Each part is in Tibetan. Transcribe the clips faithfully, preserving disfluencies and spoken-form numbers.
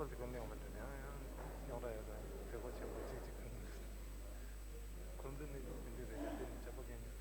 ཁོང་ཚོ་གོ་མི་ཡོང་བ་འདྲ་ཡང་ཡང་རྙོག་དྲ་ཡོད་དང་བོད་པ་ཆེན་པོ་གཅིག་གཅིག་ཁོང་ཚོ་འདི་ནི་འདི་འདྲ་རེད། དེ་ནི་ཇག་པ་གན་ནི།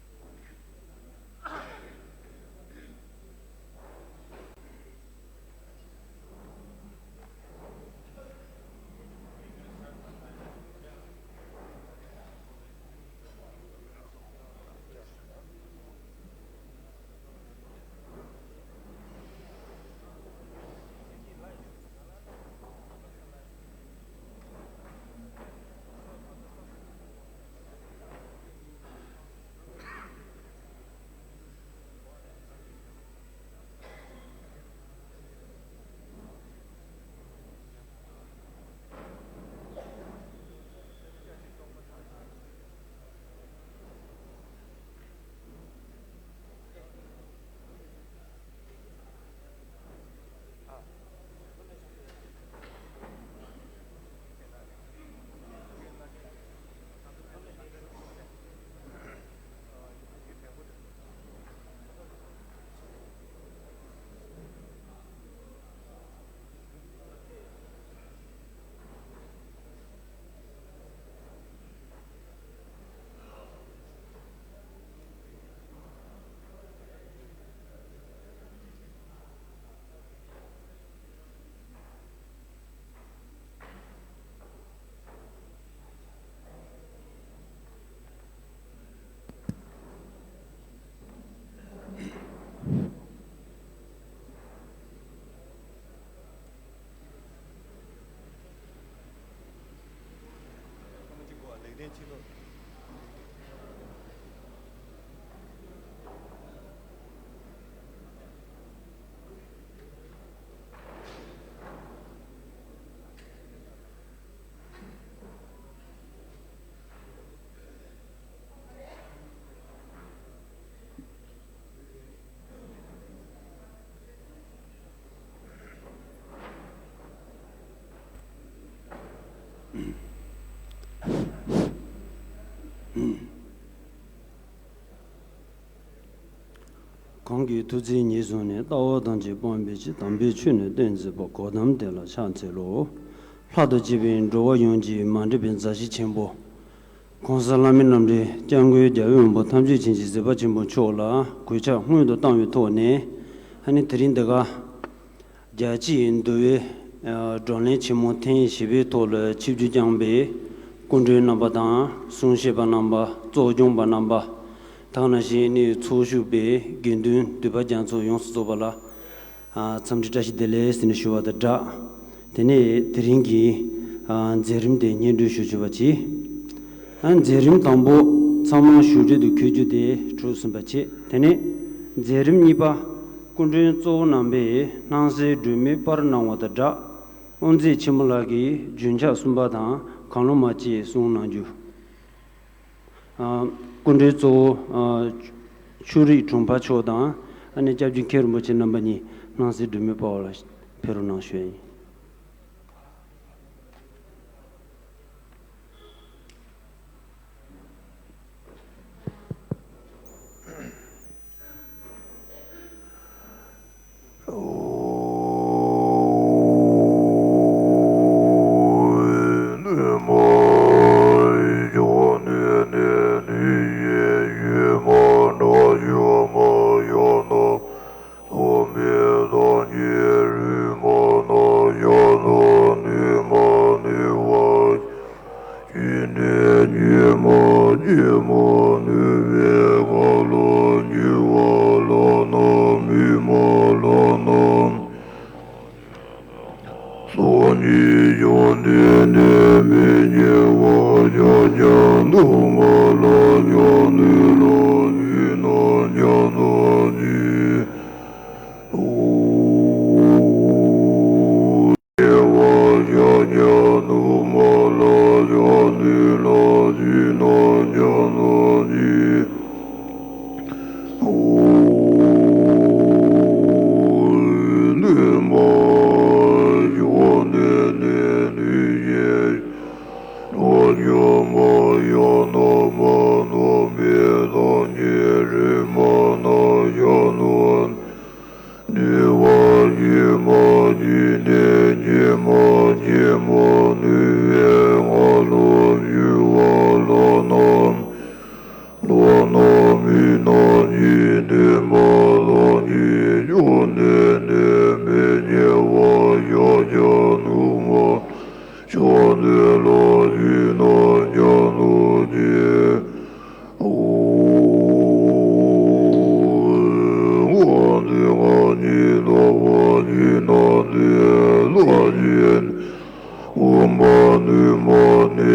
གང་གིས་ཐུགས་བརྩེ་ཉེར་བཟུང་ནས། ལྟ་བ་ཐམས་ཅད་སྤང་བའི་ཕྱིར། དམ་པའི་ཆོས་ནི་སྟོན་མཛད་པ། གོའུ་ཏམ་དེ་ལ་ཕྱག་འཚལ་ལོ། ལྷ་དང་བཅས་པའི་འགྲོ་བ་ཡོངས་ཀྱི་མ་འདྲེས་པའི་མཛའ་བཤེས་ཆེན་པོ། གོང་ས་ལྷ་མི་རྣམས་ཀྱི་སྐྱབས་མགོན་རྒྱལ་བའི་དབང་པོ་ཐམས་ཅད་མཁྱེན་ཅིང་གཟིགས་པ་ཆེན་པོ་མཆོག་ལ་གུས་ཕྱག་སྔོན་དུ་བཏང་བའི་ཐོག་ནས། ཨ་ནི་དེ་རིང་འདི་ག་རྒྱལ་སྤྱིའི་འདུལ་བའི་བགྲོ་གླེང་ཆེན་མོ་ཐེངས་བཞི་པའི་ཐོག་ལ་ཆིབས་བསྒྱུར་བསྐྱངས་པའི་སྐུ་མགྲོན་རྣམ་པ་དང་། གསུང་བཤད་པ་རྣམ་པ། གཙོ་སྐྱོང་པ་རྣམ་པ། དེ་ནང་བཞིན་ནི་ཚོགས་ཞུགས་པའི་དགེ་འདུན་འདུས་པ་རྒྱ་མཚོ་ཡོངས་སུ་རྫོགས་པ་ལ། ཨ། འཚམས་འདྲི་བཀྲ་ཤིས་བདེ་ལེགས་ཟེར་ནས་ཞུ་བ་དང་སྦྲགས། དེ་ནས་དེ་རིང་གི། ཨ། མཛད་རིམ་དེ་སྙན་སྒྲོན་ཞུ་ཆོག་པ་བྱེད། ཨ། མཛད་རིམ་དང་པོ་ཚང་མ་བཞུགས་གྲལ་དུ་འཁོད་རྒྱུ་དེ་གྲུབ་ཟིན་པ་བྱེད། དེ་ནས་མཛད་རིམ་གཉིས་པ། སྐུ་མགྲོན་གཙོ་བོ་རྣམ་པས་སྣང་གསལ་སྒྲོན་མེ་སྤར་གནང་བ་དང་སྦྲགས། དབུ་མཛད་ཆེན་མོ་ལགས་ཀྱིས་རྒྱུན་ཆགས་གསུམ་པ་དང་གང་བློ་མ་བཅས་གསུང་གནང་རྒྱུ། ཨ། སྐུ་མགྲོན་གཙོ་བོ། ཨ། ཆོས་རིག་དྲུང་འཕར་མཆོག་དང་། ཨ་ནི་སྐྱབས་རྗེ་མཁན་རིན་པོ་ཆེ་རྣམ་པ་གཉིས་སྣང་གསལ་སྒྲོན་མེ་སྤར་བ་ལ་ཕེབས་རོགས་གནང་ཞུ་ཡ་ཡིན། ཉིན་མོ་ནུས་པའི་ངང་ལ་བཞུགས་པ་ལ་ནམ། ལ་ནམ་མི་རྣམས་ཀྱི་བདེན་པ་ཐམས་ཅད་ཀྱང་ནི་བདེན་པའི་ཉེས་པ་བཤགས་བྱ་ནུས་མ། ཕྱག་འཚལ་ལོ། ཕྱི་ནང་རྒྱ་ནག་གི། ཨོཾ། ཨོཾ་ཏེ་ང་ཉིད་རྟག་པར་ཁྱེད་རྣམས་ཀྱི་ལྷ་ཆེན་ཨོཾ་པ་ནུས་པ་ནི་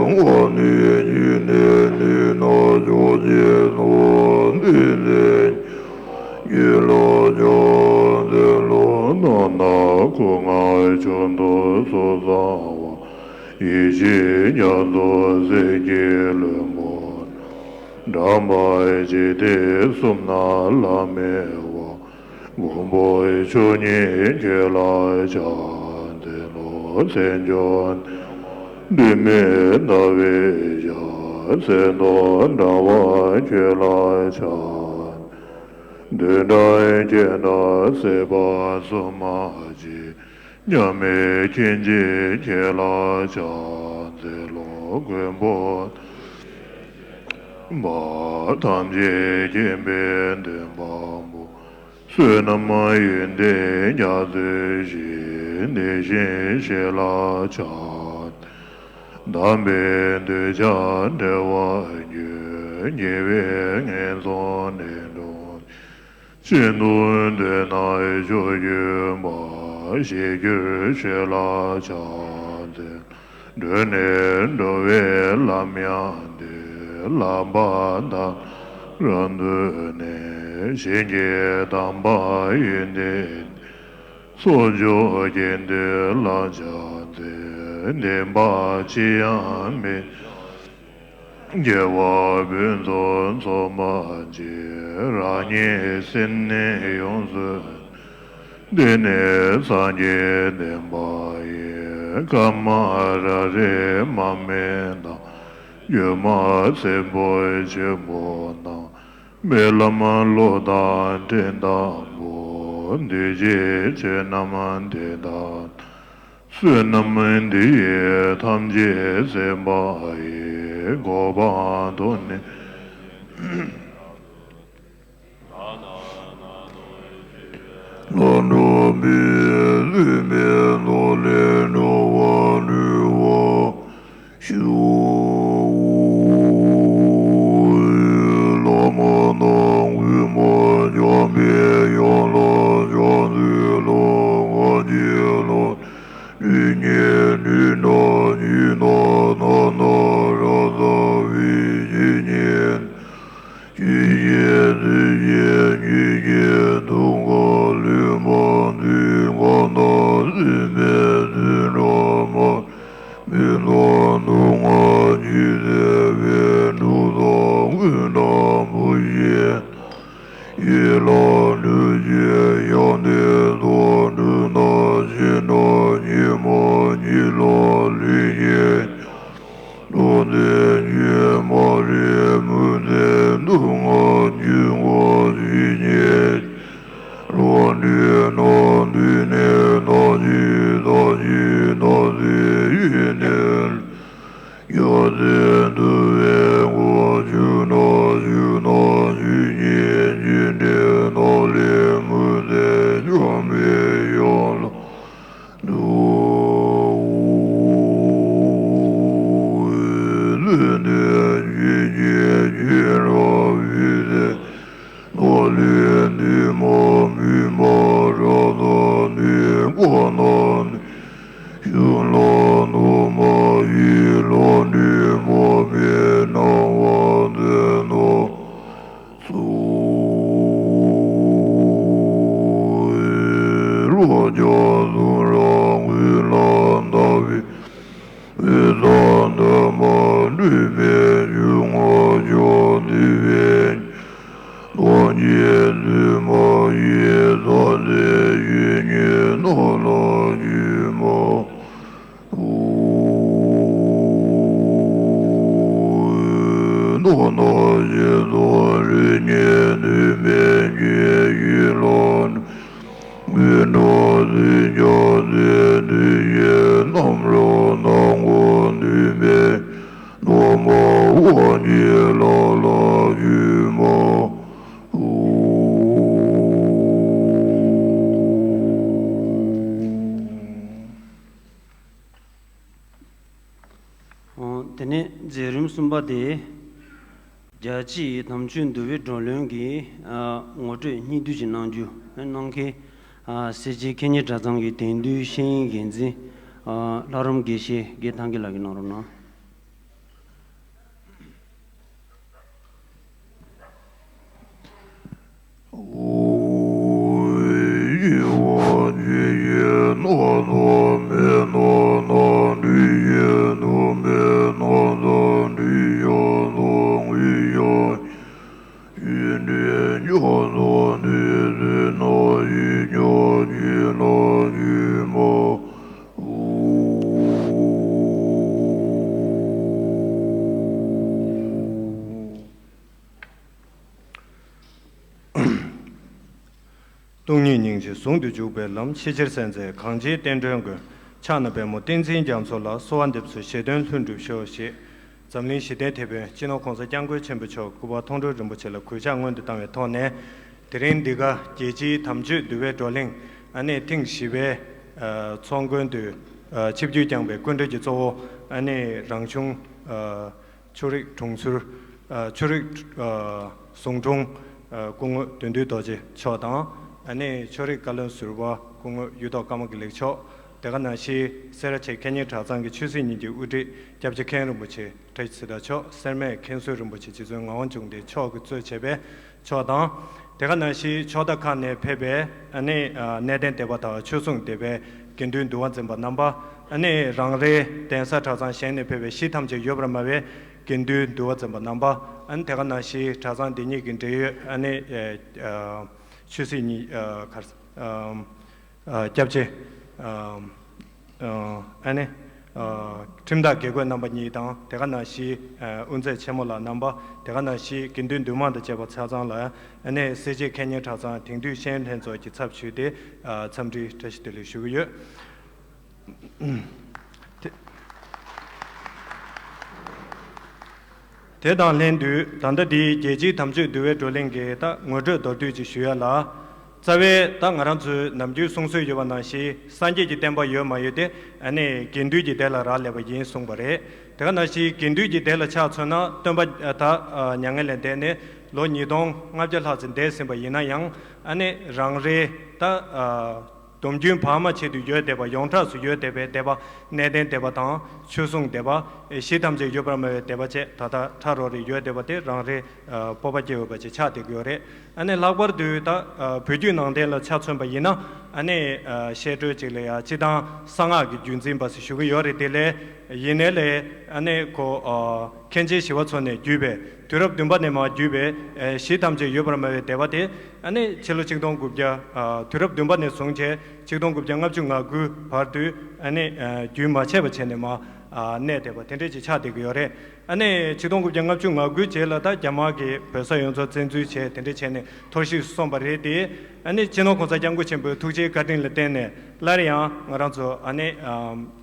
ང་ནི་ཉིད་ནི་ནི་ན་ཕྱག་ཆེན་ནོ། འདི་ནི་ཉིད་ལ་ཕྱག་འཚལ་ལོ། ནམ་མཁའ་ཁོ་ནར་ཁྱབ་འདུག་སོ་བཟང་བ། ཡེ་ཤེས་རྒྱ་མཚོ་གསེར་གྱི་ལྷུན་པོ། འགྲམ་པ་འཇིག་རྟེན་གསུམ་ན་བླ་མེད་པ། མགོན་པོ་མཆོག་ཉིད་ཁྱེད་ལ་ཕྱག་འཚལ་ལོ། མཚན་བརྗོད་འདི་མེད་ཟླ་བའི་ཞལ། གསེར་མདོག་འདྲ་བ་ཁྱེད་ལ་ཕྱག་འདི་འདྲའི་ཁྱེད་འདྲ་སྲིད་པ་གསུམ་མ་མཆིས། མཉམ་མེད་མཁྱེན་ཅིང་ཁྱེད་ལ་ཕྱག་འཚལ་ལོ། མགོན་པོ་པ་ཐམས་ཅད་མཁྱེན་པའི་མདུན་པ་པོ། བསོད་ནམས་ཡོན་ཏན་རྒྱ་མཚོའི་གཞི། དེ་བཞིན་གཤེགས་ལ་ཕྱག་དམ་པའི་གདུལ་བྱ་བདེ་བར་འགྱུར། ཉེ་བའི་ངན་སོང་ནད་གདོན། ཤིན་ཏུ་གདུག་ན་གཤོག་གྱུར་པ། ཞི་གྱུར་ཁྱེད་ལ་ཕྱག་འཚལ། འགྲོ་ནས་འགྲོ་བའི་ལམ་ཡང་སྟོན། ལམ་པ་དག་རབ་བཏུལ་ནས། ཞིང་གི་དམ་པ་ཡོན་ཏན་ཚོགས་མཆོག་རྒྱན་དུ་ལ་ཕྱག་འཚལ། བདེན་པ་ཅི་ཡང་མེད། སྐྱེ་བ་ཕུན་སུམ་ཚོགས་པ་ཅན། རང་ཉིད་སེམས་ནི་ཡོངས་སུ། དེ་ནི་སངས་རྒྱས་བསྟན་པ་ཡི། ཀ་མ་ར་རེ་མ་མེ་དང་། སྒྱུ་མ་སེར་པོ་ཆེན་པོ་དང་། རྨི་ལམ་གློག་དང་སྤྲིན་དང་པོ། འདུས་བྱས་ཆོས་རྣམས་དེ་དག་བསོད་ནམས་འདི་ཡིས་ཐམས་ཅད་གཟིགས་པ་ཡི། གོ་འཕང་མཐོང་ནས། ལྷ་འགྲོ་མིའི་བསོད་པའི་ནོར་ལས་འགྲོ་བ་སྒྲོལ་བར་ཤོག། བླ་མ་དང་མགོན་པོ་འཇམ་པའི་དབྱངས་ལ་ཕྱག་འཚལ་ལོ། ང་རྒྱལ་ལ་སྤྲོས་ཉེས་སྤྲོས་བྲལ་ཉེས་དང་ན་ན་ར་ས་བའི་ཞི་གནས། ཆོས་ཀྱི་སྲིད་ཞིའི་ཉེས་ཀྱི་དུག་ཁ་ལས་ཕར་འདུལ། གང་དག་སྲིད་པའི་བཙོན་རར་མ་མི་ལ་སྡུག་བསྔལ་ཉེན་སྲིད་པའི་འཁྲུག་རྩ་ཀུན་བྲལ་བུ་ཡི། ཡིད་ལ་འགྲོ་ཞིང་ཡང་དེ་དག་འགྲོ་ན་ཤི་ན་ཉིན་མ་གཉིས་ལ་ལུས་ཉིད། འགྲོ་དོན་ཆོས་མ་རིག་མུན་བསལ་སྡུག་བསྔལ་རྒྱུ་འགོག་ཞི་གནས། ལོག་འདྲེན་ནང་འདུས་ནས་ཐམས་ཅད་ཐམས་ཅད་ཐམས་ཅད་ཡོན་ཏན། སྐྱབས་སུ་འགྲོ་བའི་སྒོ་ཕྱུག་ན་ཕྱུག་ན་ཆོས་ཉིད་རྒྱུ་འབྲས་ཐོབ་ལས་མུན་བསལ་འཇམ་པའི་དབྱངས་ལ། འདུད། བསོད་ནམས་ཆོས་ཀྱི་ཆོས་རབ་ཕུལ་ཏེ། ནོར་ལུས་འདུས་མ་བུས་མ་རབ་ཏུ་ནུས། གང་ན་ནུས་གཞུང་ལ་ནུས་མ་ཡིས། ལོག་འདྲེན་མ་མི་སྣང་བ་མཛད་ནོ། ལོ་བརྒྱ་གསུང་རབ་ངོས་ལ་བལྟ་བའི། འོད་གསལ་འདབ་མ་སྤྲོས་པའི་འབྱུང་ལྔ་ཕྱོགས་བརྩེགས་པའི། ཐམས་ཅད་བཙུན་མ་ཡི། ས་གཞི་གཞོན་ནུའི་རྣ་ལ་ཞུན་མ། རྣམ་སྣང་ཞེས་སོགས་རིགས་ལྔས་མཐུན་པའི་ཆོས་ཡིད་ལ་འགྲོ། ཀུན་འགྲོ་སེམས་ཀྱང་ཚེ་འདི་ཡི་ ཨམ་རོ་ནང་གོ་འདུས་པའི་ནོ་མོ་ཝ་ཉི་ལ་ལ་ཡུ་མོ། དེ་ནས་མཛད་རིམ་གསུམ་པ་དེ། རྒྱལ་སྤྱིའི་དམ་ཆོས་འདུལ་བའི་བགྲོ་གླེང་གི་ངོ་སྤྲོད་སྙིང་བསྡུས་ཤིག་གནང་རྒྱུ་གནང་མཁན། སེར་བྱེས་མཁས་སྙན་གྲྭ་ཚང་གི་དེང་དུས་ཤེས་ཡོན་འགན་འཛིན་ལྷ་རམས་དགེ་བཤེས་དགེ་ཐང་གི་ལགས་ཀྱིས་གནང་རོགས་གནང་། སྟོང་ཉིད་སྙིང་རྗེ་ཟུང་དུ་འཇུག་པའི་ལམ། ཆེས་ཆེར་གསལ་མཛད་གངས་ཅན་བསྟན་འགྲོའི་མགོན། ཕྱག་ན་པདྨོ་བསྟན་འཛིན་རྒྱ་མཚོ་ལ། གསོལ་བ་འདེབས་སོ་བཞེད་དོན་ལྷུན་གྲུབ་ཤོག་ཞེས་འཛམ་གླིང་ཞི་བདེའི་དེད་དཔོན་སྤྱི་ནོར་༸གོང་ས་༸སྐྱབས་མགོན་ཆེན་པོ་མཆོག་སྐུ་པར་མཐོང་གྲོལ་རིན་པོ་ཆེ་ལ་གུས་ཕྱག་སྔོན་དུ་བཏང་བའི་ཐོག་ནས། དེ་རིང་འདི་ག་རྒྱལ་སྤྱིའི་དམ་ཆོས་འདུལ་བའི་བགྲོ་གླེང་ཨ་ནེ་ཐེངས་བཞི་པའི་ཚོགས་མགོན་དུ་ཆིབས་བསྒྱུར་བསྐྱངས་པའི་སྐུ་མགྲོན་གྱི་གཙོ་བོ་ཨ་ནེ་རང་གཞུང་ཆོས་རིག་དྲུང་ཟུར། ཨ་ཆོས་རིག་ཨ་ཟུང་དྲུང་ཨ་སྐུ་ངོ་དོན་འདུས་རྡོ་རྗེ་མཆོག་དང་། ཨ་ནེ་ཆོས་རིག་བཀའ་བློན་ཟུར་པ་སྐུ་ངོ་གཡུ་ཐོག་ཀརྨ་དགེ་ལེགས་མཆོག་དེ་ག་ནང་བཞིན་སེ་ར་བྱེས་མཁས་སྙན་གྲྭ་ཚང་གི་ཆོས་སྲིད་གཉིས་ཀྱི་དབུ་ཁྲིད་སྐྱབས་རྗེ་མཁན་རིན་པོ་ཆེ་བཀྲ་ཤིས་ཚེ་བདག་མཆོག་སེར་སྨད་མཁན་ཟུར་རིན་པོ་ཆེ་རྗེ་བཙུན་ངག་དབང་འབྱུང་ལྡན་མཆོག་གིས་གཙོས་བྱས་པའི་མཆོག་དང་། དེ་ག་ནང་བཞིན་ཕྱོགས་མཐའ་ཁག་ནས་ཕེབས་པའི་ཨ་ནེ་ཨ་གནས་བརྟན་སྡེ་པ་དང་ཆོས་སྲུང་སྡེ་པའི་དགེ་འདུན་འདུལ་བ་འཛིན་པ་རྣམ་པ། ཨ་ནེ་རང་རེའི་གདན་ས་གྲྭ་ཚང་གཞན་ནས་ཕེབས་པའི་གཞི་ཐམས་ཅད་ཡོད་པར་སྨྲ་བའི་དགེ་འདུན་འདུལ་བ་འཛིན་པ་རྣམ་པ། ཨ་ནེ་དེ་ག་ནང་བཞིན་གྲྭ་ཚང་འདི་ཉིད་ཀྱི་འབྲེལ་ཡོད་ཨ་ནེ་ཨ་ཆོས་སྲིད་གཉིས་ཨ་གར་ཨ་ཨ་སྐྱབས་རྗེ་ཨ་ཨ་ཨ་ནེ་ཨ་ཁྲིམས་བདག་དགེ་བསྐོས་རྣམ་པ་གཉིས་དང་། དེ་ག་ནང་བཞིན་ཨ་དབུ་མཛད་ཆེན་མོ་ལགས་རྣམ་པ། དེ་ག་ནང་བཞིན་དགེ་འདུན་འདུས་མང་དང་བཅས་པ་ཆ་ཚང་ལ་ཨ་ནེ་སེར་བྱེས་མཁས་སྙན་གྲྭ་ཚང་དེང་དུས་ཤེས་ཡོན་ལྷན་ཚོགས་ཀྱི་ཚབ་ཞུས་ཏེ་ཨ་འཚམས་འདྲིའི་བཀྲ་ཤིས་བདེ་ལེགས་ཞུ་གི་ཡོད། དེ་དེ་དང་ལྷན་དུ་ད་ལྟ་འདིའི་རྒྱལ་སྤྱིའི་དམ་ཆོས་འདུལ་བའི་བགྲོ་གླེང་གི་ད་ངོ་སྤྲོད་མདོར་བསྡུས་ཅིག་ཞུ་ཡ་ལ། རྩ་བའི་ད་ང་རང་ཚོའི་ནམ་རྒྱུན་གསུང་སྲོལ་ཡོད་པ་ནང་བཞིན་སངས་རྒྱས་ཀྱི་བསྟན་པ་ཡོད་མ་ཡོད་དེ་ཨ་ནི་དགེ་འདུན་གྱི་སྡེ་ལ་རག་ལས་པ་ཡིན་གསུངས་པ་རེད། དེ་ག་ནང་བཞིན་དགེ་འདུན་གྱི་སྡེ་ལ་ཆ་མཚོན་ན་སྟོན་པ་ད་མྱ་ངན་ལས་འདས་ནས་ལོ་ཉིས་སྟོང་ལྔ་བརྒྱ་ལྷག་ཙམ་འདས་ཟིན་པ་ཡིན་ན་ཡང་ཨ་ནི་རང་རེའི་ད། སྡོམ་རྒྱུན་བར་མ་ཆད་དུ་ཡོད་བསྡད་པ། ཡོངས་གྲགས་སུ་ཡོད་བསྡད་པའི་སྡེ་པ། གནས་བརྟན་སྡེ་པ་དང་ཆོས་སྲུང་སྡེ་པ། གཞི་ཐམས་ཅད་ཡོད་པར་སྨྲ་བའི་སྡེ་པ་བཅས་ད་ལྟ་ཕྲ་རོགས་རེ་ཡོད་བསྡད་པ་དེ་རང་རེ་སྤོབས་པ་སྐྱེ་འོས་པ་ཅིག་ཆགས་བསྡད་ཀྱི་ཡོད་རེད། ཨ་ནི་ལྷག་པར་དུ་ད་བོད་བརྒྱུད་ནང་བསྟན་ལ་ཆ་མཚོན་པ་ཡིན་ན་ཨ་ནི་བཤད་སྲོལ་ཅིག་ལ་ཡ་སྤྱི་བཏང་གསང་སྔགས་ཀྱི་བརྒྱུད་འཛིན་པ་ཞེས་ཞུ་གི་ཡོད་རེད། དེ་ལས་ཡིན་ནའི་ལས་ཨ་ནི་ཁོ་མཁན་ཆེན་ཞི་བ་འཚོ་ནས་བརྒྱུད་པའི་དུས་རབས་བདུན་པ་ནས་མར་བརྒྱུད་པའི་གཞི་ཐམས་ཅད་ཡོད་པར་སྨྲ་བའི་སྡེ་པ་དེ། ཨ་ནི་ཕྱི་ལོ་ཆིག་སྟོང་དགུ་བརྒྱ། ཨ་དུས་རབས་བདུན་པ་ནས་བཟུང་བྱས་ཆིག་སྟོང་དགུ་བརྒྱ་ལྔ་བཅུ་ང་དགུའི་བར་དུ་ཨ་ནི་ཨ་རྒྱུན་མ་ཆད་པ་བྱས་ནས་མར་ཨ་གནས་བསྡད་པ་དེ་འདྲས་ཅིག་ཆགས་བསྡད་ཀྱི་ཡོད་རེད། ཨ་ནི་ཆིག་སྟོང་དགུ་བརྒྱ་ལྔ་བཅུ་ང་དགུའི་རྗེས་ལ་ད་རྒྱ་དམར་གྱིས་བོད་ས་ཡོངས་རྫོགས་བཙན་འཛུལ་བྱས་དེ་འདྲས་བྱས་ནས་འཐོར་ཞིག་སོང་བ་རེད་དེ། ཨ་ནི་སྤྱི་ནོར་གོང་ས་སྐྱབས་མགོན་ཆེན་པོའི་ཐུགས་རྗེའི་བཀའ་དྲིན་ལ་བརྟེན་ནས་སླར་ཡང་ང་རང་ཚོ་ཨ་ནི་ཨ་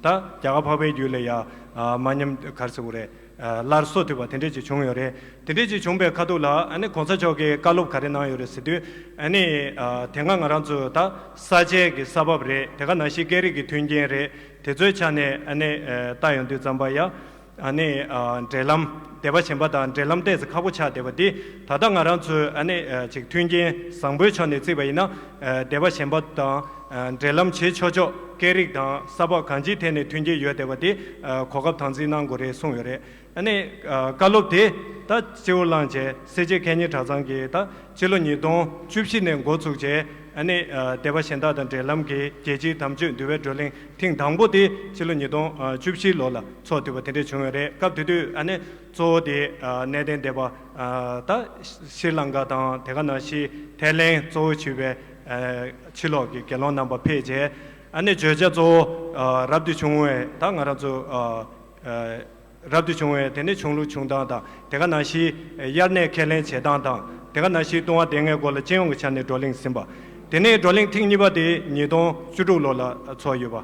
ད་རྒྱ་གར་འཕགས་པའི་ཡུལ་ལ་ཡ་ཨ་མ་ཉམས་ག་རེ་ཟེར་དགོས་རེད། ཨ་སླར་གསོ་ཐུབ་པ་དེ་འདྲས་ཅིག་བྱུང་ཡོད་རེད། དེ་འདྲས་ཅིག་བྱུང་པའི་ཁ་ཐུག་ལ་ཨ་ནི་གོང་ས་མཆོག་གིས་བཀའ་སློབ་ག་རེ་གནང་ཡོད་རེད་ཟེར་དུས། ཨ་ནི་ཨ་དེ་སྔ་ང་རང་ཚོ་ད་ས་ཆའི་གི་ས་བབ་རེད། དེ་ག་ནང་བཞིན་སྐད་རིགས་ཀྱི་མཐུན་རྐྱེན་རེད། དེ་ཚོའི་ཆ་ནས་ཨ་ནི་ཨ་ལྟ་ཡོང་དུས་ཙམ་པ་ཡ། ཨ་ནི་ཨ་འབྲེལ་ལམ་སྡེ་པ་གཞན་པ་དང་འབྲེལ་ལམ་ཏོག་ཙམ་ཁག་པོ་ཆགས་བསྡད་པ་འདི་ད་ལྟ་ང་རང་ཚོས་ཨ་ནི་ཨ་ཅིག་མཐུན་རྐྱེན་བཟང་པོའི་ཕྱོགས་ནས་བརྩིས་པ་ཡིན་ན། ཨ་སྡེ་པ་གཞན་པ་དང་ཨ་འབྲེལ་ལམ་བྱེད་ཆོག་ཆོག་སྐད་རིགས་དང་ས་བབ་གང་ཅིའི་ཐད་ནས་མཐུན་རྐྱེན་ཡོད་བསྡད་པ་འདི་ཨ་གོ་སྐབས་དམ་འཛིན་གནང་དགོས་རེད་གསུངས་ཡོད་རེད། ཨ་ནི་ཨ་བཀའ་སློབ་དེ་ད་སྤྱི་བོར་བླངས་བྱས་སེར་བྱེས་མཁས་སྙན་གྲྭ་ཚང་གིས་ད་སྤྱི་ལོ་ཉིས་སྟོང་བཅུ་བཞི་ནས་འགོ་ཚུགས་བྱས། ཨ་ནི་ཨ་སྡེ་པ་གཞན་དག་དང་འབྲེལ་ལམ་གྱི་རྒྱལ་སྤྱིའི་དམ་ཆོས་འདུལ་བའི་བགྲོ་གླེང་ཐེངས་དང་པོ་དེ་སྤྱི་ལོ་ཉིས་སྟོང་བཅུ་བཞི་ལོ་ལ་འཚོགས་ཐུབ་པ་དེ་འདྲ་བྱུང་ཡོད་རེད། སྐབས་དེ་དུས་ཨ་ནི་གཙོ་བོ་དེ་ཨ་གནས་བརྟན་སྡེ་པ་ཨ་ད་ཤྲི་ལང་ཀ་དང་དེ་ག་ནང་བཞིན་ཐའི་ལེན་གཙོ་བོ་བྱས་པའི་ཨ་ཕྱི་ལོགས་ཀྱི་དགེ་སློང་རྣམ་པ་ཕེབས་བྱས། ཨ་ནི་བརྗོད་བྱ་གཙོ་བོ་ཨ་རབ་ཏུ་བྱུང་བའི་ད་ང་རང་ཚོ་ཨ་ཨ་རབ་ཏུ་བྱུང་བའི་དེ་ནས་བྱུང་ལུགས་བྱུང་སྟངས་དང་དེ་ག་ནང་བཞིན་དབྱར་གནས་ཁས་ལེན་བྱེད་སྟངས་དང་དེ་ག་ནང་བཞིན་ལྟུང་བ་སྡེ་ལྔའི་སྐོར་ལ་སྤྱི་ཡོངས་ཀྱི་ཆ་ནས་བགྲོ་གླེང་ཟིན་པ། དེ་ནས་བགྲོ་གླེང་ཐེངས་གཉིས་པ་དེ་ཉིས་སྟོང་བཅུ་དྲུག་ལོ་ལ་ཚོགས་ཡོད་པ།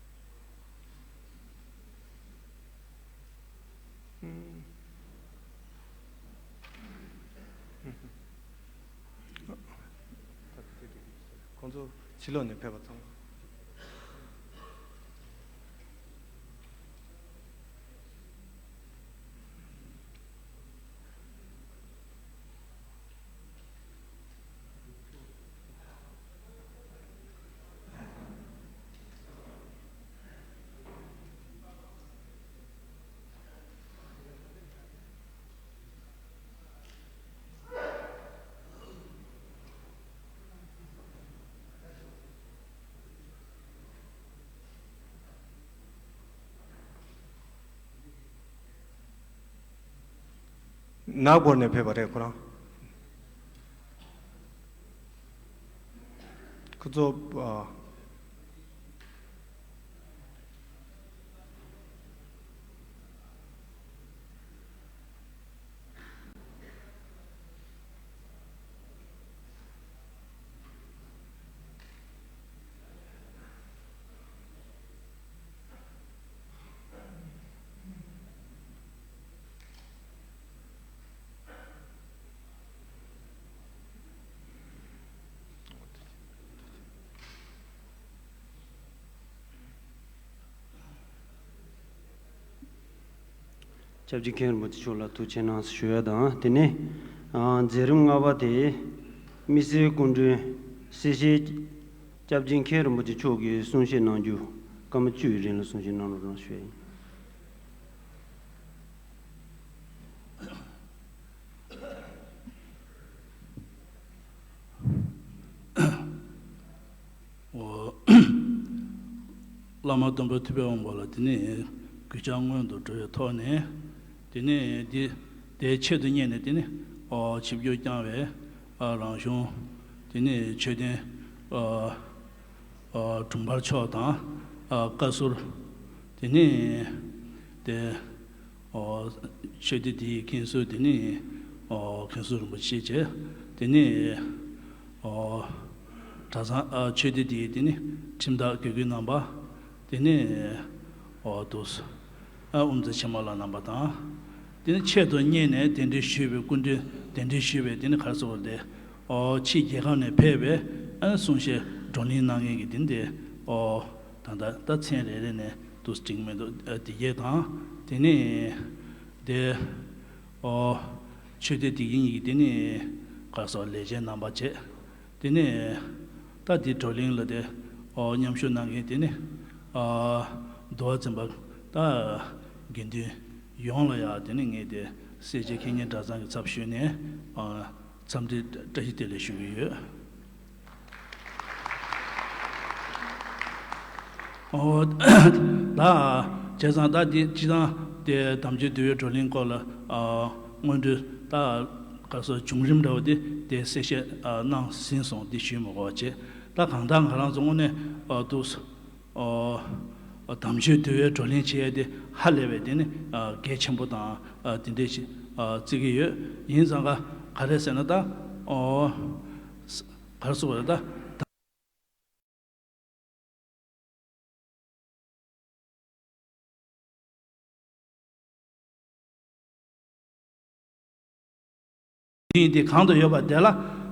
ཚོ་ཕྱི་ལོགས་ནས་ཕེབས་པ་ཚང་མ། ནག་སྦུག་ནས་ཕེབས་པ་རེད་ཁོ་རང་། ཁོ་ཚོ་ཨ། སྐྱབས་རྗེ་མཁན་རིན་པོ་ཆེ་མཆོག་ལ་ཐུགས་རྗེ་གནང་ཞུ་ཡ་དང་། དེ་ནས་ཨ་མཛད་རིམ་ལྔ་པ་དེ་དམིགས་བསལ་སྐུ་མགྲོན་སེར་བྱེས་སྐྱབས་རྗེ་མཁན་རིན་པོ་ཆེ་མཆོག་གིས་གསུང་བཤད་གནང་རྒྱུ། སྐར་མ་བཅུ་ཡི་རིང་ལ་གསུང་བཤད་གནང་རོགས་གནང་ཞུ་ཡ་ཡིན། འོ། བླ་མ་སྟོན་པ་ཐུབ་པའི་དབང་པོ་ལ་དེ་ནས་གུས་ཕྱག་སྔོན་དུ་འགྲོ་བའི་ཐོག་ནས། དེ་ནས་འདི་དེའི་ཆེད་དུ་གཉེར་ནས་དེ་ནས་ཨོ་ཆིབས་བསྒྱུར་བསྐྱངས་པའི་ཨ་རང་གཞུང་། དེ་ནས་མཆོད་རྟེན་ཨ་ཨ་དྲུང་འཕར་མཆོག་དང་། ཨ་བཀའ་ཟུར། དེ་ནས་དེ་ཨོ་ཆོས་སྡེ་འདིའི་མཁན་ཟུར། དེ་ནས་ཨོ་མཁན་ཟུར་རིན་པོ་ཆེ་བཅས། དེ་ནས་ཨོ་གྲྭ་ཚང་ཨ་ཆོས་སྡེ་འདིའི་དེ་ནས་ཁྲིམས་བདག་དགེ་བསྐོས་རྣམ་པ། དེ་ནས་ཨོ་དུ་ཨ་དབུ་མཛད་ཆེན་མོ་ལགས་རྣམ་པ་དང་། དེ་ནས་ཆེད་དུ་གཉེར་ནས་གདན་འདྲེན་ཞུས་པའི་སྐུ་མགྲོན། གདན་འདྲེན་ཞུས་པའི་དེ་ནས་ག་རེ་ཟེར་དགོས་རེད། ཨོ་ཕྱིའི་རྒྱལ་ཁབ་ནས་ཕེབས་པའི་ཨ་གསུང་བཤད་བགྲོ་གླེང་གནང་མཁན་གྱི་དེ་འདྲའི་ཨོ་ད་ལྟ་ད་མཚན་རེ་རེ་ནས་འདུག་འགྲིག་མི་འདུག་ཨ་དེ་གས་དང་། དེ་ནས་དེ་ཨོ་ཆོས་སྡེ་དེ་གི་གཉིས་ཀྱི་དེ་ནས་ག་རེ་ཟེར་ལས་བྱེད་རྣམ་པ་བཅས། དེ་ནས་ད་འདི་བགྲོ་གླེང་ལ་དེ་ཨོ་མཉམ་ཞུགས་གནང་མཁན་དེ་ནས་ཨ་འདུལ་བ་འཛིན་པ་ད་དགེ་འདུན་ཡོངས་ལ་ཡང་དེ་ནས་ངས་དེ་སེར་བྱེས་མཁས་སྙན་གྲྭ་ཚང་གི་ཚབ་ཞུས་ནས་ཨ་འཚམས་འདྲི་བཀྲ་ཤིས་བདེ་ལེགས་ཞུ་གི་ཡོད། ཨོ། ད་བྱས་ཙང་ད་འདི་སྤྱིར་བཏང་དེ་དམ་ཆོས་འདུལ་བའི་བགྲོ་གླེང་སྐོར་ལ་ཨ་སྔོན་འགྲོའི་ད་ག་རེ་ཟེར་བྱུང་རིམ་འདྲ་བོ་དེ་དེ་གསལ་བཤད་ཨ་གནང་ཟིན་སོང་། འདི་ཞུས་མི་དགོས་པ་བྱས། ད་གང་ལྟར་ང་རང་ཚོ་དངོས་གནས་ཨ་འདུག་ཨོ་དམ་ཆོས་འདུལ་བའི་བགྲོ་གླེང་བྱེད་ཡས་དེ་ཧ་ལས་པའི་དེ་ནི་ཨ་གལ་ཆེན་པོ་དང་ཨ་དེ་འདྲས་ཞིག་ཨ་བརྩི་གི་ཡོད། ཡིན་ཙང་ཀ་ག་རེ་ཟེར་ན་ད་ཨོ་ག་རེ་ཟེར་དགོས་རེད། ད་དེ་ཡིན་ཏེ་གང་དུ་ཡོད་པ་དེ་ལ་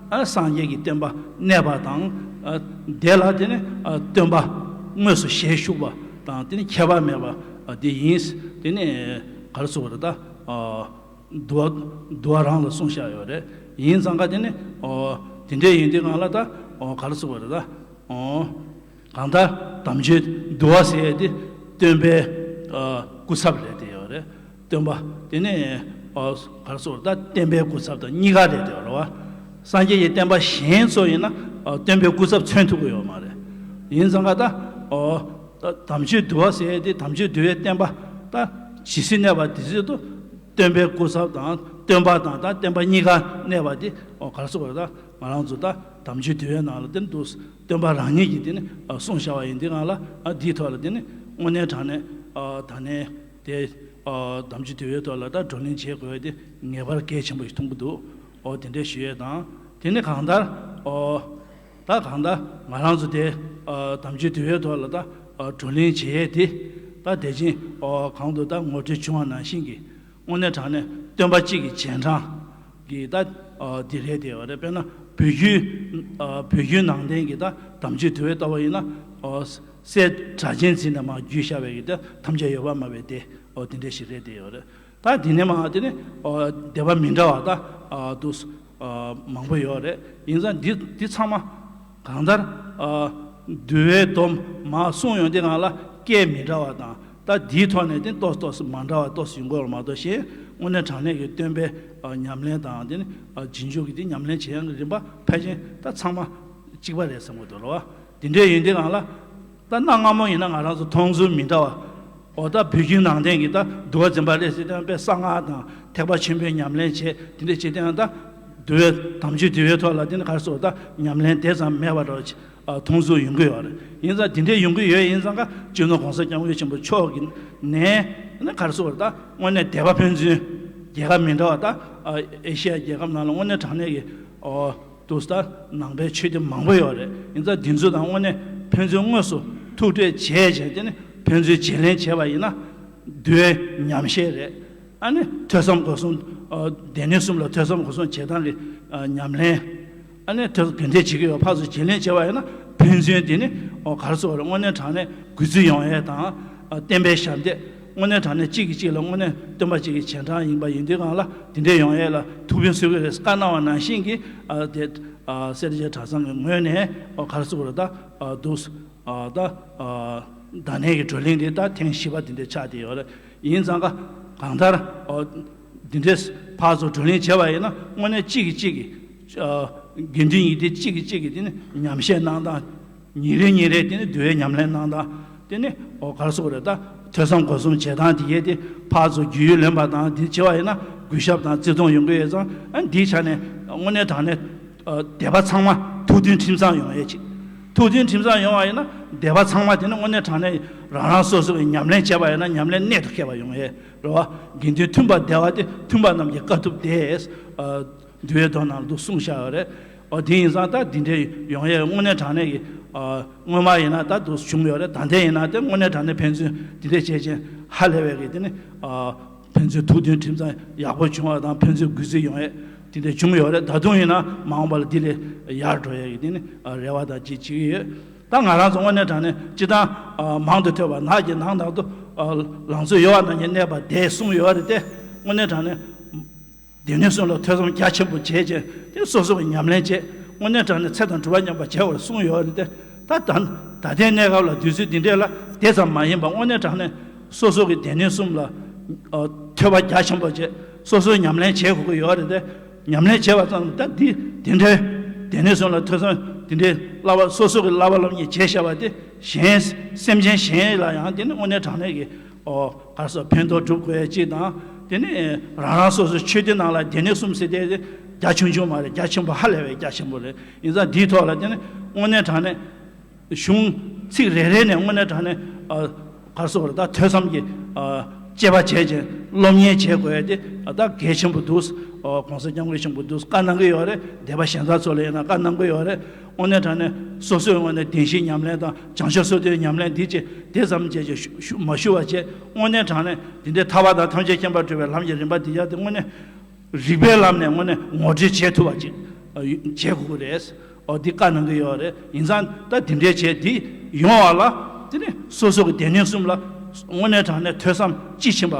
ཨ་སངས་རྒྱས་ཀྱི་བསྟན་པ་གནས་པ་དང་། ཨ་དེ་ལ་དེ་ནི་ཨ་སྟོན་པ་དངོས་སུ་ཞལ་བཞུགས་པ་དང་། དེ་ནི་ཁྱད་པར་མེད་པ་ཨ་དེ་ཡིན། དེ་ནི་ག་རེ་ཟེར་དགོས་རེད། ད་ཨ་འདུལ་བ་འདུལ་བ་རང་ལ་གསུངས་བཞག་ཡོད་རེད། ཡིན་ཙང་ཀ་དེ་ནི་ཨོ་དེ་འདྲས་ཡིན་དུས་སྒང་ལ་ད་ཨོ་ག་རེ་ཟེར་དགོས་རེད། ད་ཨོ་གང་ལྟར་དམ་ཆོས་འདུལ་བ་ཟེར་ཡས་དེ་སྟོན་པའི་ཨ་སྐུ་ཚབ་ལས་དེ་ཡོད་རེད། སྟོན་པ་དེ་ནི་ཨོ་ག་རེ་ཟེར་དགོས་རེད། ད་བསྟན་པའི་སྐུ་ཚབ་དང་གཉིས་ཀ་ལས་དེ་ཡོད་རེད་བ། སངས་རྒྱས་ཀྱི་བསྟན་པ་གཞན་ཚོ་ཡིན་ན་ཨོ་སྟོན་པའི་སྐུ་ཚབ་མཚོན་ཐུབ་ཀྱི་ཡོད་མ་རེད། ཡིན་ཙང་ཀ་ད་ཨོ་ད་དམ་ཆོས་འདུལ་བ་ཟེར་ཡས་དེ་དམ་ཆོས་འདུལ་བའི་བསྟན་པ་ད་ཇི་སྲིད་གནས་པ་དེ་སྲིད་དུ་སྟོན་པའི་སྐུ་ཚབ་དང་སྟོན་པ་དང་ད་བསྟན་པ་གཉིས་ཀ་གནས་པ་དེ་ཨོ་ག་རེ་ཟེར་དགོས་རེད། ད་ང་རང་ཚོ་ད་དམ་ཆོས་འདུལ་བའི་ནང་ལ་དེ་འདུག་སྟོན་པ་རང་ཉིད་ཀྱིས་དེ་ནི་ཨ་གསུངས་བཞག་པ་ཡིན་དུས་སྒང་ལ། ཨ་འདིའི་ཐོག་ལ་དེ་ནི་དངོས་གནས་དྲང་གནས་ཨ་ད་ནས་དེ་ཨ་དམ་ཆོས་འདུལ་བའི་ཐོག་ལ་ད་བགྲོ་གླེང་བྱེད་དགོས་དེ་ངེས་པར་གལ་ཆེན་པོ་ཞིག་མཐོང་གི་འདུག་ཨོ་དེ་འདྲས་ཞུ་ཡས་དང་། དེ་ནི་གང་ལྟར་ཨོ་ད་གང་ལྟར་ང་རང་ཚོ་དེ་ཨ་དམ་ཆོས་འདུལ་བའི་ཐོག་ལ་ད་ཨ་བགྲོ་གླེང་བྱེད་ཡས་དེ་ད་དེ་བཞིན་ཨོ་གོང་དུ་ད་ངོ་སྤྲོད་བྱུང་བ་ནང་བཞིན་གྱི་དངོས་གནས་དྲང་གནས་སྟོན་པ་གཅིག་གི་རྗེས་འབྲང་གི་ད་ཨ་འདི་རེད་དེ་བ་རེད། དཔེར་ན་ བོད་བརྒྱུད་ཨ་བོད་བརྒྱུད་ནང་བསྟན་གྱི་ད་དམ་ཆོས་དུལ་བའི་ལྟ་བ་ཡིན་ན་ཨོ་སྲས་གྲགས་ཅན་འཛིན་ནས་མར་བརྒྱུད་བཞག་པའི་གི་ད་ཐམས་ཅད་ཡོད་པར་སྨྲ་བའི་སྡེ་ཨོ་དེ་འདྲ་ཞིག་རེད་དེ་ཡོད་རེད། ད་དེ་ནས་མར་དེ་ནི་ཨོ་སྡེ་པ་མི་འདྲ་བ་ད་ཨ་འདུག་ཨ་མང་པོ་ཡོད་རེད། ཡིན་ཙང་འདི་འདི་ཚང་མ་གང་ལྟར་ཨ་འདུལ་བའི་སྡོམ་མར་གསུངས་ཡོང་དུས་སྒང་ལ་སྐད་མི་འདྲ་བ་དང་ད་འདིའི་ཐོག་ནས་དེ་ཏོག་ཙམ་ཏོག་ཙམ་མ་འདྲ་བ་ཏོག་ཙམ་ཡོང་གི་ཡོད་རེད་མ་གཏོགས་གཞན་དངོས་གནས་དྲང་གནས་ཀྱི་སྟོན་པའི་ཨ་ཉམས་ལེན་དང་དེ་ནི་ཨ་རྗེས་འཇུག་གི་དེ་ཉམས་ལེན་བྱེད་ཡག་གི་རིམ་པ་ཕལ་ཆེར་ད་ཚང་མ་གཅིག་པ་རེད་བསམ་གྱི་འདུག་རེད་བ། དེ་འདྲ་ཡིན་དུས་སྒང་ལ། ད་གནའ་སྔ་མོ་ཡིན་ན་ང་རང་ཚོ་མཐོང་ཚུལ་མི་འདྲ་བ། འོ་ད་བོད་བརྒྱུད་ནང་བསྟན་གྱི་ད་འདུལ་བ་འཛིན་པ་ལས་ཟེར་དེ་དཔེ་གསང་སྔགས་དང་ཐེག་པ་ཆེན་པོའི་ཉམས་ལེན་བྱས་དེ་འདྲ་བྱེད་དེ་ཡང་ད་འདུལ་བའི་དམ་ཆོས་འདུལ་བའི་ཐོག་ལ་དེ་ནི་ག་རེ་ཟེར་ད་ཉམས་ལེན་དེ་ཙམ་མེད་པ་འདྲ་བ་ཅིག་ཨ་མཐོང་ཚུལ་ཡོང་གི་ཡོད་རེད། ཡིན་ཙང་དེ་འདྲ་ཡོང་གི་ཡོད་ཡིན་ཙང་ཀ་སྤྱི་ནོར་༸གོང་ས་༸སྐྱབས་མགོན་ཆེན་པོ་མཆོག་གི་ནས་ནི་ག་རེ་ཟེར་ད་དངོས་གནས་སྡེ་པ་ཕན་ཚུན་རྒྱལ་ཁབ་མི་འདྲ་བ་ད་ཨ་ཨེ་ཤི་ཡ་རྒྱལ་ཁབ་ནང་ལ་དངོས་གནས་དྲང་གནས་ཀྱི་ཨོ། འདུག་ད་ནང་པའི་ཆོས་སྡེ་མང་པོ་ཡོད་རེད། ཡིན་ཙང་འདི་ཚོ་དང་དངོས་གནས་ཕན་ཚུན་དངོས་སུ་ཐུག་འཕྲད་བྱས་བྱས་དེ་ནི་ཕན་ཚུན་བརྗེ་ལེན་བྱས་པ་ཡིན་ན་འདུལ་བའི་ཉམས་བཞེས་རེད། ཨ་ནི་ཐོས་བསམ་སྒོམ་གསུམ་ཨ་སྡེ་སྣོད་གསུམ་ལ་ཐོས་བསམ་སྒོམ་གསུམ་བྱེད་སྟངས་ཀྱི་ཨ་ཉམས་ལེན། ཨ་ནི་ཐོས་བསམ་ག་འདྲས་བྱེད་ཀྱི་ཡོད་ཕར་ཚུར་བརྗེ་ལེན་བྱས་པ་ཡིན་ན་ཕན་ཚུན་དེ་ནི་ཨོ་ག་རེ་ཟེར་བ་རེད། དངོས་གནས་དྲང་གནས་གུས་བརྩི་ཡོང་ཡས་དང་ཨ་བསྟན་པའི་ཞབས་འདེགས། དངོས་གནས་དྲང་གནས་གཅིག་གིས་གཅིག་ལ་དངོས་གནས་སྟོན་པ་གཅིག་གི་རྗེས་འབྲང་ཡིན་པ་ཡིན་དུས་སྒང་ལ་དེ་འདྲའི་ཡོང་ཡས་ལ་ཐུགས་ཕན་གསོས་ཀྱི་རེད། བཀའ་གནང་བ་ནང་བཞིན་གྱི་ཨ་དེ་ཨ་སེར་སྐྱ་གྲྭ་ཚང་གི་ངོས་ནས་ཨ་ག་རེ་ཟེར་དགོས་རེད། ད་ཨ་འདུག་ཨ་ད་ཨ་ད་ནས་ཀྱི་བགྲོ་གླེང་དེ་ད་ཐེངས་བཞི་པ་དེ་འདྲ་ཆགས་བསྡད་ཡོད་རེད། ཡིན་ཙང་ཀ་གང་ལྟར་ཨ་འདི་འདྲའི་ཕར་ཚུར་བགྲོ་གླེང་བྱས་པ་ཡིན་ན་དངོས་གནས་གཅིག་གིས་གཅིག་གི་ཨ་དགེ་འདུན་ཡིན་དེ་གཅིག་གིས་གཅིག་གི་དེ་ནི་ཉམས་བཞེས་གནང་སྟངས། ཉིན་རེ་ཉིན་རེ་དེ་ནི་འདུལ་བའི་ཉམས་ལེན་གནང་སྟངས་དེ་ནི་ཨོ་ག་རེ་ཟེར་དགོས་རེད། ད་ཐོས་བསམ་སྒོམ་གསུམ་བྱེད་སྟངས་དེ་ཡས་དེ་ཕར་ཚུར་རྒྱུས་ཡོད་ལོན་པ་དང་དེ་བྱེད་པ་ཡིན་ན་གུས་ཞབས་དང་བརྩི་མཐོང་ཡོང་གི་ཡོད་ཙང་ཨ་འདིའི་ཆ་ནས་དངོས་གནས་དྲང་གནས་ཨ་སྡེ་པ་ཚང་མ་ཐུགས་མཐུན་ཁྲིམས་གཙང་ཡོང་ཡས་ཅིག་ཐུགས་མཐུན་ཁྲིམས་གཙང་ཡོང་བ་ཡིན་ན་སྡེ་པ་ཚང་མ་དེ་ནི་དངོས་གནས་དྲང་གནས་རང་རང་སོ་སོ་གི་ཉམས་ལེན་བྱས་པ་ཡིན་ན་ཉམས་ལེན་གནད་དུ་འཁེལ་བ་ཡོང་ཡས་རེད་བ། དགེ་འདུན་མཐུན་པར་བསྡད་པ་དེ་མཐུན་པ་རྣམས་ཀྱི་དཀའ་ཐུབ་སྟེ། འདུལ་བའི་མདོ་ནང་དུ་གསུངས་བཞག་ཡོད་རེད། ཨོ་དེ་ཡིན་ཙང་ད་འདི་འདྲའི་ཡོང་ཡས་དངོས་གནས་དྲང་གནས་ཀྱི་ཨ་སྔོན་མ་ཡིན་ན་ད་དུ་བྱུང་ཡོད་རེད། ད་ལྟ་ཡིན་ན་དེ་དངོས་གནས་དྲང་གནས་ཕན་ཚུན་འདི་འདྲའི་བྱས་ཅན་ཧ་ལས་པའི་གི་དེ་ནི་ཨ་ཕན་ཚུན་ཐུགས་མཐུན་ཁྲིམས་གཙང་ཡག་པོ་བྱུང་བ་དང་ཕན་ཚུན་གུས་བརྩི་ཡོང་ཡས་དེ་འདྲ་བྱུང་ཡོད་རེད། ད་དུང་ཡིན་ན་མ་འོངས་པ་ལ་འདི་ལས་ཡར་འགྲོ་ཡས་ཀྱི་དེ་ནི་ཨ་རེ་བ་དང་བཅས་བྱེད་ཀྱི་ཡོད། ད་ང་རང་ཚོ་དངོས་གནས་དྲང་གནས་སྤྱི་བཏང་ཨ་མང་དུ་ཐོས་པ་ནགས་ཀྱི་ནང་དག་ཏུ་ཨ་ལང་ཚོ་གཡོ་བ་རྣམས་ཀྱིས་གནས་པ་དེ་གསུངས་ཡོད་རེད་དེ། དངོས་གནས་དྲང་གནས། སྡེ་སྣོད་གསུམ་ལ་ཐོས་བསམ་རྒྱ་ཆེན་པོ་བྱས་རྗེས་དེ་སོ་སོ་གི་ཉམས་ལེན་བྱས་དངོས་གནས་དྲང་གནས་ཚེ་དང་སྒྲུབ་པ་མཉམ་པར་བྱས་པར་གསུངས་ཡོད་རེད་དེ། ད་ད་ད་ལྟའི་གནས་སྐབས་ལ་དུས་ཚོད་འདི་འདྲས་ལ་དེ་ཙམ་མ་ཡིན་པར་དངོས་གནས་དྲང་གནས་སོ་སོ་གི་སྡེ་སྣོད་གསུམ་ལ་ཨ་ཐོས་པ་རྒྱ་ཆེན་པོ་བྱས་སོ་སོའི་ཉམས་ལེན་བྱེད་དགོས་ཀྱི་ཡོད་རེད་དེ། ཉམས་ལེན་བྱས་པ་ཙམ་ད་འདི་དེ་འདྲའི་སྡེ་སྣོད་གསུམ་ལ་ཐོས་བསམ་དེ་འདྲའི་བསླབ་པ་སོ་སོ་གི་བསླབ་པ་སློབ་གཉེར་བྱས་བཞག་པ་དེ་གཞན་སེམས་ཅན་གཞན་ལ་ཡང་དེ་ནི་དངོས་གནས་དྲང་གནས་ཀྱི་ཨོ་ག་རེ་ཟེར་ཕན་ཐོགས་སྒྲུབ་དགོས་ཡ་གཅིག་དང་དེ་ནི་རང་རང་སོ་སོའི་ཆོས་སྡེ་ནང་ལ་སྡེ་སྣོད་གསུམ་ཟེར་དེ་རྒྱ་ཆུང་ཆུང་མ་རེད། རྒྱ་ཆེན་པོ་ཧ་ལས་པའི་རྒྱ་ཆེན་པོ་རེད། ཡིན་ཙང་འདིའི་ཐོག་ལ་དེ་ནི་དངོས་གནས་དྲང་གནས་གཞུང་ཚིག་རེ་རེ་ནས་དངོས་གནས་དྲང་གནས་ཨ་ག་རེ་ཟེར་དགོས་རེད། ད་ཐོས་བསམ་གྱི་ཨ་དཔྱད་པ་བྱས་ཅིང་སློབ་གཉེར་བྱེད་དགོས་ཡ་དེ་ཨ་ད་གལ་ཆེན་པོ་འདུག་ཨོ་༸གོང་ས་༸སྐྱབས་མགོན་ཆེན་པོ་འདུག་བཀའ་གནང་གི་ཡོད་རེད། སྡེ་པ་གཞན་དག་ཚོ་ལ་ཡིན་ན་བཀའ་གནང་གི་ཡོད་རེད། དངོས་གནས་དྲང་གནས་སོ་སོའི་ངོས་ནས་བདེན་བཞིའི་ཉམས་ལེན་དང་བྱང་ཆུབ་སོ་ཐར་ཉམས་ལེན་འདི་བཅས་དེ་ཙམ་བཅས་ཀྱང་ཞུ་ཞུ་མ་ཞུ་བ་བཅས་དངོས་གནས་དྲང་གནས་འདི་འདྲའི་ཐར་པ་དང་ཐམས་ཅད་མཁྱེན་པར་འགྲོ་བའི་ལམ་གྱི་རིམ་པ་འདི་ཡང་དེ་དངོས་གནས་རིགས་པའི་ལམ་ནས་དངོས་གནས་ངོ་སྤྲོད་བྱེད་ཐུབ་པ་ཅིག་ཨ་ཡོད་བྱེད་དགོས་ཀྱི་རེད། ཨོ་འདི་བཀའ་གནང་གི་ཡོད་རེད། ཡིན་ཙང་ད་འདི་འདྲའི་བྱས་འདི་ཡོང་བ་ལ་དེ་ནི་སོ་སོ་གི་སྡེ་སྣོད་གསུམ་ལ་དངོས་གནས་དྲང་གནས་ཐོས་བསམ་དཔྱིས་ཕྱིན་པ་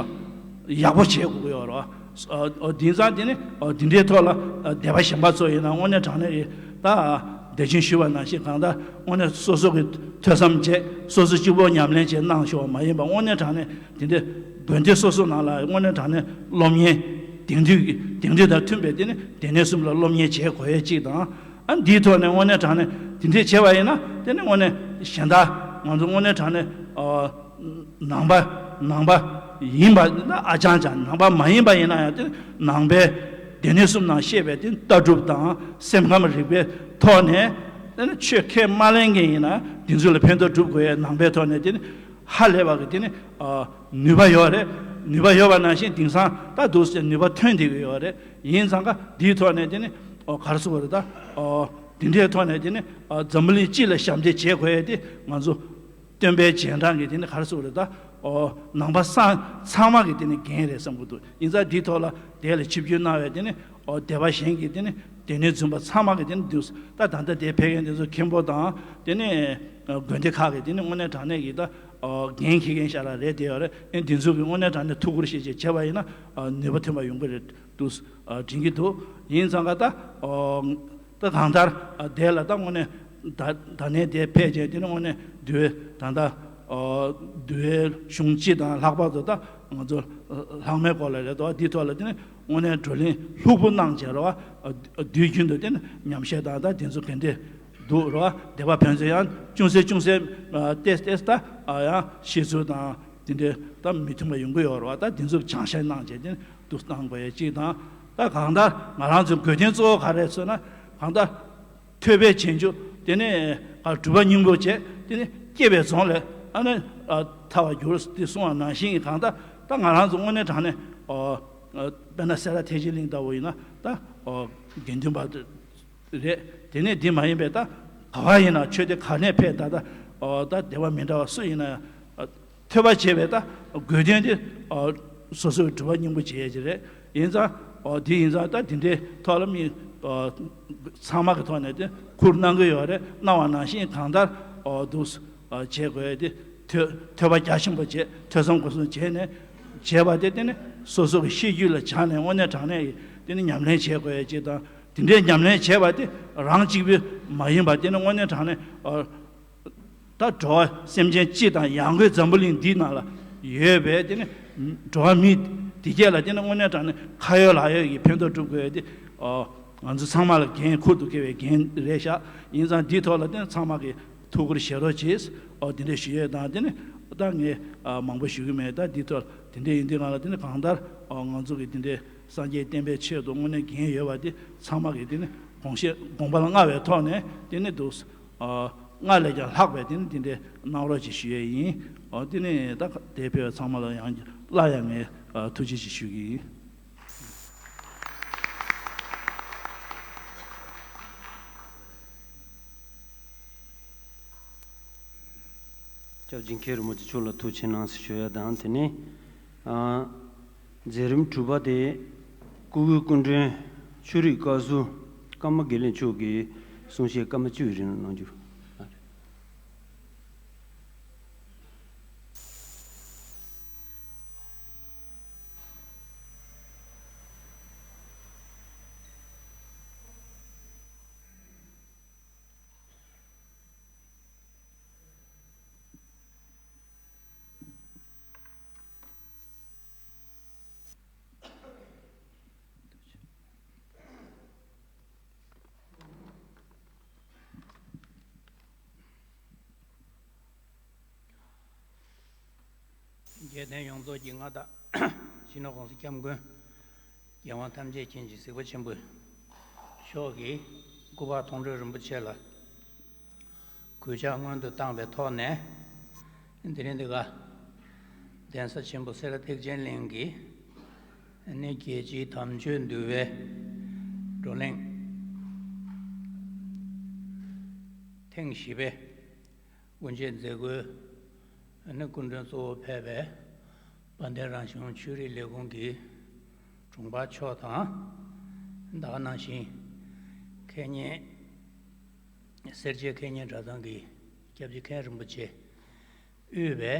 ཡག་པོ་བྱེད་དགོས་ཀྱི་ཡོད་རེད། ཨོ་དེང་སང་དེ་ནི་ཨོ་དེ་འདྲའི་ཐོག་ལ་ཨ་སྡེ་པ་གཞན་པ་ཚོ་ཡིན་ན་དངོས་གནས་དྲང་གནས་ཀྱི་ད་དེ་བཞིན་ཞུས་པ་ནང་བཞིན་གང་ལྟར་དངོས་གནས་སོ་སོ་གི་ཐོས་བསམ་བྱས་སོ་སོ་གཅིག་པོ་ཉམས་ལེན་བྱས་གནང་ཤོག་མ་ཡིན་པ་དངོས་གནས་དྲང་གནས་དེ་འདྲའི་དགོན་སྡེ་སོ་སོ་ནང་ལ་དངོས་གནས་དྲང་གནས་སློབ་གཉེར་དེང་དུས་ཀྱི་དེང་དུས་དང་མཐུན་པའི་དེ་ནི་སྡེ་སྣོད་གསུམ་ལ་སློབ་གཉེར་བྱེད་དགོས་ཡས་གཅིག་དང་། ཨ་འདིའི་ཐོག་ནས་དངོས་གནས་དྲང་གནས་དེ་འདྲས་བྱས་པ་ཡིན་ན་དེ་ནི་དངོས་གནས་གཞན་དག་ང་ཚོ་དངོས་གནས་དྲང་གནས་ཨ་ནང་པ་ནང་པ་ཡིན་པ་ཨ་ཅང་ཅང་ནང་པ་མ་ཡིན་པ་ཡིན་ན་ཡང་དེ་ནང་པའི་སྡེ་སྣོད་གསུམ་ནང་བཤད་པའི་དེ་ལྟ་གྲུབ་དང་སེམས་ཁམས་རིག་པའི་ཐོག་ནས་དེ་ནི་ཆོས་ཁས་མ་ལེན་མཁན་ཡིན་ན་དེ་ཚོ་ལ་ཕན་ཐོགས་སྒྲུབ་དགོས་ཡས་ནང་པའི་ཐོག་ནས་དེ་ནི་ཧ་ལས་པ་གི་དེ་ནི་ཨ་ནུས་པ་ཡོད་རེད། ནུས་པ་ཡོད་པ་ནང་བཞིན་དེང་སང་ད་འདུག་སེ་ནུས་པ་ཐོན་བསྡད་ཀྱི་ཡོད་རེད། ཡིན་ཙང་ཀ་འདིའི་ཐོག་ནས་དེ་ནི་ཨོ་ག་རེ་ཟེར་དགོས་རེད་ད། ཨོ་དེ་འདྲའི་ཐོག་ནས་དེ་ནི་ཨ་འཛམ་བུ་གླིང་སྤྱི་ལ་ཞབས་འདེགས་བྱེད་དགོས་ཡས་དེ་ང་ཚོ་སྟོན་པའི་རྗེས་འབྲང་གི་དེ་ནི་ག་རེ་ཟེར་དགོས་རེད་ད། ཨོ་ནང་པ་སང་ཚང་མ་གི་དེ་ནི་འགན་རེད་བསམ་གྱི་འདུག་ཡིན་ཙང་འདིའི་ཐོག་ལ་དེ་ལ་ཆིབས་བསྒྱུར་གནང་བའི་དེ་ནི་ཨོ་སྡེ་པ་གཞན་གྱི་དེ་ནི་ སྡེ་སྣོད་འཛིན་པ་ཚང་མ་གི་དེ་ནི་འདུག་ད་ད་ལྟ་དེ་ཕེབས་མཁན་དེ་ཚོ་མཁན་པོ་དང་དེ་ནི་དགོན་སྡེ་ཁག་གི་དེ་ནི་དངོས་གནས་དྲང་གནས་ཀྱི་ད་འགན་འཁྱེར་མཁན་ཤ་ར་རེད་དེ་ཡོད་རེད། ཨེ་འདི་ཚོ་གི་དངོས་གནས་དྲང་གནས་ཐུགས་ཁུར་བཞེས་བྱས་བྱས་པ་ཡིན་ན་ནུས་པ་ཐོན་པ་ཡོང་གི་རེད་འདུག་དྲན་གྱི་འདུག་ཡིན་ཙང་ཀ་ད་ད་གང་ལྟར་དེ་ལ་ད་དངོས་གནས་ད་ད་ནས་དེ་ཕེབས་བྱས་དེ་ནི་དངོས་གནས་འདུལ་བའི་ད་ལྟ་འདུལ་བའི་གཞུང་སྤྱི་དང་ལྷག་པར་དུ་ད་ང་ཚོ་ལྷག་མའི་སྐོར་ལ་རེད་དོ། འདི་ཐོག་ལ་དེ་ནི་དངོས་གནས་བགྲོ་གླེང་ལྷུག་པོ་གནང་བྱས་རོགས། དུས་རྒྱུན་དུ་དེ་ནི་ཉམས་བཞེས་དང་ད་དེ་ཚོ་ག་འདྲས་འདུག་རོགས། སྡེ་པ་ཕན་ཚུན་ཡང་ཅུང་ཟད་ཅུང་ཟད་ཏེས་ཏེས་ད་ཡང་བཤད་ཚུལ་དང་དེ་འདྲས་ད་མི་མཐུན་པ་ཡོང་གི་ཡོད་རོགས། ད་དེ་ཚོ་སྦྱང་བཤད་གནང་བྱས་དེ་ནི་འདུག་གནང་དགོས་ཡ་གཅིག་དང་། ད་གང་ལྟར་ང་རང་ཚོའི་དགོས་དོན་གཙོ་བོ་ག་རེ་ཟེར་ན་གང་ལྟར། ཐོས་པས་བྱས་འཇུག་དེ་ནས་སྒྲུབ་པ་སྙིང་པོ་བྱས་དེ་ནས་སྐྱེ་བའི་རྫོང་ལས་ཨ་ནི་ཐར་བར་འགྱུར་ཏེ་གསུངས་པ་ནང་བཞིན་གྱི་གང་ལྟར་ད་ང་རང་ཚོ་དངོས་གནས་དྲང་གནས་དཔེར་ན་སེ་ར་ཐེག་ཆེན་གླིང་ལྟ་བུ་ཡིན་ན་ད་དགེ་འདུན་པ་རེད། དེ་ནས་འདི་མ་ཡིན་པའི་ད་ག་བ་ཡིན་ན་ཆོས་སྡེ་ག་ནས་ཕེབས་ད་ད་ད་སྡེ་པ་མི་འདྲ་བ་སུ་ཡིན་ན་ཡང་། ཐོས་པ་བྱས་པའི་ད་དགོས་དོན་དེ་སོ་སོའི་སྒྲུབ་པ་སྙིང་པོ་བྱེད་ཡས་ཀྱི་རེད། ཡིན་ཙང་དེ་ཡིན་ཙང་ད་དེ་འདྲའི་ཐོག་ལ་མི་ཚང་མ་གི་ཐོག་ནས་དེ་ཁུར་གནང་གི་ཡོད་རེད། གནང་བ་ནང་བཞིན་གང་ལྟར་འདུག་བྱེད་དགོས་ཡས་དེ་ཐོས་ཐོས་པ་རྒྱ་ཆེན་པོ་བྱེད་ཐོས་བསམ་སྒོམ་གསུམ་བྱས་ནས་བྱས་པ་དེ་དེ་ནི་སོ་སོ་གི་ཤེས་རྒྱུད་ལ་སྦྱངས་ནས་དངོས་གནས་དྲང་གནས་ཀྱི་དེ་ནི་ཉམས་ལེན་བྱེད་དགོས་ཡས་ཅིག་དང་། དེ་འདྲའི་ཉམས་ལེན་བྱས་པ་དེ་རང་གཅིག་པུ་མ་ཡིན་པ་དེ་ནི་དངོས་གནས་དྲང་གནས། ད་འགྲོ་བ་སེམས་ཅན་སྤྱི་དང་ཡང་སྒོས་འཛམ་བུ་གླིང་འདིའི་ནང་ལ་ཡོད་པའི་དེ་ནི་འགྲོ་བ་མི་དེ་གས་ལ་དེ་ནི་དངོས་གནས་དྲང་གནས་ཁ་ཡོད་ལག་ཡོད་ཀྱི་ཕན་ཐོགས་སྒྲུབ་དགོས་དེ་ང་ཚོ་ཚང་མ་ལ་འགན་ཁུར་དུ་འཁེལ་བའི་འགན་རེད་ཤག་ཡིན་ཙང་འདིའི་ཐོག་ལ་དེ་ནི་ཚང་མ་གིས་ཐུགས་ཁུར་བཞེས་རོགས་གྱིས། འོ་དེ་འདྲས་ཞུ་ཡས་དང་དེ་ནི་ད་ངས་མང་པོ་ཞུ་གི་མེད། ད་འདིའི་ཐོག་དེ་འདྲས་ཡིན་དུས་ང་ལ་དེ་ནི་གང་ལྟར་ང་ཚོ་གི་དེ་འདྲས་སངས་རྒྱས་བསྟན་པའི་ཆེད་དུ་དངོས་གནས་འགན་ཡོད་པ་དེ་ཚང་མ་གིས་དེ་ནི་དགོངས་བཞེས་དགོངས་པ་ལ་མངའ་བའི་ཐོག་ནས་དེ་ནི་འདུག་སྔར་ལས་ཀྱང་ལྷག་པའི་དེ་ནི་དེ་འདྲའི་གནང་རོགས་ཅིག་ཞུ་ཡས་ཡིན། འོ་དེ་ནི་ད་དེ་ཕེབས་པའི་ཚང་མ་ལ་ཡང་སླར་ཡང་ངས་ཐུགས་རྗེ་ཆེ་ཞུ་གི་ཡིན། སྐྱབས་རྗེ་མཁན་རིན་པོ་ཆེ་མཆོག་ལ་ཐུགས་ཆེ་གནང་ཟེར་ཞུ་ཡ་དང་། དེ་ནས་ཨ་མཛད་རིམ་དྲུག་པ་དེ་སྐུ་སྒེར་སྐུ་མགྲོན་ཆོས་རིག་བཀའ་ཟུར་ཀརྨ་དགེ་ལེགས་མཆོག་གིས་གསུང་བཤད་སྐར་མ་བཅུའི་རིང་གནང་རྒྱུ། རྒྱལ་བསྟན་ཡོངས་རྫོགས་ཀྱི་མངའ་བདག་སྤྱི་ནོར་༸གོང་ས་༸སྐྱབས་མགོན་རྒྱལ་དབང་ཐམས་ཅད་མཁྱེན་ཅིང་གཟིགས་པ་ཆེན་པོ་མཆོག་གིས་སྐུ་པར་མཐོང་གྲོལ་རིན་པོ་ཆེ་ལ་གུས་ཕྱག་སྔོན་དུ་བཏང་བའི་ཐོག་ནས། དེ་རིང་འདི་ག་གདན་ས་ཆེན་པོ་སེ་ར་ཐེག་ཆེན་གླིང་གི་ནི་རྒྱལ་སྤྱིའི་དམ་ཆོས་འདུལ་བའི་བགྲོ་གླེང་ཐེངས་བཞི་པའི་དབུ་འབྱེད་མཛད་སྒོའི་ནི་སྐུ་མགྲོན་གཙོ་བོ་ཕེབས་པའི་དཔལ་ལྡན་རང་གཞུང་ཆོས་རིག་ལས་ཁུངས་ཀྱི་དྲུང་འཕར་མཆོག་དང་། ད་ག་ནང་བཞིན་མཁན་ཉན་སེར་བྱེས་མཁན་ཉན་གྲྭ་ཚང་གི་སྐྱབས་རྗེ་མཁན་རིན་པོ་ཆེ་དབུས་པའི་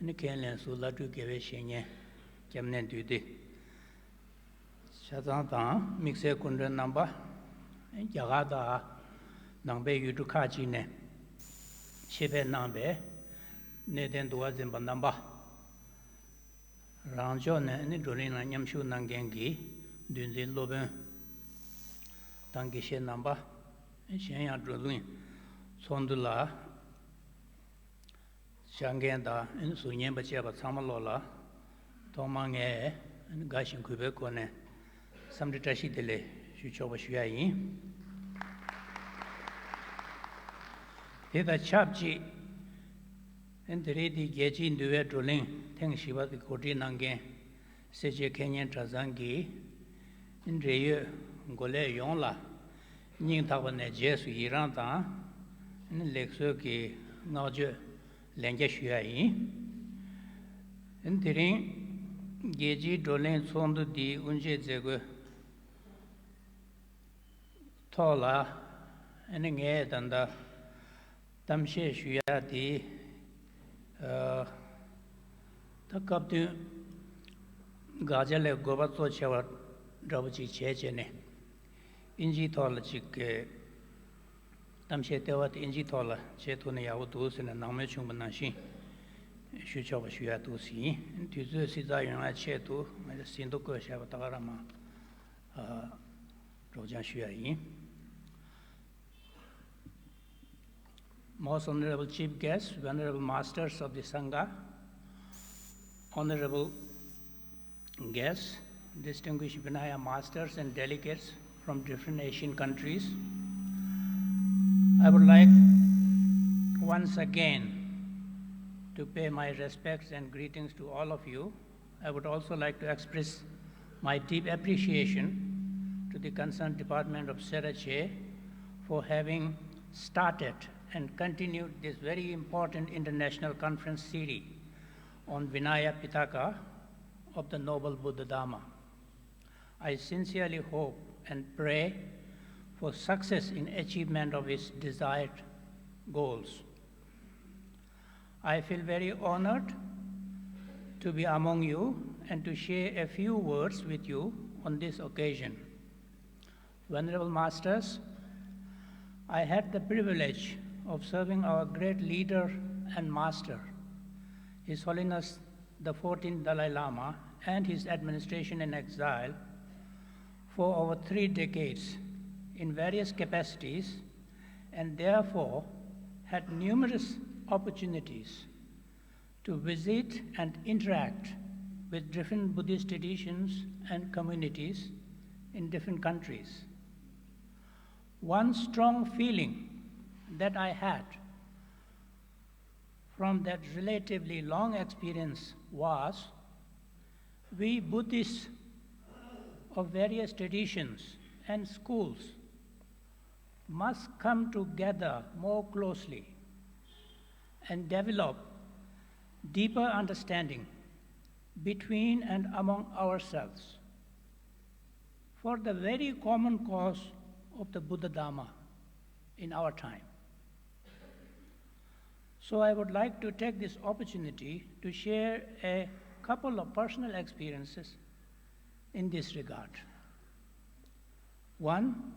ནི་མཁན་ལྷན་ཚོགས་བླ་སྤྲུལ་དགེ་བའི་བཤེས་གཉེན་སྐྱབས་གནས་འདུས་སྡེ་ཆ་ཚང་དང་དམིགས་བསལ་སྐུ་མགྲོན་རྣམ་པ། རྒྱ་གར་དང་ནང་པའི་ཡུལ་གྲུ་ཁག་ཅིག་ནས་ཆེད་ཕེབས་གནང་བའི་གནས་བརྟན་འདུལ་བ་འཛིན་པ་རྣམ་པ། རང་ཕྱོགས་ནས་ནི་བགྲོ་གླེང་ལ་མཉམ་ཞུགས་གནང་མཁན་གྱི་འདུལ་འཛིན་སློབ་དཔོན་དང་དགེ་བཤེས་རྣམ་པ། གཞན་ཡང་བགྲོ་གླེང་ཚོགས་འདུ་ལ་བཅར་མཁན་དང་ཨ་ནི་གཟུགས་བརྙན་པ་བཅས་པ་ཚང་མ་ལོག་ལ་ཐོག་མར་ངས་ཨ་ནི་དགའ་ཞིང་གུས་པའི་སྒོ་ནས་འཚམས་འདྲི་བཀྲ་ཤིས་བདེ་ལེགས་ཞུ་ཆོག་པ་ཞུ་ཡ་ཡིན། དེ་དང་ཆབས་ཅིག་ཨ་ནི་དེ་རིང་འདི་རྒྱལ་སྤྱིའི་འདུལ་བའི་བགྲོ་གླེང་ཐེངས་བཞི་པ་དེ་གོ་སྒྲིག་གནང་མཁན། སེར་བྱེས་མཁན་ཉན་གྲྭ་ཚང་གི་འབྲེལ་ཡོད་འགོ་ལས་ཡོངས་ལ་སྙིང་ཐག་པ་ནས་རྗེས་སུ་ཡི་རང་དང་ལེགས་གསོལ་གྱི་བསྔགས་བརྗོད་ལན་བརྒྱ་ཞུ་ཡ་ཡིན། དེ་རིང་རྒྱལ་སྤྱིའི་བགྲོ་གླེང་ཚོགས་འདུ་འདིའི་དབུ་འབྱེད་མཛད་སྒོའི་ ཐོག་ལ། ཨ་ནི་ངས་ད་ལྟ་གཏམ་བཤད་ཞུ་ཡ་དེ། ཨ། ད་སྐབས་དོན་དགག་བྱ་ལས་དགོས་པ་གཙོ་ཆེ་བ་འདྲ་པོ་ཅིག་བྱས་བྱས་ནས། ཨིན་ཇིའི་ཐོག་ལ་ཅིག་གི་གཏམ་བཤད་ལྟེ་བ་དེ་ཨིན་ཇིའི་ཐོག་ལ་བྱེད་ཐུབ་ན་ཡག་པོ་འདུག་ཟེར་ནས་ནང་མོལ་བྱུང་བ་ནང་བཞིན་ཞུ་ཆོག་པ་ཞུ་ཡ་འདུག་ཟེར་ཡིན། དུས་ཚོད་སྲིད་ཚར་ཡོང་ཡ་ཆེད་དུ་ངས་ཟིན་ཐོ་བཀོད་བཞག་པ་ད་ག་རང་མ། ཨ། སྒྲོག་སྦྱང་ཞུ་ཡ་ཡིན། Most Honorable Chief Guests, Venerable Masters of the Sangha, Honorable guests, distinguished Vinaya masters and delegates from different Asian countries, I would like once again to pay my respects and greetings to all of you. I would also like to express my deep appreciation to the concerned department of Sera Che for having started and continued this very important international conference series on Vinaya Pitaka of the Noble Buddha Dharma. I sincerely hope and pray for success in achievement of its desired goals. I feel very honored to be among you and to share a few words with you on this occasion. Venerable Masters, I had the privilege of serving our great leader and master, His Holiness the fourteenth Dalai Lama, and his administration in exile for over three decades in various capacities, and therefore had numerous opportunities to visit and interact with different Buddhist traditions and communities in different countries. One strong feeling that I had from that relatively long experience was, we Buddhists of various traditions and schools must come together more closely and develop deeper understanding between and among ourselves for the very common cause of the Buddha Dharma in our time. So I would like to take this opportunity to share a couple of personal experiences in this regard. One,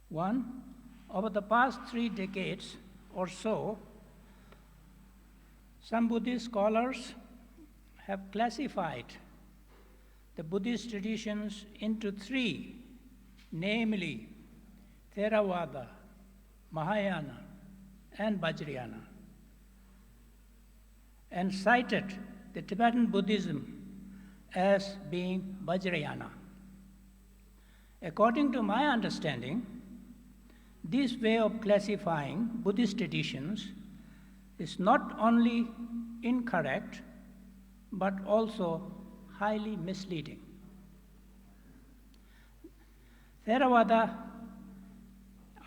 one, over the past three decades or so, some Buddhist scholars have classified the Buddhist traditions into three, namely Theravada, Mahayana, and Vajrayana, and cited the Tibetan Buddhism as being Vajrayana. According to my understanding, this way of classifying Buddhist traditions is not only incorrect but also highly misleading. Theravada,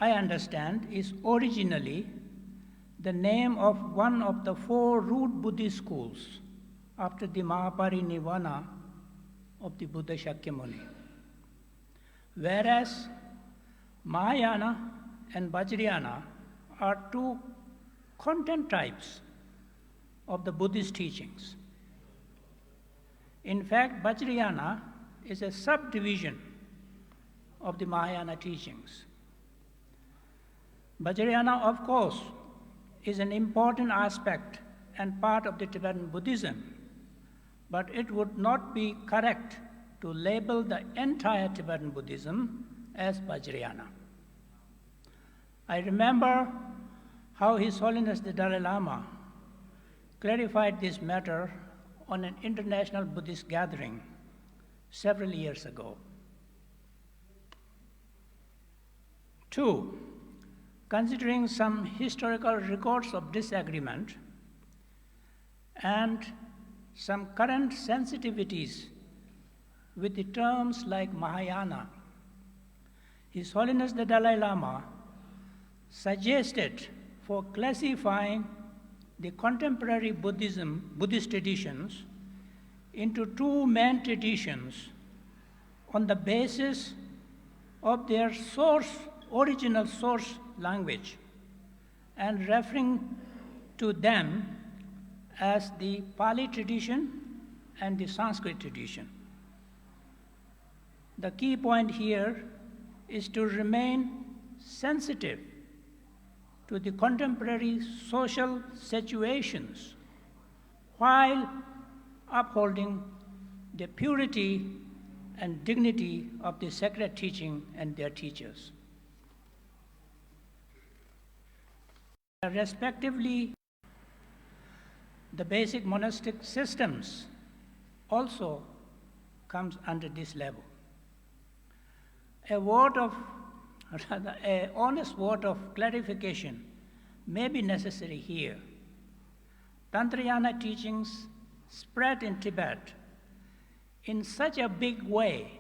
I understand, is originally the name of one of the four root Buddhist schools after the Mahaparinirvana of the Buddha Shakyamuni. Whereas Mahayana and Vajrayana are two content types of the Buddhist teachings. In fact, Vajrayana is a subdivision of the Mahayana teachings. Vajrayana, of course, is an important aspect and part of the Tibetan Buddhism, but it would not be correct to label the entire Tibetan Buddhism as Vajrayana. I remember how His Holiness the Dalai Lama clarified this matter on an international Buddhist gathering several years ago. Two, considering some historical records of disagreement and some current sensitivities with the terms like Mahayana, His Holiness the Dalai Lama suggested for classifying the contemporary Buddhism, Buddhist traditions into two main traditions on the basis of their source, original source language, and referring to them as the Pali tradition and the Sanskrit tradition. The key point here is to remain sensitive to the contemporary social situations while upholding the purity and dignity of the sacred teaching and their teachers. Respectively, the basic monastic systems also comes under this level. A word of, rather, a honest word of clarification may be necessary here. Tantrayana teachings spread in Tibet in such a big way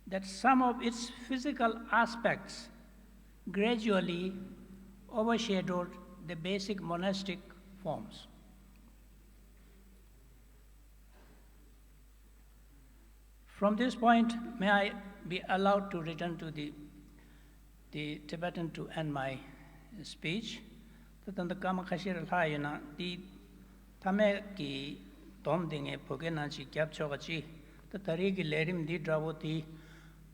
that some of its physical aspects gradually overshadowed the basic monastic forms. From this point, may I be allowed to return to the, the Tibetan to end my speech? ད་ད་ལྟ་སྐར་མ་ཁ་ཤས་རེ་ལྷག་ཡོད་ན་འདི། མཐའ་མའི་གི་སྡོམ་འདི་ངས་བོད་སྐད་ནང་ཅིག་རྒྱབ་ཆོག་ག་ཅི། ད་ད་རེས་ཀྱི་ལས་རིམ་འདི་འདྲ་བོ་དེ་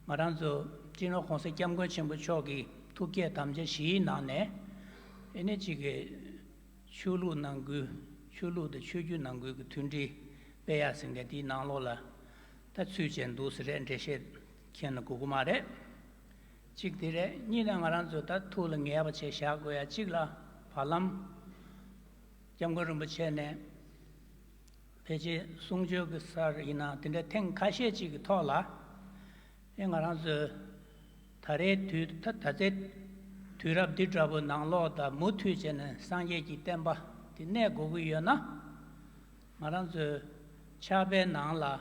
ང་རང་ཚོ་སྤྱི་ནོར་༸གོང་ས་༸སྐྱབས་མགོན་ཆེན་པོ་མཆོག་གི་ཐུགས་བསྐྱེད་དམ་བཅའ་བཞིའི་ནང་ནས་ཨེ་ནི་ཅིག་གི་ཆོས་ལུགས་ནང་ཁུལ། ཆོས་ལུགས་དང་ཆོས་བརྒྱུད་ནང་ཁུལ་གྱི་མཐུན་སྒྲིལ་སྤེལ་ཡག་ཟེར་མཁན་དེའི་ནང་ལོགས་ལ་ད་ཚུད་བྱས་འདུག་ཟེར་རེད། འགྲེལ་བཤད་མཁྱེན་ན་དགོས་ཀྱི་མ་རེད། གཅིག་དེ་རེད། གཉིས་ནས་ང་རང་ཚོ་ད་ཐུགས་ལ་ངེས་པ་བྱས་བཞག་དགོས་ཡ་གཅིག་ལ། བར་ལམ་སྐྱབས་མགོན་རིན་པོ་ཆེ་ནས་ཕལ་ཆེར་གསུང་ཆོས་ཀྱི་སར་ཡིན་ན་དེ་འདྲའི་ཐེངས་ཁ་ཤས་ཅིག་གི་ཐོག་ལ། ཨེ་ང་རང་ཚོས་ད་རེས་དུས་ད་ད་ལྟའི་དུས་རབས་འདི་འདྲ་བོ་ནང་ལོགས་ད་མུ་མཐུད་བྱས་ནས་སངས་རྒྱས་ཀྱི་བསྟན་པ་དེ་གནས་དགོས་ཀྱི་ཡོད་ན། ང་རང་ཚོའི་ཕྱག་དཔེའི་ནང་ལ་ཨ་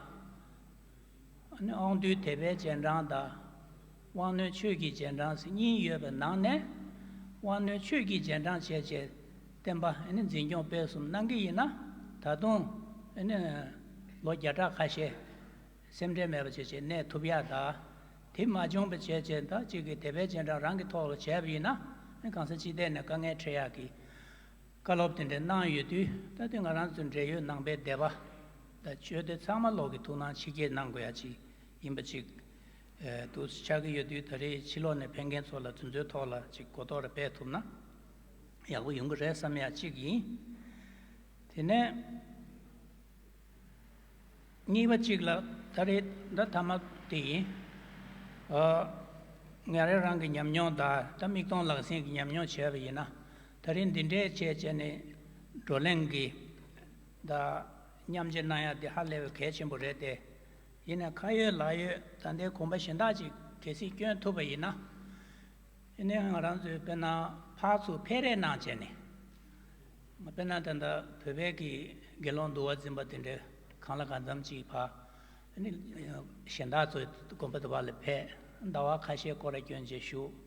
ནི་དབང་འདུས་དད་པའི་རྗེས་འབྲང་དང་། དབང་རྣོན་ཆོས་ཀྱི་རྗེས་འབྲང་ཟེར་གཉིས་ཡོད་པའི་ནང་ནས། དབང་རྣོན་ཆོས་ཀྱི་རྗེས་འབྲང་བྱས་བྱས་བསྟན་པ་ཨ་ནི་འཛིན་སྐྱོང་སྤེལ་གསུམ་གནང་གི་ཡིན་ན། ད་དུང་ཨ་ནི་ལོ་བརྒྱ་ཕྲག་ཁ་ཤས་སེམས་ཁྲལ་མེད་པ་བྱས་བྱས་གནས་ཐུབ་ཡག་དང་། དེ་མ་བྱུང་བ་བྱས་བྱས་ད་གཅིག་གི་དད་པའི་རྗེས་འབྲང་རང་གི་ཐོག་ལ་བྱས་པ་ཡིན་ན། ཨ་ནི་གང་ས་ཅི་ཐད་ནས་དཀའ་ངལ་འཕྲད་ཡག་གི་བཀའ་སློབ་དེ་འདྲ་གནང་ཡོད་དུས། ད་དེ་ང་རང་ཚོའི་འབྲེལ་ཡོད་ནང་པའི་སྡེ་པ་དང་ཆོས་སྡེ་ཚང་མ་ལོག་གི་ཐུགས་སྣང་ཆེ་བསྐྱེད་གནང་དགོས་ཡ་ཅིག་ཡིན་པ་ཅིག་ཨེ་འདུག་ཆགས་ཀྱི་ཡོད་དུས། ད་རེས་ཕྱི་ལོགས་ནས་ཕེབས་མཁན་ཚོ་ལ་དེ་ཚོའི་ཐོག་ལ་ཅིག་གོ་རྟོགས་རེ་སྤེལ་ཐུབ་ན་ཡག་པོ་ཡོང་གི་རེད་བསམ་ཡ་གཅིག་ཡིན། དེ་ནས། གཉིས་པ་གཅིག་ལ་ད་རེས་ད་མཐའ་མ་དེ་ཡིན། ཨ། ང་རང་རང་གི་ཉམས་མྱོང་དང་ད་མིག་མཐོང་ལག་ཟིན་གྱི་ཉམས་མྱོང་བྱས་པ་ཡིན་ན། ད་རེས་འདི་འདྲའི་བྱས་བྱས་ནས་བགྲོ་གླེང་གི་ད་མཉམ་ཞུགས་གནང་ཡ་དེ་ཧ་ལས་པའི་གལ་ཆེན་པོ་རེད་དེ། ཡིན་ནའི་ཁ་ཡོད་ལག་ཡོད་ད་ལྟའི་གོམ་པ་གཞན་དག་ཅིག་གལ་སྲིད་བསྐྱོན་ཐུབ་པ་ཡིན་ན། ཨ་ནི་ང་རང་ཚོས་དཔེར་ན་ཕར་ཚུར་སྤེལ་རེས་གནང་བྱས་ནས། དཔེར་ན་ད་ལྟ་བོད་པའི་གི་དགེ་སློང་འདུལ་བ་འཛིན་པ་དེ་འདྲའི་གང་ལ་གང་འཚམ་ཅིག་ཕར། ཨ་ནི་གཞན་དག་ཚོའི་དགོན་པ་དུ་བ་ལ་ཕེབས། ཟླ་བ་ཁ་ཤས་སྐོར་ར་བསྐྱོན་བྱས་བཞུགས།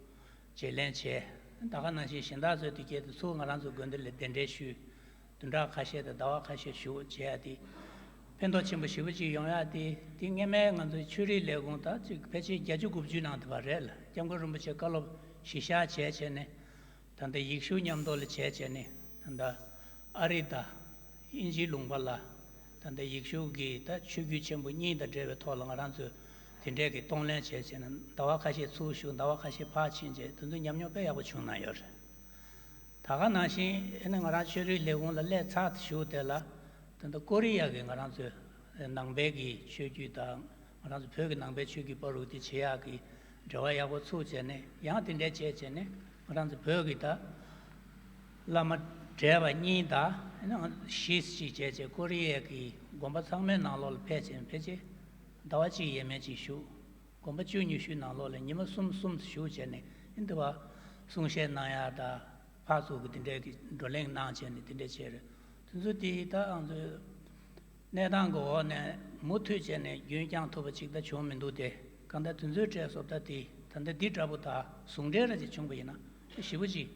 བརྗེ་ལེན་བྱས། ད་ག་ནང་བཞིན་གཞན་དག་ཚོའི་དུས་སྐབས་དུ་ཚུར་ང་རང་ཚོའི་དགོན་སྡེ་ལ་གདན་འདྲེན་ཞུས། བདུན་ཕྲག་ཁ་ཤས་དང་ཟླ་བ་ཁ་ཤས་བཞུགས་བྱས་ཡ་དེ། ཕན་ཐོགས་ཆེན་པོ་ཞེ་པོ་ཅིག་ཡོང་ཡ་དེ། དེ་སྔོན་མའི་ང་ཚོའི་ཆོས་རིག་ལས་ཁུངས་ད་ཅིག་ཕལ་ཆེར་བརྒྱད་ཅུ་དགུ་བཅུའི་ནང་དུ་བ་རེད་ལ། སྐྱབས་མགོན་རིན་པོ་ཆེ་བཀའ་སློབ་གཞི་བཞག་བྱས་བྱས་ནས། ད་ལྟ་ཡིག་གཞུང་མཉམ་དུ་ལ་བྱས་བྱས་ནས། ད་ལྟ་ཨ་རི་དང་དབྱིན་ཇིའི་ལུང་པ་ལ་ད་ལྟ་ཡིག་གཞུང་གི་ད་ཆོས་བརྒྱུད་ཆེན་པོ་གཉིས་དང་འབྲེལ་བའི་ཐོག་ལ་ང་རང་ཚོས་དེ་འདྲས་ཀྱི་གཏོང་ལེན་བྱས་བྱས་ནས། ཟླ་བ་ཁ་ཤས་ཚུར་བཞུགས། ཟླ་བ་ཁ་ཤས་ཕར་ཕྱིན་བྱས། དེ་ཚོ་ཉམས་མྱོང་དཔེ་ཡག་པོ་བྱུང་གནང་ཡོད་རེད། ད་ག་ནང་བཞིན་ཨ་ནི་ང་རང་ཆོས་རིག་ལས་ཁུངས་ལ་སླེབས་ཚར་བཞུགས་དེ་ལ། ད་ལྟ་ཀོ་རི་ཡ་གི་ང་རང་ཚོའི་ནང་པའི་གི་ཆོས་བརྒྱུད་དང་། ང་རང་ཚོ་བོད་ཀྱི་ནང་པའི་ཆོས་བརྒྱུད་བར་དུ་དེ་བྱེད་ཡག་གི་འབྲེལ་བ་ཡག་པོ་ཚུགས་བྱས་ནས། ཡང་དེ་འདྲས་བྱས་བྱས་ནས་ང་རང་ཚོ་བོད་ཀྱི་ད་བླ་མ་བགྲེས་པ་གཉིས་དང་ཨ་ནི་བཞི་ཅིག་བྱས་བྱས་ཀོ་རི་ཡའི་གི་དགོན་པ་ཚང་མའི་ནང་ལོགས་ལ་ཕེབས་བྱས། ཕལ་ཆེར་ཟླ་བ་གཅིག་ཡས་མས་ཅིག་བཞུགས། དགོན་པ་བཅུ་ཉི་ཤུའི་ནང་ལོགས་ལ་ཉི་མ་གསུམ་གསུམ་བཞུགས་བྱས་ནས། ཨ་ནི་དེ་བ་གསུང་བཤད་གནང་ཡག་དང་། ཕར་ཚུར་གྱི་དེ་འདྲའི་གི་བགྲོ་གླེང་གནང་བྱས་ནས་དེ་འདྲ་བྱས་རེད། དེ་ཚོ་དེ་ད་ང་ཚོའི་གནས་སྟངས་ཀྱི་འོག་ནས་མུ་མཐུད་བྱས་ནས་རྒྱུན་བསྐྱངས་ཐུབ་པ་ཅིག་ད་བྱུང་མི་འདུག་སྟེ། གང་ལྟར་དེ་ཚོའི་གྲས་བཟོ་ལྟ་དེ་ད་ལྟ་འདི་འདྲ་པོ་དང་ཟུང་འབྲེལ་ར་ཅིག་བྱུང་པ་ཡིན་ན་ཞེ་པོ་ཅིག་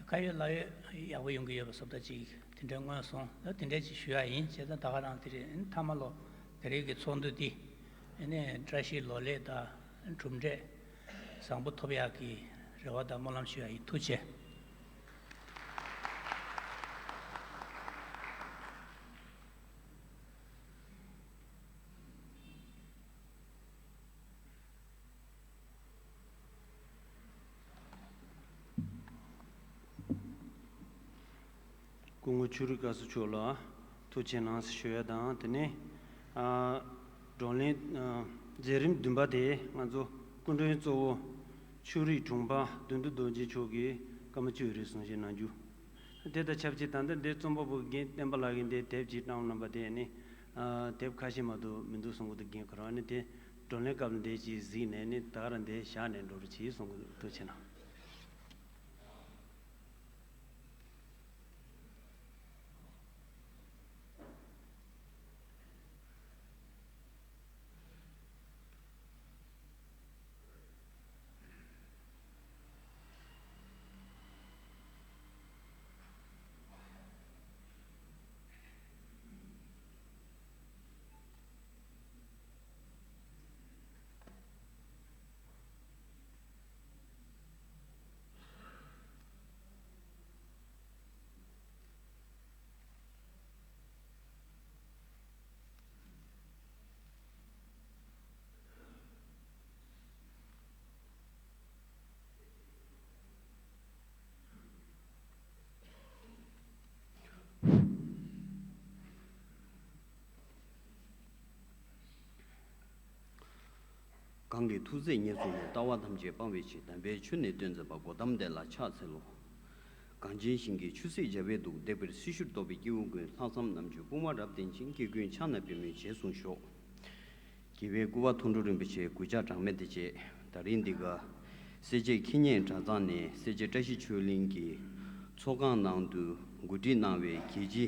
ཁ་ཡོད་ལག་ཡོད་ཡག་པོ་ཡོང་གི་ཡོད་པ་བཟོ་ལྟ་ཅིག་ དེ་འདྲའི་སྔོན་སོང་ད་དེ་འདྲའི་ཅིག་ཞུ་ཡ་ཡིན། བྱས་ཙང་ད་ག་རང་དེ་རེད། མཐའ་མ་ལོ་དེ་རིང་གི་ཚོགས་འདུ་འདི་ཨ་ནི་བཀྲ་ཤིས་ལོ་ལེགས་དང་གྲུབ་འབྲས་བཟང་པོ་ཐོབ་ཡག་གི་རེ་བ་དང་སྨོན་ལམ་ཞུ་ཡ་ཡིན། ཐུགས་རྗེ་ཆེ། སྐུ་ངོ་ཆོས་རིག་བཀའ་ཟུར་མཆོག་ལ་ཐུགས་རྗེ་གནང་ཞུ་ཡ་དང་། དེ་ནས་ཨ་བགྲོ་གླེང་ཨ་མཛད་རིམ་བདུན་པ་དེ་ང་ཚོ་སྐུ་མགྲོན་གཙོ་བོ་ཆོས་རིག་དྲུང་པ་དོན་གྲུབ་རྡོ་རྗེ་མཆོག་གིས་སྐར་མ་བཅུ་རེ་གསུང་བཤད་གནང་རྒྱུ། དེ་དང་ཆབས་ཅིག་ད་ལྟ་འདིར་རྩོམ་པ་པོ་རྒན་བསྟན་པ་ལགས་ཀྱིས་འདིར་དེབ་ཅིག་བཀྲམ་གནང་པ་དེ་ནི་ཨ་དེབ་ཁ་ཤས་མ་གཏོགས་མི་འདུག་གསུང་གི་འདུག་རྒན་ཁོ་རང་ནི་དེ་བགྲོ་གླེང་སྐབས་ལ་འདིར་ཅིག་གཟིགས་ནས་ནི་ད་ག་རང་འདིར་བཞག་ནས་འགྲོ་རོགས་གྱིས་གསུང་གི་འདུག་ཐུགས་རྗེ་གནང་། གང་གི་ཐུགས་བརྩེས་ཉེར་བཟུང་ནས། ལྟ་བ་ཐམས་ཅད་སྤང་བའི་ཕྱིར། དམ་པའི་ཆོས་ནི་སྟོན་མཛད་པ། གོ་ཏམ་དེ་ལ་ཕྱག་འཚལ་ལོ། གངས་ཅན་ཞིང་གི་ཆུ་སྲིན་རྒྱལ་བའི་གདུགས། བརྡེག་པའི་སྲི་ཞུར་གཏོགས་པའི་སྐྱེ་བོ་ཀུན། ལྷག་བསམ་རྣམ་དཔྱོད་དཔུང་བ་རབ་བརྟན་ཅིང་། སྐྱེ་ཀུན་ཕྱག་ན་པདྨོའི་རྗེས་བཟུང་ཤོག་དགེ་བའི་སྐུ་པར་མཐོང་གྲོལ་རིན་པོ་ཆེ་གུས་ཕྱག་གྲངས་མེད་དེ་བཅས། ད་རིང་འདི་ག་སེར་བྱེས་ཁེ་ཉེན་གྲྭ་ཚང་ནས་སེར་བྱེས་བཀྲ་ཤིས་ཆོས་གླིང་གི་ཚོགས་ཁང་ནང་དུ་གོ་སྒྲིག་གནང་བའི་རྒྱལ་སྤྱིའི་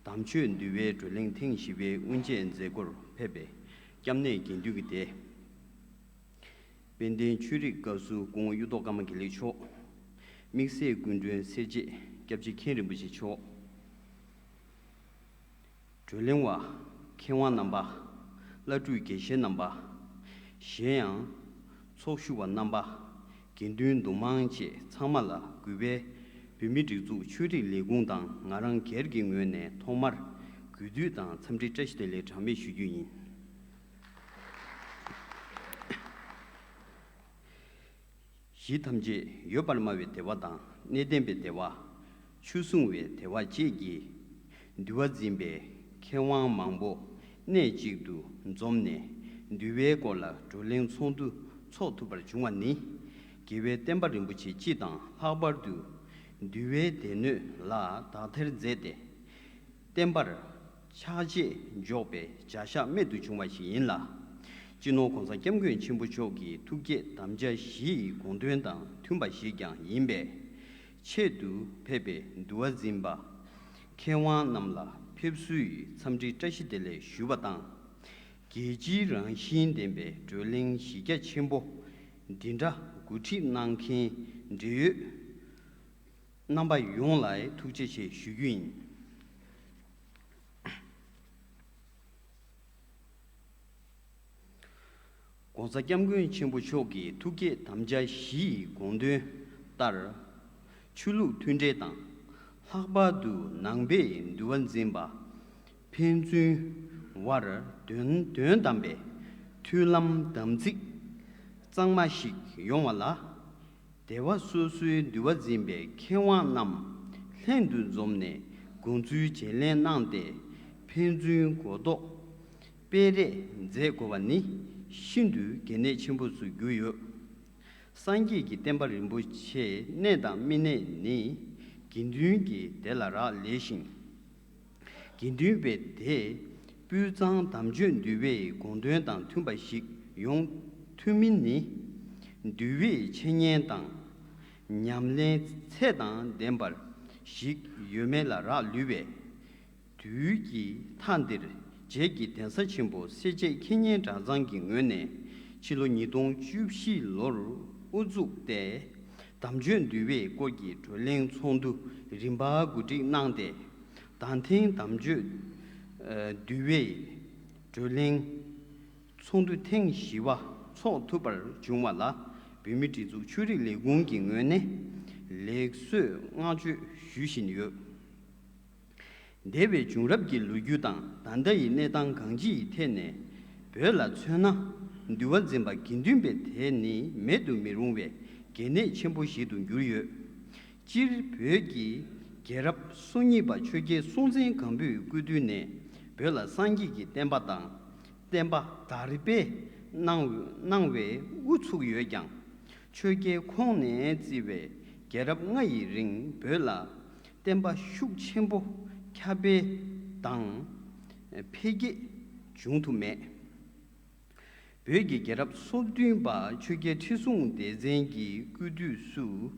དམ་ཆོས་འདུལ་བའི་བགྲོ་གླེང་ཐེངས་བཞི་པའི་དབུ་འབྱེད་མཛད་སྒོར་ཕེབས་པའི་སྐྱབས་གནས་དགེ་འདུན་གྱི་སྡེ། དཔལ་ལྡན་ཆོས་རིག་བཀའ་ཟུར་སྐུ་ངོ་གཡུ་ཐོག་ཀརྨ་དགེ་ལེགས་མཆོག་དམིགས་བསལ་སྐུ་མགྲོན་སེར་བྱེས་སྐྱབས་རྗེ་མཁན་རིན་པོ་ཆེ་མཆོག་བགྲོ་གླེང་བ། མཁས་དབང་རྣམ་པ། བླ་སྤྲུལ་དགེ་བཤེས་རྣམ་པ། གཞན་ཡང་། ཚོགས་ཞུགས་པ་རྣམ་པ། དགེ་འདུན་འདུ་མང་བཅས་ཚང་མ་ལ་གུས་པས་བོད་མིའི་སྒྲིག་འཛུགས་ཆོས་རིག་ལས་ཁུངས་དང་ང་རང་སྒེར་གྱི་ངོས་ནས་ཐོག་མར་གུས་འདུད་དང་འཚམས་འདྲི་བཀྲ་ཤིས་བདེ་ལེགས་གྲངས་མེད་ཞུ་རྒྱུ་ཡིན། གཞི་ཐམས་ཅད་ཡོད་པར་སྨྲ་བའི་བདེ་བ་དང་གནས་བརྟན་པའི་བདེ་བ། ཆོས་སྲུང་བའི་བདེ་བ་བཅས་ཀྱི་འདུལ་བ་འཛིན་པའི་མཁས་དབང་མང་པོ་གནས་གཅིག་ཏུ་འཛོམས་ནས་འདུལ་བའི་སྐོར་ལ་བགྲོ་གླེང་ཚོགས་འདུ་འཚོགས་ཐུབ་པར་བྱུང་བ་ནི། རྒྱལ་བའི་བསྟན་པ་རིན་པོ་ཆེ་སྤྱི་དང་ལྷག་པར་དུ་འདུལ་བའི་སྡེ་སྣོད་ལ་དག་ཐེར་མཛད་དེ། བསྟན་པར་ཕྱག་རྗེས་འཇོག་པའི་བྱ་གཞག་རྨད་དུ་བྱུང་བ་ཞིག་ཡིན་ལ། སྤྱི་ནོར་༧གོང་ས་༧སྐྱབས་མགོན་ཆེན་པོ་མཆོག་གི་ཐུགས་བསྐྱེད་དམ་བཅའ་བཞི་ཡི་དགོངས་དོན་དང་མཐུན་པ་ཞིག་ཀྱང་ཡིན་པས། ཆེད་དུ་ཕེབས་པའི་འདུལ་བ་འཛིན་པ་མཁས་དབང་རྣམས་ལ་ཕེབས་བསུའི་འཚམས་འདྲི་བཀྲ་ཤིས་བདེ་ལེགས་ཞུ་བ་དང་། རྒྱལ་སྤྱིའི་རང་བཞིན་ལྡན་པའི་བགྲོ་གླེང་གཞི་རྒྱ་ཆེན་པོ་འདི་འདྲ་གོ་སྒྲིག་གནང་མཁན་འབྲེལ་ཡོད་རྣམ་པ་ཡོངས་ལ་ཐུགས་རྗེ་ཆེ་ཞུ་རྒྱུ་ཡིན། ༸གོང་ས་༸སྐྱབས་མགོན་ཆེན་པོ་མཆོག་གི་ཐུགས་བསྐྱེད་དམ་བཅའ་བཞི་ཡི་དགོངས་དོན་ལྟར། ཆོས་ལུགས་མཐུན་འབྲེལ་དང་། ལྷག་པར་དུ་ནང་པའི་འདུལ་བ་འཛིན་པ་ཕན་ཚུན་དབར་དོན་དོན་དམ་པའི་མཐུན་ལམ་དམ་ཚིག་གཙང་མ་ཞིག་ཡོང་བ་ལ། སྡེ་བ་སོ་སོའི་འདུལ་བ་འཛིན་པའི་མཁས་དབང་རྣམས་ལྷན་དུ་འཛོམས་ནས་དགོངས་ཚུལ་བརྗེ་ལེན་གནང་སྟེ། ཕན་ཚུན་གོ་རྟོགས་སྤེལ་རེས་མཛད་དགོས་པ་ནི་ཤིན་ཏུ་གལ་གནད་ཆེན་པོ་སུ་གྱུར་ཡོད། སངས་རྒྱས་ཀྱི་བསྟན་པ་རིན་པོ་ཆེའི་གནས་དང་མི་གནས་ནི་དགེ་འདུན་གྱི་སྡེ་ལ་རག་ལས་ཤིང་། དགེ་འདུན་པའི་སྡེ་སྤུས་གཙང་དམ་ཆོས་འདུལ་བའི་དགོངས་དོན་དང་མཐུན་པ་ཞིག་ཡོང་ཐུབ་མིན་ནི། འདུལ་བའི་འཆད་ཉན་དང་ཉམས་ལེན་ཚད་དང་ལྡན་པར་ཞིག་ཡོད་མེད་ལ་རག་ལུས་པས། དུས་ཀྱི་མཐའ་འདིར་རྗེ་གི་གདན་ས་ཆེན་པོ་སེར་བྱེས་ཁེ་ཉེན་གྲྭ་ཚང་གི་ངོས་ནས་ཕྱི་ལོ་ཉིས་སྟོང་བཅུ་བཞི་ལོར་དབུ་བཙུགས་ཏེ། དམ་ཆོས་འདུལ་བའི་སྐོར་གྱི་བགྲོ་གླེང་ཚོགས་འདུ་རིམ་པ་གོ་སྒྲིག་གནང་སྟེ། ཟླ་ཐེངས་དམ་ཆོས་འདུལ་བའི་བགྲོ་གླེང་ཚོགས་འདུ་ཐེངས་བཞི་པ་འཚོགས་ཐུབ་པར་བྱུང་བ་ལ། བོད་མིའི་སྒྲིག་འཛུགས་ཆོས་རིག་ལས་ཁུངས་ཀྱི་ངོས་ནས་ལེགས་གསོལ་བསྔགས་བརྗོད་ཞུ་བཞིན་ཡོད། འདས་པའི་བྱུང་རབས་ཀྱི་ལོ་རྒྱུས་དང་ད་ལྟ་ཡི་གནས་སྟངས་གང་ཅིའི་ཐད་ནས་བོད་ལ་མཚོན་ན། འདུལ་བ་འཛིན་པ་དགེ་འདུན་པའི་དེ་ནི་མེད་དུ་མི་རུང་བའི་གལ་གནད་ཆེན་པོ་ཞིག་ཏུ་གྱུར་ཡོད། སྤྱིར་བོད་ཀྱི་རྒྱལ་རབས་སོ་གཉིས་པ་ཆོས་རྒྱལ་སྲོང་བཙན་སྒམ་པོའི་སྐུ་དུས་ནས་བོད་ལ་སངས་རྒྱས་ཀྱི་བསྟན་པ་དང་བསྟན་པ་དར་སྤེལ་གནང་གནང་བའི་དབུ་ཚུགས་ཡོད་ཀྱང་། ཆོས་རྒྱལ་ཁོང་ནས་བརྩིས་པའི་རྒྱལ་རབས་ལྔ་ཡི་རིང་བོད་ལ་བསྟན་པ་ཤུགས་ཆེན་པོ་ཁྱབ་སྤེལ་དང་འཕེལ་རྒྱས་བྱུང་ཐུབ་མེད། བོད་ཀྱི་རྒྱལ་རབས་སོ་བདུན་པ་ཆོས་རྒྱལ་ཁྲི་སྲོང་ལྡེ་བཙན་གྱི་སྐུ་དུས་སུ།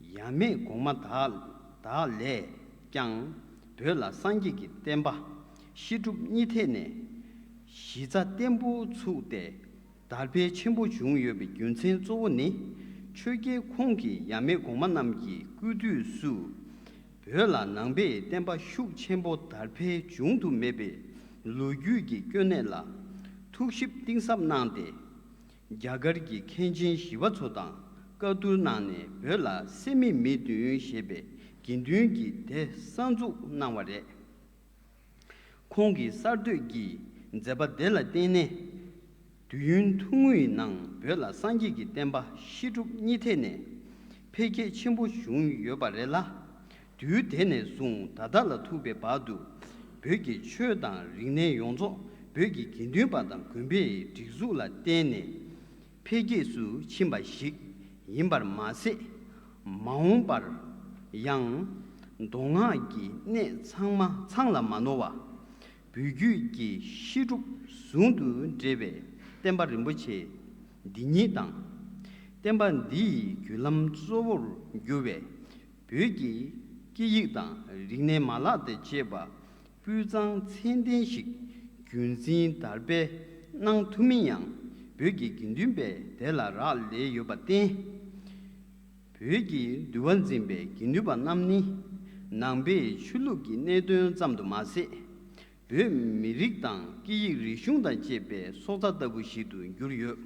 ཡབ་མེས་གོང་མ་དག་དག་ལས་ཀྱང་བོད་ལ་སངས་རྒྱས་ཀྱི་བསྟན་པ་བཤད་སྒྲུབ་གཉིས་ཐད་ནས་གཞི་རྩ་བརྟན་པོ་ཚུགས་ཏེ། དར་སྤེལ་ཆེན་པོ་བྱུང་ཡོད་པའི་རྒྱུ་མཚན་གཙོ་བོ་ནི། ཆོས་རྒྱལ་ཁོང་གིས་ཡབ་མེས་གོང་མ་རྣམས་ཀྱི་སྐུ་དུས་སུ། བོད་ལ་ནང་པའི་བསྟན་པ་ཤུགས་ཆེན་པོ་དར་འཕེལ་བྱུང་དུ་མེད་པའི་ལོ་རྒྱུས་ཀྱི་སྐྱོན་གནས་ལ་ཐུགས་ཞིབ་གཏིང་ཟབ་གནང་སྟེ། རྒྱ་གར་གྱི་མཁན་ཆེན་ཞི་བ་འཚོ་དང་བཀའ་བསྡུར་གནང་ནས་བོད་ལ་སད་མི་མི་བདུན་ཞེས་པའི་དགེ་འདུན་གྱི་སྡེ་གསར་འཛུགས་གནང་བ་རེད། ཁོང་གི་གསར་གཏོད་ཀྱི་མཛད་པ་དེ་ལ་བརྟེན་ནས། དུས་ཡུན་ཐུང་ངུའི་ནང་བོད་ལ་སངས་རྒྱས་ཀྱི་བསྟན་པ་བཤད་སྒྲུབ་གཉིས་ཐད་ནས་འཕེལ་རྒྱས་ཆེན་པོ་བྱུང་ཡོད་པ་རེད་ལ། དུས་དེ་ནས་བཟུང་ད་ལྟ་ལ་ཐུག་པའི་བར་དུ་བོད་ཀྱི་ཆོས་དང་རིག་གནས་ཡོངས་རྫོགས་བོད་ཀྱི་དགེ་འདུན་པ་དང་དགོན་པའི་སྒྲིག་འཛུགས་ལ་བརྟེན་ནས། འཕེལ་རྒྱས་སུ་ཕྱིན་པ་ཞིག་ཡིན་པར་མ་ཟད། མ་འོངས་པར་ཡང་མདོ་སྔགས་ཀྱི་གནད་ཚང་མ་ཚང་ལ་མ་ནོར་བ། བོད་བརྒྱུད་ཀྱི་བཤད་སྒྲུབ་ཟུང་དུ་འབྲེལ་བའི་བསྟན་པ་རིན་པོ་ཆེ་འདི་ཉིད་དང་། བསྟན་པ་འདིའི་བརྒྱུད་ལམ་གཙོ་བོར་གྱུར་བའི་བོད་ཀྱི་སྐད་ཡིག་དང་རིག་གནས་མ་ལག་དང་བཅས་པ། སྤུས་གཙང་ཚད་ལྡན་ཞིག་རྒྱུན་འཛིན་དར་སྤེལ་གནང་ཐུབ་མིན་ཡང་བོད་ཀྱི་དགེ་འདུན་པས་དེ་ལ་རག་ལས་ཡོད་པར་བརྟེན། བོད་ཀྱི་འདུལ་བ་འཛིན་པའི་དགེ་འདུན་པ་རྣམས་ནི་ནང་པའི་ཆོས་ལུགས་ཀྱི་གནད་དོན་ཙམ་དུ་མ་ཟད། བོད་མི་རིགས་དང་སྐད་ཡིག་རིག་གཞུང་དང་བཅས་པའི་སྲོག་རྩ་ལྟ་བུ་ཞིག་ཏུ་གྱུར་ཡོད།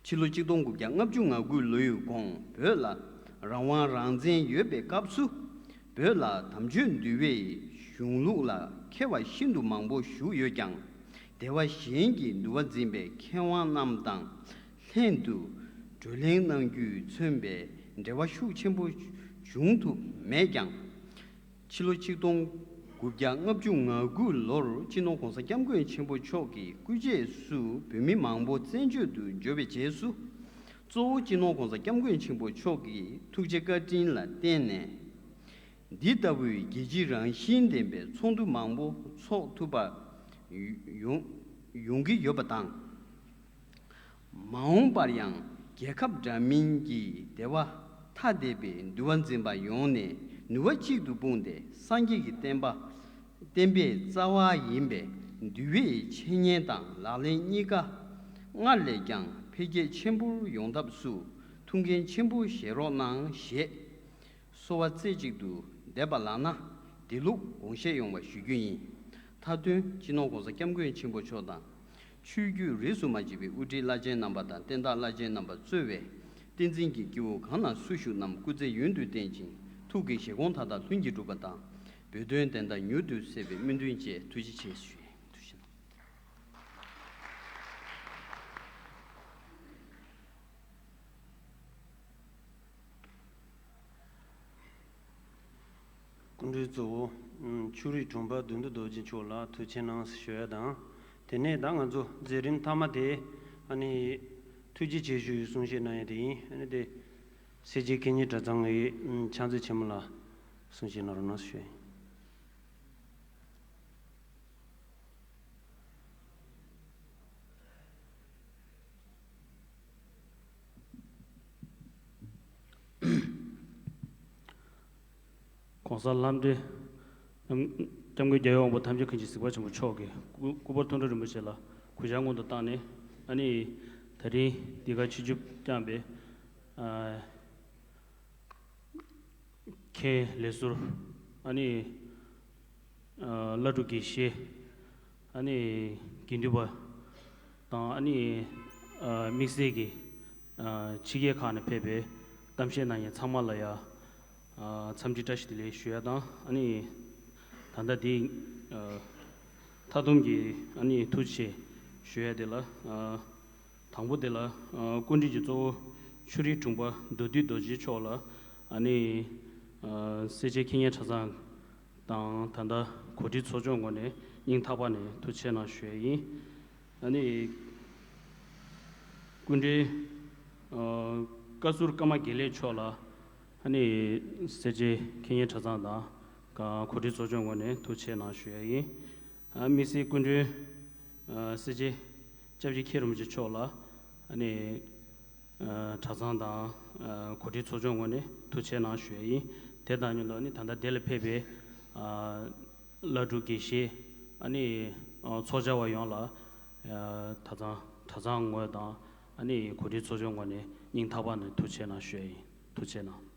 ཕྱི་ལོ་ཆིག་སྟོང་དགུ་བརྒྱ་ལྔ་བཅུ་ང་དགུ་ལོའི་གོང་བོད་ལ་རང་དབང་རང་བཙན་ཡོད་པའི་སྐབས་སུ། བོད་ལ་དམ་ཆོས་འདུལ་བའི་གཞུང་ལུགས་ལ་མཁས་པ་ཤིན་ཏུ་མང་པོ་བཞུགས་ཡོད་ཀྱང་། སྡེ་བ་གཞན་གྱི་འདུལ་བ་འཛིན་པའི་མཁས་དབང་རྣམས་དང་ལྷན་དུ་བགྲོ་གླེང་གནང་རྒྱུས་མཚོན་པའི་འབྲེལ་བ་ཤུགས་ཆེན་པོ་བྱུང་ཐུབ་མེད་ཀྱང་། ཕྱི་ལོ་ཆིག་སྟོང་དགུ་བརྒྱ་ལྔ་བཅུ་ང་དགུ་ལོར་སྤྱི་ནོར་༸གོང་ས་༸སྐྱབས་མགོན་ཆེན་པོ་མཆོག་གི་སྐུ་རྗེས་སུ་བོད་མི་མང་པོ་བཙན་བྱོལ་དུ་འབྱོར་བའི་རྗེས་སུ། གཙོ་བོ་སྤྱི་ནོར་༸གོང་ས་༸སྐྱབས་མགོན་ཆེན་པོ་མཆོག་གི་ཐུགས་རྗེ་བཀའ་དྲིན་ལ་བརྟེན་ནས། འདི་ལྟ་བུའི་རྒྱལ་སྤྱིའི་རང་བཞིན་ལྡན་པའི་ཚོགས་འདུ་མང་པོ་འཚོགས་ཐུབ་པ་ཡོང་ཡོང་གི་ཡོད་པ་དང་། མ་འོངས་པར་ཡང་རྒྱལ་ཁབ་འདྲ་མིན་གྱི་སྡེ་བ་ཐ་དད་པའི་འདུལ་བ་འཛིན་པ་ཡོངས་ནས་ནུས་པ་གཅིག་ཏུ་སྤུངས་ཏེ་སངས་རྒྱས་ཀྱི་བསྟན་པ། བསྟན་པའི་རྩ་བ་ཡིན་པའི་འདུལ་བའི་འཆད་ཉན་དང་ལག་ལེན་གཉིས་ཀ་སྔར་ལས་ཀྱང་འཕེལ་རྒྱས་ཆེན་པོར་ཡོང་ཐབས་སུ་ཐུགས་འགན་ཆེན་པོ་བཞེས་རོགས་གནང་ཞེས། གསོལ་བ་རྩེ་གཅིག་ཏུ་འདེབས་པ་ལགས་ན། དེ་ལུགས་དགོངས་བཞེས་ཡོང་བ་ཞུ་རྒྱུ་ཡིན། མཐའ་དོན་སྤྱི་ནོར་༸གོང་ས་༸སྐྱབས་མགོན་ཆེན་པོ་མཆོག་དང་། ཆོས་བརྒྱུད་རིས་སུ་མ་ཆད་པའི་དབུ་ཁྲིད་བླ་ཆེན་རྣམ་པ་དང་བསྟན་བདག་བླ་ཆེན་རྣམ་པ་གཙོས་པའི་བསྟན་འཛིན་གྱི་སྐྱེ་བོ་གང་ན་སུ་བཞུགས་རྣམས་སྐུ་ཚེ་ཡུན་དུ་བརྟན་ཅིང་ཐུགས་ཀྱི་བཞེད་དགོངས་མཐའ་དག་ལྷུན་གྱིས་གྲུབ་པ་དང་། བོད་དོན་བདེན་མཐའ་མྱུར་དུ་གསལ་བའི་སྨོན་འདུན་བཅས། ཐུགས་རྗེ་ཆེ་ཞུ། ཐུགས་རྗེ་གནང་། སྐུ་མགྲོན་གཙོ་བོ་ཆོས་རིག་དྲུང་འཕར་བདུད་འདུལ་རྡོ་རྗེ་མཆོག་ལ་ཐུགས་རྗེ་གནང་ཞུ་ཡ་དང་། དེ་ནས་ད་ང་ཚོ་མཛད་རིམ་མཐའ་མ་དེ་ཨ་ནི་ཐུགས་རྗེ་ཆེ་ཞུ་ཡི་གསུང་བཤད་གནང་ཡ་དེ་ཡིན། ཨ་ནི་དེ་སེར་བྱེས་མཁས་སྙན་གྲྭ་ཚང་གི་ཕྱག་མཛོད་ཆེན་མོ་ལ་གསུང་བཤད་གནང་རོགས་གནང་ཞུ་ཡ་ཡིན། ༸གོང་ས་ལྷ་འདྲེ་སྐྱབས་མགོན་རྒྱལ་བའི་དབང་པོ་ཐམས་ཅད་མཁྱེན་ཅིང་གཟིགས་པ་ཆེན་པོ་མཆོག་གི་སྐུ་སྐུ་པར་མཐོང་གྲོལ་རིན་པོ་ཆེ་ལ་གུས་ཕྱག་སྔོན་དུ་བཏང་ནས། ཨ་ནི་ད་རིང་འདི་ག་ཆིབས་བསྒྱུར་བསྐྱངས་པའི་ཨ་མཁས་ མཁན་ལས་ཟུར། ཨ་ནི། ཨ། བླ་སྤྲུལ་དགེ་བཤེས། ཨ་ནི། དགེ་འདུན་པ་དང་། ཨ་ནི། ཨ། དམིགས་བསལ་གྱི། ཨ། ཕྱི་རྒྱལ་ཁག་ནས་ཕེབས་པའི་གཏམ་བཤད་གནང་མཁན་ཚང་མ་ལ་ཡ། ཨ། འཚམས་འདྲི་བཀྲ་ཤིས་བདེ་ལེགས་ཞུ་ཡ་དང་། ཨ་ནི། ད་ལྟ་འདི། ཨ། མཐའ་སྡོམ་གྱི། ཨ་ནི། ཐུགས་རྗེ་ཆེ་ཞུ་ཡ་དེ་ལ། ཨ། དང་པོ་དེ་ལ། ཨ། སྐུ་མགྲོན་གྱི་གཙོ་བོ་ཆོས་རིག་དྲུང་པ་མདོ་སྟོད་རྡོ་རྗེ་མཆོག་ལ། ཨ་ནི། ཨ། སེར་བྱེས་མཁས་སྙན་གྲྭ་ཚང་དང་ད་ལྟ་གོ་སྒྲིག་ཚོགས་ཆུང་ངོས་ནས་སྙིང་ཐག་པ་ནས་ཐུགས་རྗེ་ཆེ་གནང་ཞུ་ཡ་ཡིན། ཨ་ནི། སྐུ་མགྲོན། ཨ། བཀའ་ཟུར་ཀརྨ་དགེ་ལེགས་མཆོག་ལ། ཨ་ནི། སེར་བྱེས་མཁས་སྙན་གྲྭ་ཚང་དང་གོ་སྒྲིག་ཚོགས་ཆུང་ངོས་ནས་ཐུགས་རྗེ་ཆེ་གནང་ཞུ་ཡ་ཡིན། ཨ། དམིགས་བསལ་སྐུ་མགྲོན། ཨ། སེར་བྱེས་སྐྱབས་རྗེ་མཁན་རིན་པོ་ཆེ་མཆོག་ལ། ཨ་ནི། ཨ། གྲྭ་ཚང་དང་། ཨ། གོ་སྒྲིག་ཚོགས་ཆུང་ངོས་ནས་ཐུགས་རྗེ་ཆེ་གནང་ཞུ་ཡ་ཡིན། དེ་དང་མཉམ་དུ་ནི་ད་ལྟ་འདི་ལ་ཕེབས་པའི། ཨ། བླ་སྤྲུལ་དགེ་བཤེས། ཨ་ནི། ཨ། ཚོགས་བཅར་བ་ཡོངས་ལ། ཨ། གྲྭ་ཚང་གྲྭ་ཚང་ངོས་དང་། ཨ་ནི། གོ་སྒྲིག་ཚོགས་ཆུང་ངོས་ནས་སྙིང་ཐག་པ་ནས་ཐུགས་རྗེ་ཆེ་གནང་ཞུ་ཡ་ཡིན། ཐུགས་རྗེ་ཆེ་གནང་།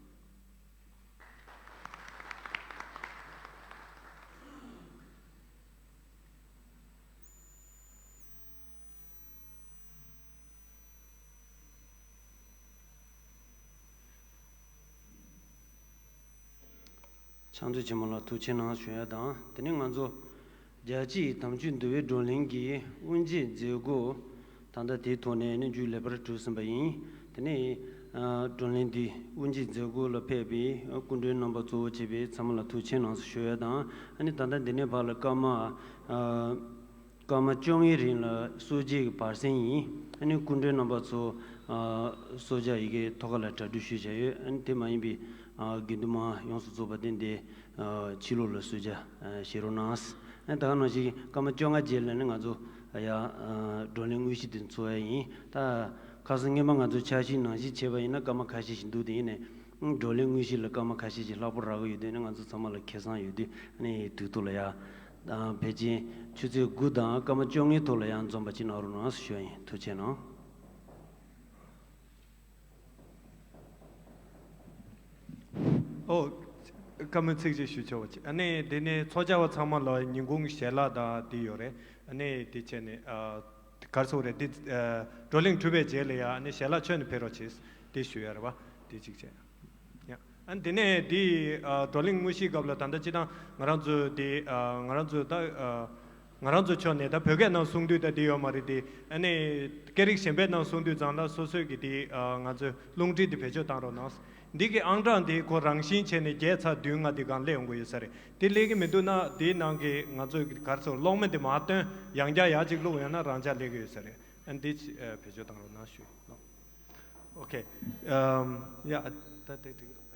ཕྱག་མཛོད་ཆེན་མོ་ལ་ཐུགས་རྗེ་ཆེ་གནང་ཞུ་ཡ་དང་། དེ་ནས་ང་ཚོ་རྒྱལ་སྤྱིའི་དམ་ཆོས་འདུལ་བའི་བགྲོ་གླེང་གི་དབུ་འབྱེད་མཛད་སྒོ་ད་ལྟ་དེའི་ཐོག་ནས་ནི་མཇུག་ལེགས་པར་གྲུབ་ཟིན་པ་ཡིན། དེ་ནས། ཨ། བགྲོ་གླེང་འདི་དབུ་འབྱེད་མཛད་སྒོ་ལ་ཕེབས་པའི་སྐུ་མགྲོན་རྣམ་པ་གཙོ་བོ་བྱས་པའི་ཚང་མ་ལ་ཐུགས་རྗེ་ཆེ་གནང་ཞུ་ཡ་དང་། ཨ་ནི་ད་ལྟ་འདི་ནས་ཕར་ལ་ཀརྨ། ཨ། སྐར་མ་བཅོ་ལྔའི་རིང་ལ་གསོལ་ཇའི་བར་གསེང་ཡིན། ཨ་ནི་སྐུ་མགྲོན་རྣམ་པ་ཚོ། ཨ། གསོལ་ཇ་ཡི་གེ་ཐོག་ཁ་ལ་གྲ་སྒྲིག་ཞུས་བཞག་ཡོད། ཨ་ནི་དེ་མ་ཡིན་པའི། ཨ། དགེ་འདུན་མ་ཡོངས་སུ་རྫོགས་པ་དེ་འདི། ཨ། ཕྱི་ལོགས་ལ་གསོལ་ཇ། ཨ། བཞེས་རོགས་གནང་། ཨ་ནི་ད་ག་ནང་བཞིན་སྐར་མ་བཅོ་ལྔ་རྗེས་ལ་ནི་ང་ཚོ་ཡ། ཨ། བགྲོ་གླེང་དངོས་གཞི་དེ་འཚོགས་ཡ་ཡིན། ད་ཁ་སང་སྔོན་མ་ང་ཚོ་འཆར་གཞི་ནང་བཞིན་བྱས་པ་ཡིན་ན་སྐར་མ་ཁ་ཤས་ཤིག་འདུག་དེ་ཡིན་ནའི། བགྲོ་གླེང་དངོས་གཞི་ལ་སྐར་མ་ཁ་ཤས་ཤིག་ལྷག་པོ་རག་གི་ཡོད་དུས་ནི་ང་ཚོ་ཚང་མ་ལ་ཁེ་བཟང་ཡོད་དུས། ཨ་ནི་དུས་ཐོག་ལ་ཡ། ཨ། ཕལ་ཆེར་ཆུ་ཚོད་དགུ་དང་སྐར་མ་བཅོ་ལྔའི་ཐོག་ལ་ཡང་འཛོམས་པ་ཅིག་གནང་རོགས་གནང་ཞུ་ཡ་ཡིན། ཐུགས་རྗེ་གནང་། ཨོ། བཀའ་མོལ་ཚིག་གཅིག་ཞུ་ཆོག་པ་ཅིག་ཨ་ནི་དེ་ནས་ཚོགས་བཅར་བ་ཚང་མ་ལ་ཉིན་གུང་ཞལ་ལག་དང་དེ་ཡོད་རེད། ཨ་ནི་དེ་བྱས་ནས། ཨ། ག་རེ་ཟེར་དགོས་རེད། འདི། ཨ། བགྲོ་གླེང་གྲུབ་པའི་རྗེས་ལ་ཡ། ཨ་ནི་ཞལ་ལག་མཆོད་ནས་ཕེབས་རོགས་བྱེད། དེ་ཞུ་ཡ་རེད་པ། དེ་གཅིག་བྱས། ཡ། ཨ་ནི་དེ་ནས་འདི། ཨ། བགྲོ་གླེང་དངོས་གཞིའི་སྐབས་ལ་ད་ལྟ་སྤྱིར་བཏང་ང་རང་ཚོའི་འདི། ཨ། ང་རང་ཚོའི་ད། ཨ། ང་རང་ཚོའི་ཕྱོགས་ནས་ད་བོད་སྐད་ནང་གསུང་དུས་ད་འདི་ཡོད་མ་རེད་དེ། ཨ་ནི་སྐད་རིགས་གཞན་པའི་ནང་གསུང་དུས་ཙང་ལ་སོ་སོའི་གི་འདི། ཨ། ང་ཚོའི་རླུང་འཕྲིན་འདི་བེད་སྤྱོད་བཏང་རོགས་གནང་། འདི་གི་ཨང་གྲངས་འདི་ཁོ་རང་བཞིན་བྱས་ནས་བརྒྱད་ཚེག་བདུན་ལྔ་འདི་སྒང་སླེབས་ཡོང་གི་ཡོད་ས་རེད། དེ་སླེབས་ཀྱི་མི་འདུག་ན་དེའི་ནང་གི་ང་ཚོའི་ག་རེ་ཟེར། གློག་མེ་དེ་མར་བཏོན། ཡང་བསྐྱར་ཡར་གཅིག་བླུགས་ཡོང་ན་རང་འཇགས་སླེབས་ཀྱི་ཡོད་ས་རེད། ཨ་ནི་འདི་ཅིག་ཨ། བེད་སྤྱོད་བཏང་རོགས་གནང་ཞུ། ཨོ་ཁེ། ཨམ། ཡ། ད་དེ་འགྲིག་གི་འདུག་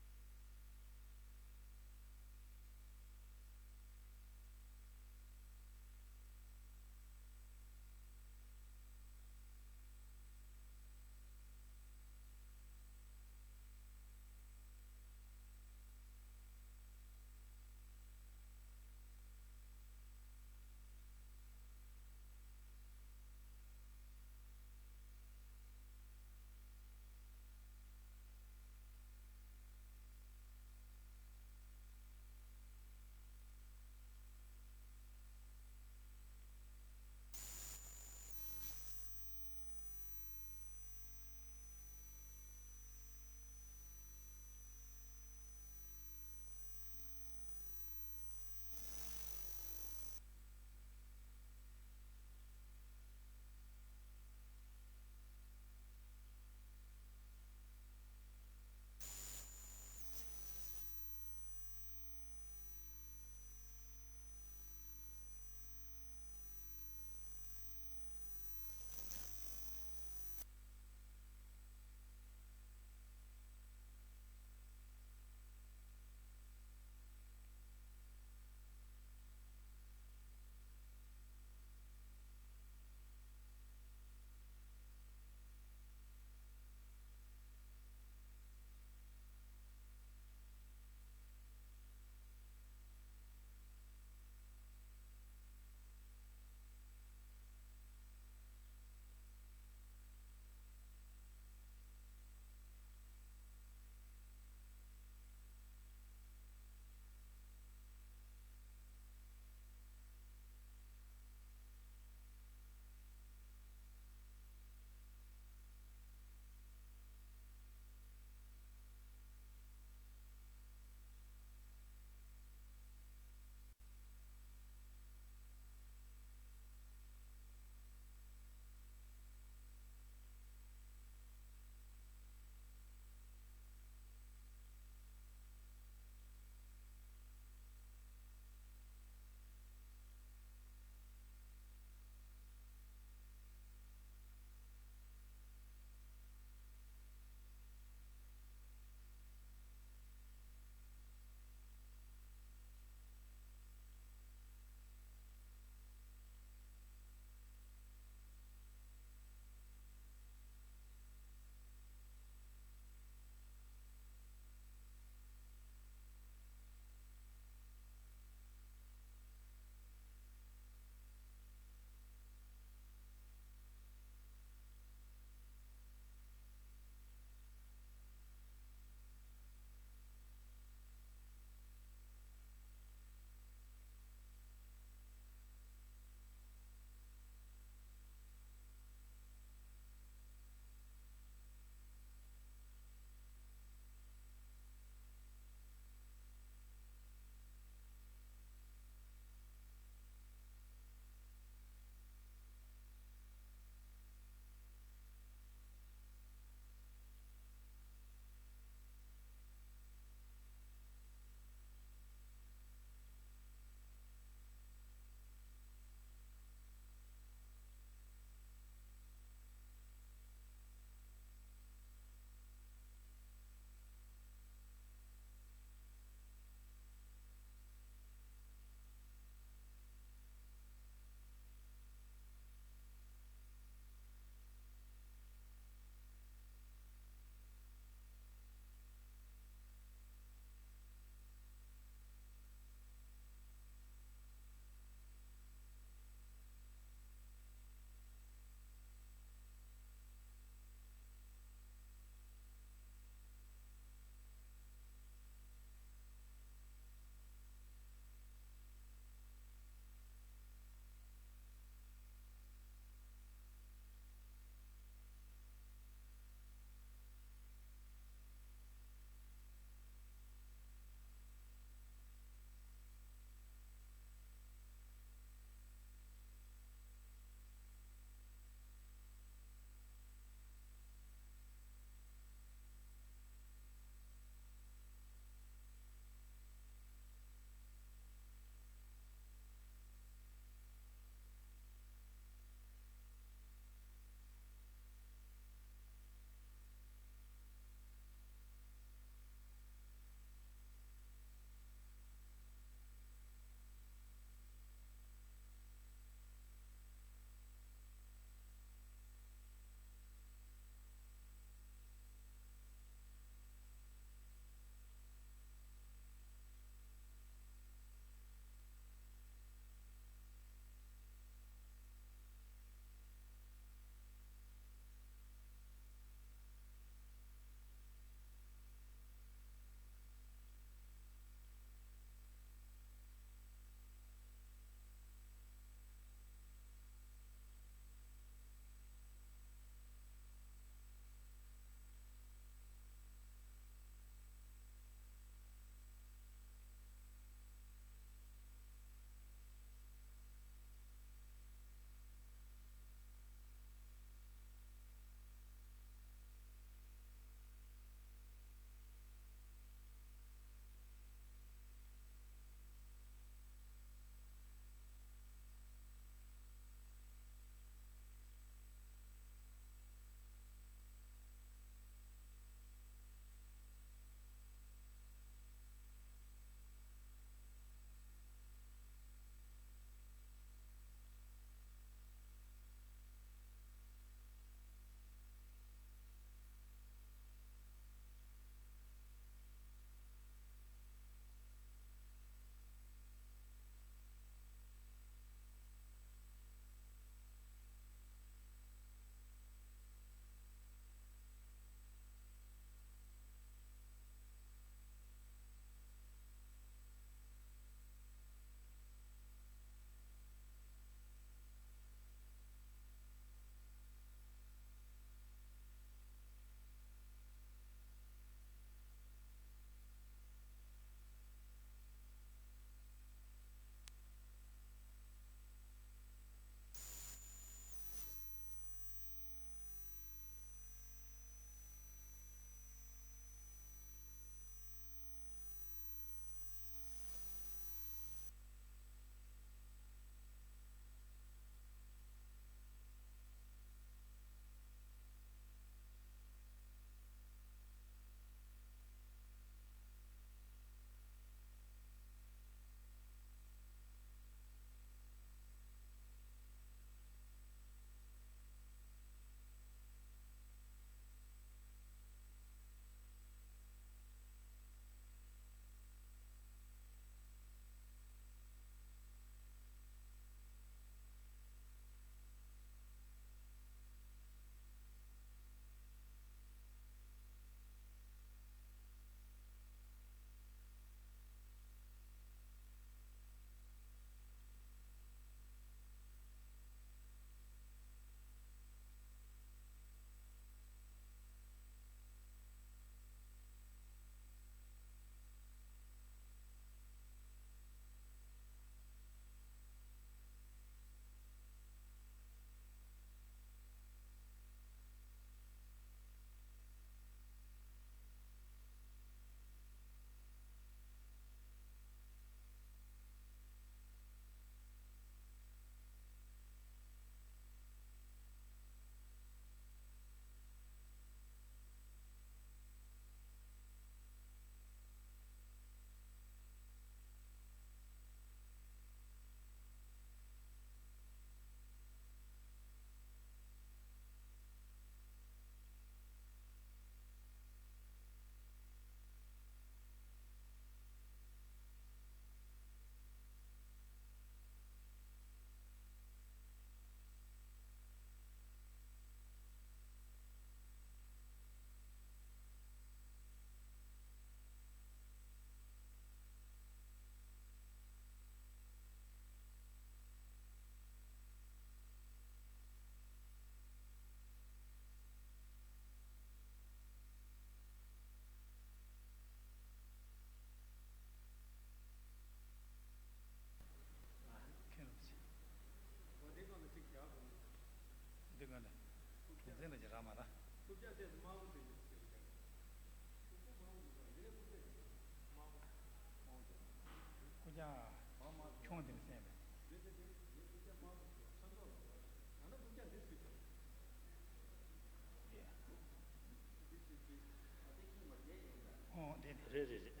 རེད་རེད་རེད།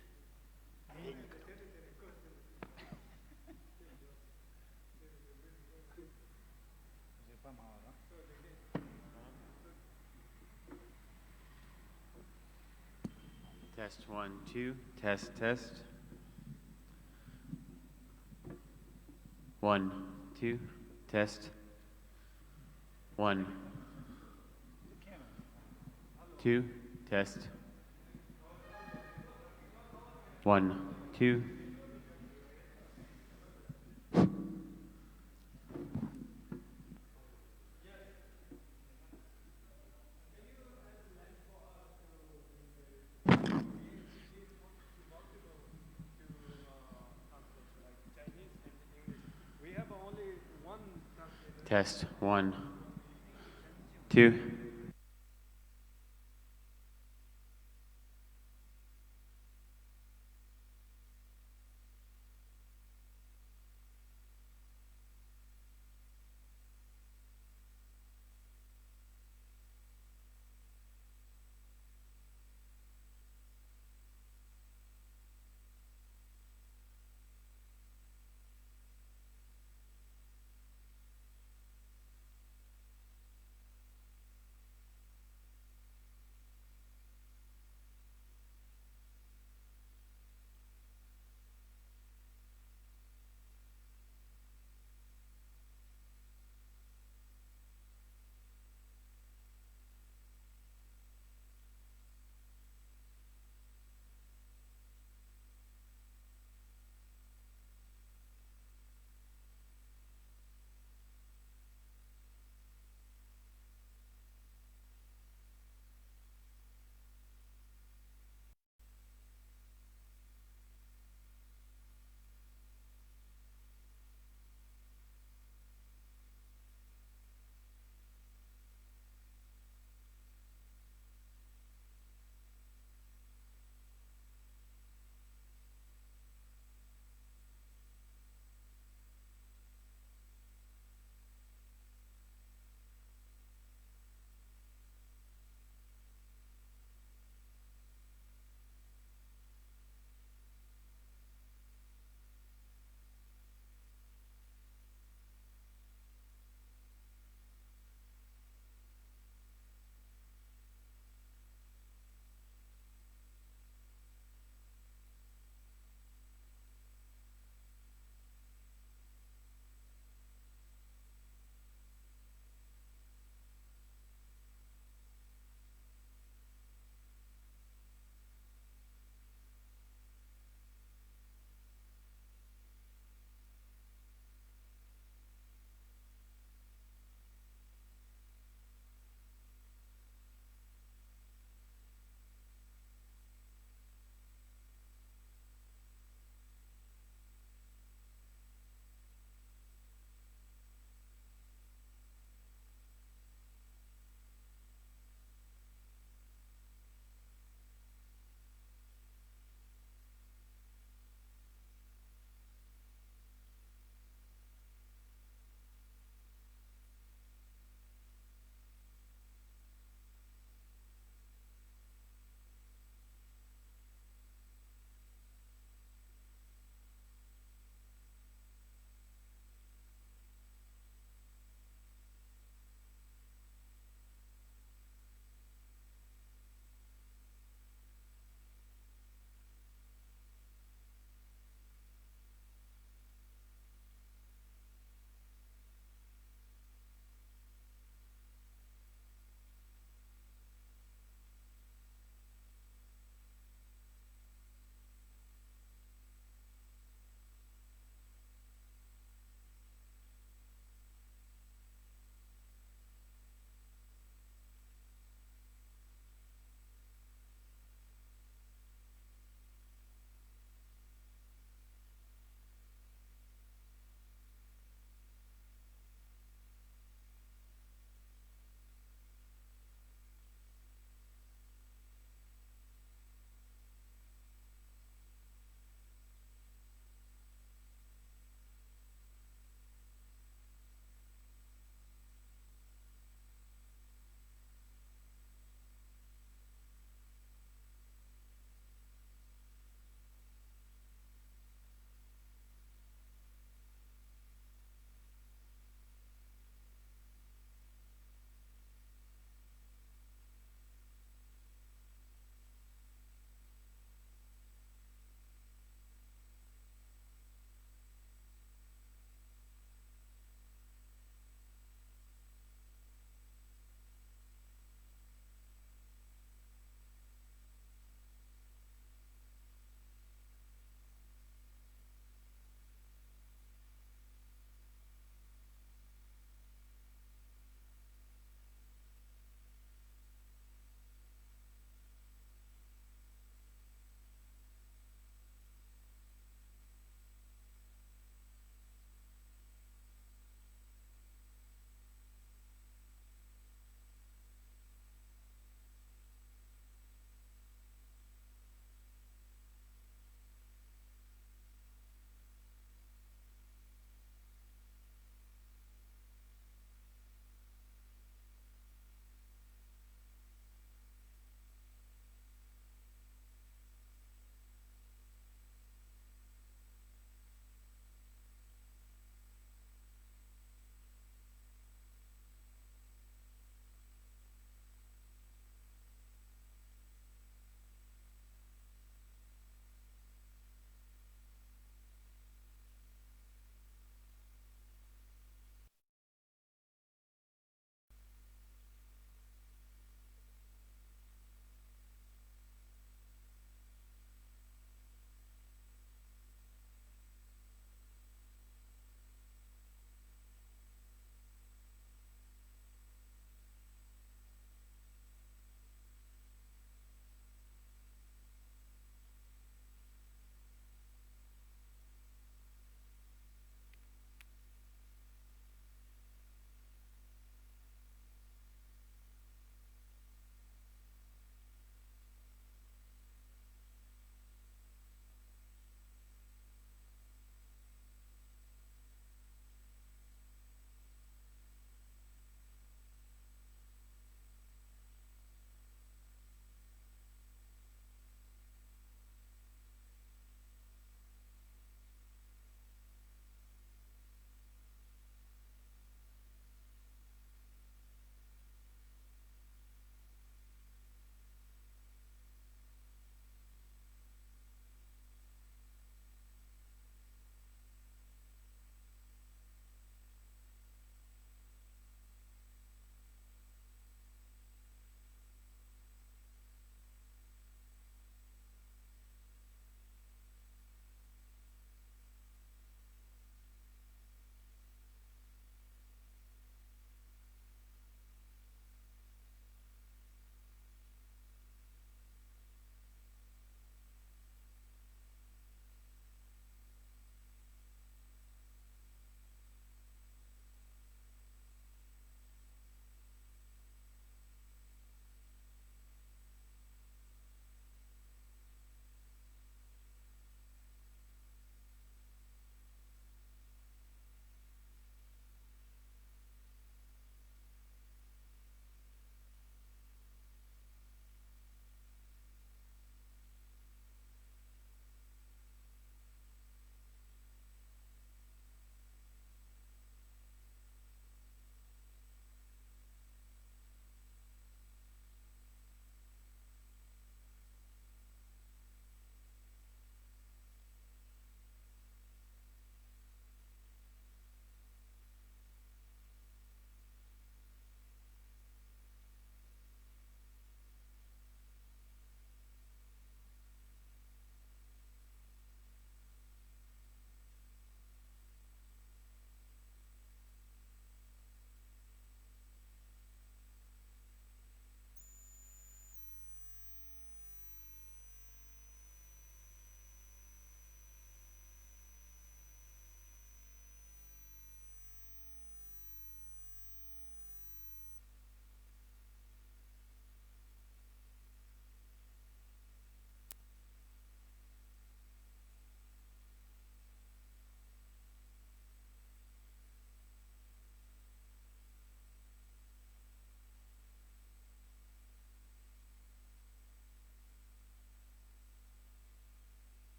Test one, two, test, test. One, two, test. One, two, test. One, two. Test one, two.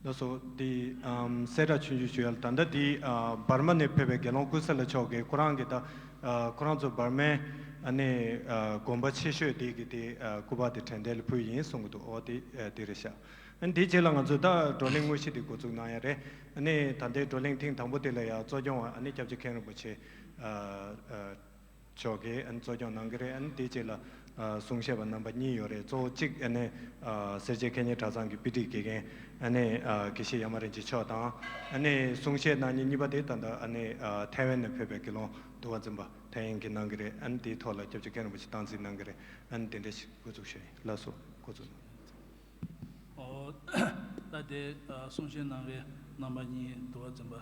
ལགས་སོ། འདི་ཨམ་གསལ་བསྒྲགས་ཆུང་ཆུང་ཞུ་ཡ་ལ། ད་ལྟ་འདི་ཨ་འབར་མ་ནས་ཕེབས་པའི་དགེ་སློང་ཀུན་གསལ་ལགས་མཆོག་གིས་ཁོ་རང་གི་ད་ཨ་ཁོ་རང་ཚོ་འབར་མའི་ཨ་ནི་ཨ་དགོན་པ་ཆེ་ཤོས་དེ་གི་དེ་ཨ་སྐུ་པར་དེ་དྲན་རྟེན་ལ་ཕུལ་ཡིན་གསུང་གི་འདུག། ཨོ་དེ་ཨ་དེ་རེད་ཤག། ཨ་ནི་དེའི་རྗེས་ལ་ང་ཚོས་ད་བགྲོ་གླེང་དངོས་གཞི་དེ་འགོ་འཛུགས་གནང་ཡ་རེད། ཨ་ནི་ད་ལྟའི་བགྲོ་གླེང་ཐེངས་དང་པོ་དེ་ལ་ཡ་གཙོ་སྐྱོང་བ་ཨ་ནི་སྐྱབས་རྗེ་མཁན་རིན་པོ་ཆེ་ཨ་ཨ་མཆོག་གིས་ཨ་ནི་གཙོ་སྐྱོང་གནང་གི་རེད། ཨ་ནི་དེའི་རྗེས་ལ་ཨ་གསུང་བཤད་པ་རྣམ་པ་གཉིས་ཡོད་རེད། གཙོ་བོ་གཅིག་ཨ་ནི་ཨ་སེར་བྱེས་མཁས་སྙན་གྲྭ་ཚང་གི་དཔེ་ཁྲིད་དགེ་རྒན་ཨ་ནི་ཨ་དགེ་བཤེས་ཡ་མ་རིན་ཆེན་མཆོག་དང་། ཨ་ནི་གསུང་བཤད་གནང་མཁན་གཉིས་པ་དེ་ད་ལྟ་ཨ་ནི་ཨ་ཐའེ་ཝན་ནས་ཕེབས་པའི་དགེ་སློང་འདུལ་བ་འཛིན་པ་ཐའེ་ཝན་གྱིས་གནང་གི་རེད། ཨ་ནི་དེའི་ཐོག་ལ་སྐྱབས་རྗེ་མཁན་རིན་པོ་ཆེ་སྟངས་འཛིན་གནང་གི་རེད། ཨ་ནི་དེ་འདྲ་ཞིག་འགོ་འཛུགས་ཞུ་ཡིན། ལགས་སོ། འགོ་འཛུགས་གནང་། ཨོ། ད་དེ་ཨ་གསུང་བཤད་གནང་མཁན་རྣམ་པ་གཉིས་འདུལ་བ་འཛིན་པ་